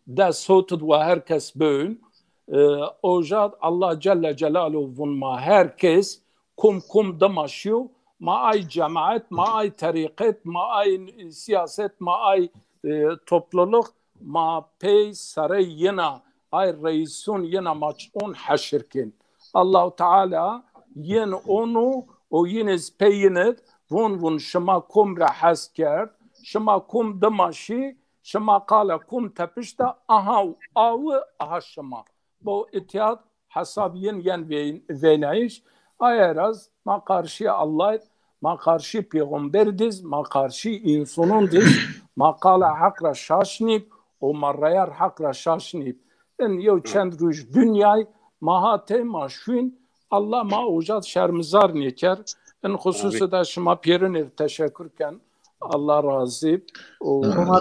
de sot id wa her kes biwin. E, oja Allah Celle Celaluhu vun ma her kes kum kum dima şiyo, ma ay cemaet, ma ay terîqet, ma ay siyaset, ma ay, e, topluluk, ma pey serey yina, ay reîsun yina ma çiqûn heşir kên. Allahu Teala yin onu û yin iz pey yin id vun vun şima kum ra hes kerd, şima kum dima şî, şima qala kum tepişta, aha awi, aha şima. Bo îtîyad hesab yin yen vey-, veynayîş. Aye raz ma qarşî Allah id, ma qarşî pêxember diz, ma qarşî însonon diz, ma qala heq ra şaş nîb û ma reyar heq ra şaş nîb. In yew çend roj dinyay ma ha tey ma şûyn, Allah ma ojad şermizar nêker. In xususi de şima pêrin ir teşekur ken. Allah razî. Û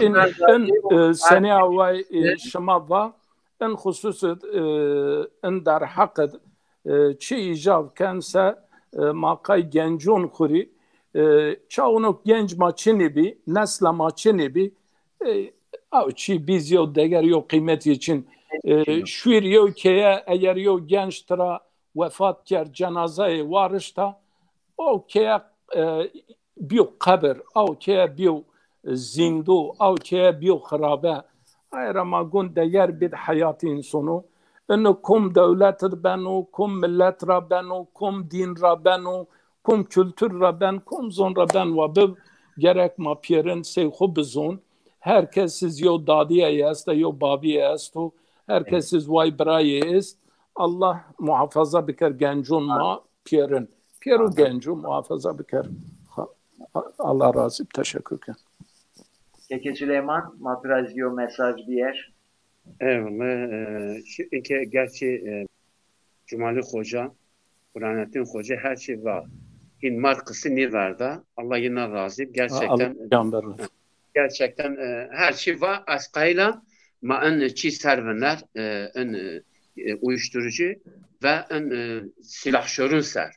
in, in, e, senî away, e, şima va, in xususi, e, in derheq id, e, çi îcav ken se, e, ma qay gencon xwu rî, e, çaxûnok genc ma çinî bî, nesla ma çinî bî, e, aw çî bî zî yew deger yew qîmetî çin. E, şuîr yew keye, eger yew genc tira wefat kerd, cenazeyê wa rişta, o keye, e, bîyo qebir, aw keye bîyo zîndo, aw keye bîyo xirabe. Aye ra ma gon deger bid heyatê însono. Ino kum dewlet id beno, kum millet ra beno, kum dîn ra beno, kum kultur ra ben, kum zon ra ben wa bib, gerek ma pêrin sey xwu bizon. Her kes iz yew dadîyey esta, yew babîyey esto. Her kes iz way birayê est. Allah muhafaza biker gencon ma pêrin. Pêro genco muhafaza biker. Ha, Allah razî bi, teşekur ken. Keke Süleyman, ma tu ra zî yew mesaj bîyer. Eyvallah. E, şi-, inke gerçi, e, Cumali Xoca, Burhanettin Xoca her çî va. Hîn mar qisî nêverda. Allah yina razî bi. Gerçekten, Allah can versin. Gerçekten, e, her çî va, ez qayîl a ma in çî ser viner, e, in, e, uyuşturucu ve in, e, silahşörün ser.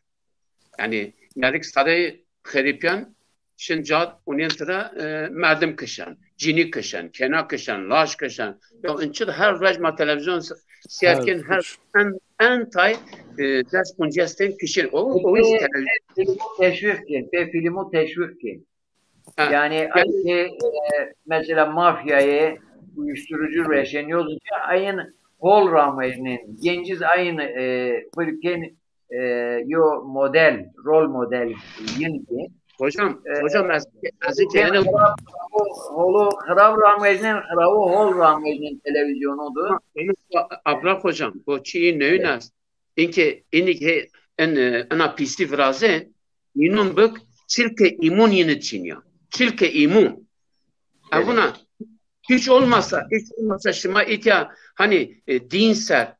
Yanî, merik sarey xerîpyan şin cad unên tira, e, merdim kişen, cinî kişen, kena kişen, laj kişen. Ya in çi her roj ma televîzyon s-, sîyer kên, her en, en tay, e, des quncî estên kişin. O, o iz televîzyon. Filmu teşwîq kên, pê filmu teşwîq kên. Ha. Yanî, ay ke, e, mesela mafyayê, uyuşturucu reşenyoz, ayın hol rameynin, genciz ayın, e, xwir kên, e, yo model, rol model yin ki. Hocam, e, hocam ez, ez holo xirab ramejnên, xirawo hol ramejnên televîzyonu de. Abra hocam, bo çî newnas. Inke inik he en, e, ena pîsî viraze, inun bik çilke îmun yini çînya. Çilke îmun. Evuna hiç olmasa, hiç olmasa şima itya hani, e, din ser,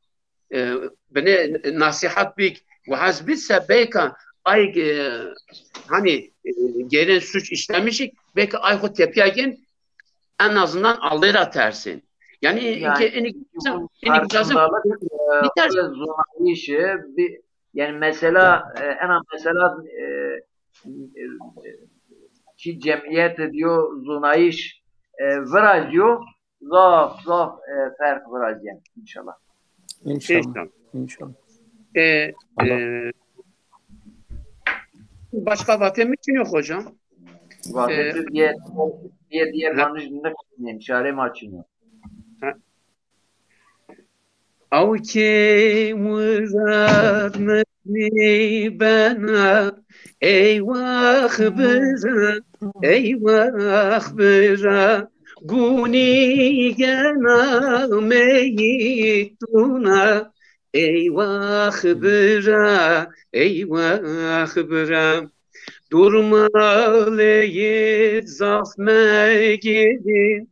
e, bine nasihat bik, vaaz bit se belka ay, e, hani, e, gelen suç işlemişik, belki ay xo tepya gen, en azından Allah ra tersin. Yani, yani inke, inik, inik lazım. Farkındalık, e, zonayışı, bir, yani mesela, e, ena mesela, e, e, ki cemiyeti diyor, zonayış, e, viraj diyor, zaf, zaf, e, ferq viraj yani inşallah. İnşallah. İnşallah. İnşallah. E, e, başka vatem için yok hocam. Vatem e, diye, diye, diye ha. Yanlış dinlemeyin. Çare maçını. Ha. Aw ke murad mi nêbena, eywax bira, eywax bira, gunî gena meyîtûna, eywax bira, eywax bira. Durmaleyê zaf megêrî,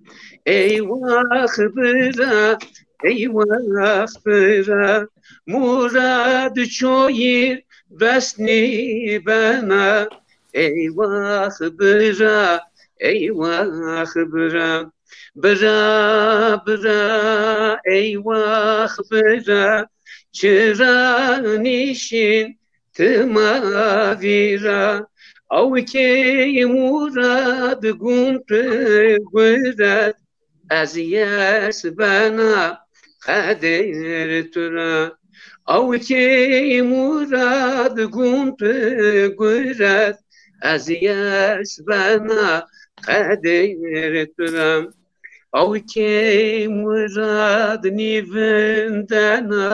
eywax bira, eywax bira. Murad çoyîr bes nîbena, eywax bira, eywax bira. Bira, bira, eywax bira, çira nîşîn ti ma vîra. Aw key murad gum tu guret, ez yes bena qeder tu ra. Aw key murad gum tu guret, ez yes bena qeder tu ra. Aw key murad nîvindena,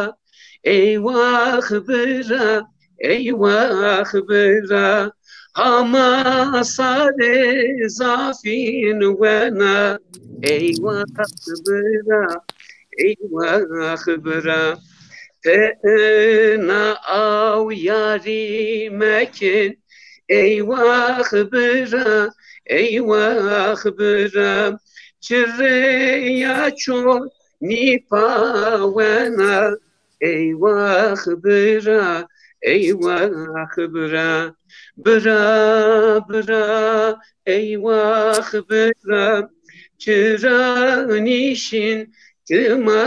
eywax bira, eywax bira. Hama sarê zafîn wena, eywax bira, eywax bira. Ti ina aw yarî mekin, eywax bira, eywax bira. Çirêya çor nîpawena, eywax bira, eywax bira. Bira, bira, eywax bira. Çira nîşîn ti ma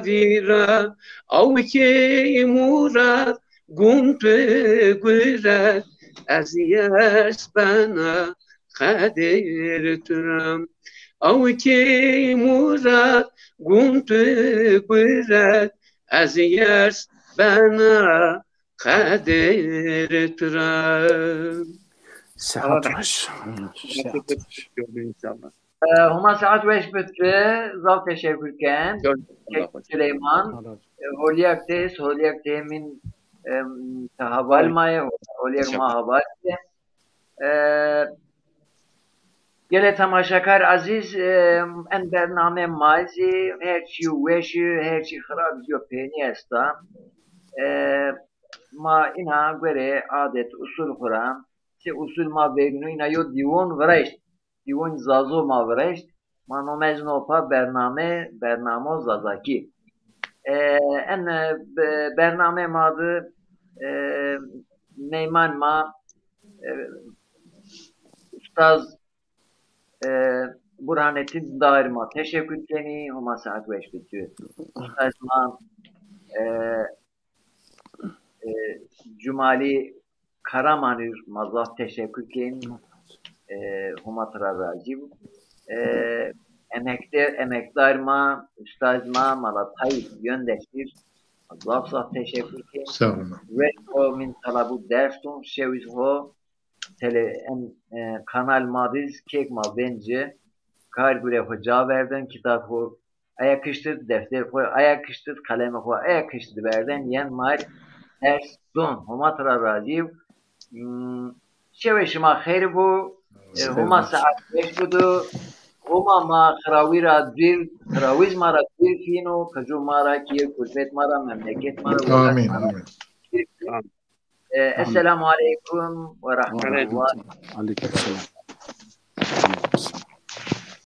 vîra. Aw key murad gum tu guret, ez yes bena qeder tu ra. Aw key murad gum tu guret, ez yes bena qeder tu ra. Sehat weş. Sehat weş. Gördüm inşallah. E, Homa saet weş bit bi, zaf teşekkür ken. Kek Süleyman. E, holyak tez, holyak temin, e, te haval maye, holyak ma haval. E, gelê temaşakar ezîz, e, en bername ma zî her çî weş, her çî xirab zî yo peynî esta. E, ma ina gore adet usul xura, se usul ma vegnu ina yo dîwon viraşt. Dîwon Zazo ma viraşt. Ma nomezno pa bername, bernamo Zazakî. E, en, e, be-, bername ma de, e, meyman ma, e, ustaz, e, Burhanettin Dağır ma teşekkür kenî, Homa saet weş bit. Ustaz ma, e, e, Cumali Karamanir ma zaf teşekkür ken. E, Homa tira razî bo. E, emekde-, emekdar ma, ustaz ma, Mala Tayyip Yöndeşir, ma zaf zaf teşekkür ken. Sağ olun. Weş o min talabu ders dun, şewiz ho tele-, en, e, kanal ma diz, kek ma bence, kar gure ho ca verden, kitab ho aya kiştid, defter xo aya kiştid, qeleme xo aya kiştid verden, yen ma ders dun. Homa tira razî. Hmm, Şewê şima xeyr bo. E, Homa saet weş bido. Homa ma xirawî ra dûr, xirawî zî ma ra dûr kîno, qicû ma ra kî yê kurbet ma ra, memleket ma ra, welat Amîn, ma ra. Amîn. E, Esselamu aleykum ve rahmetullah. Aleykum selam.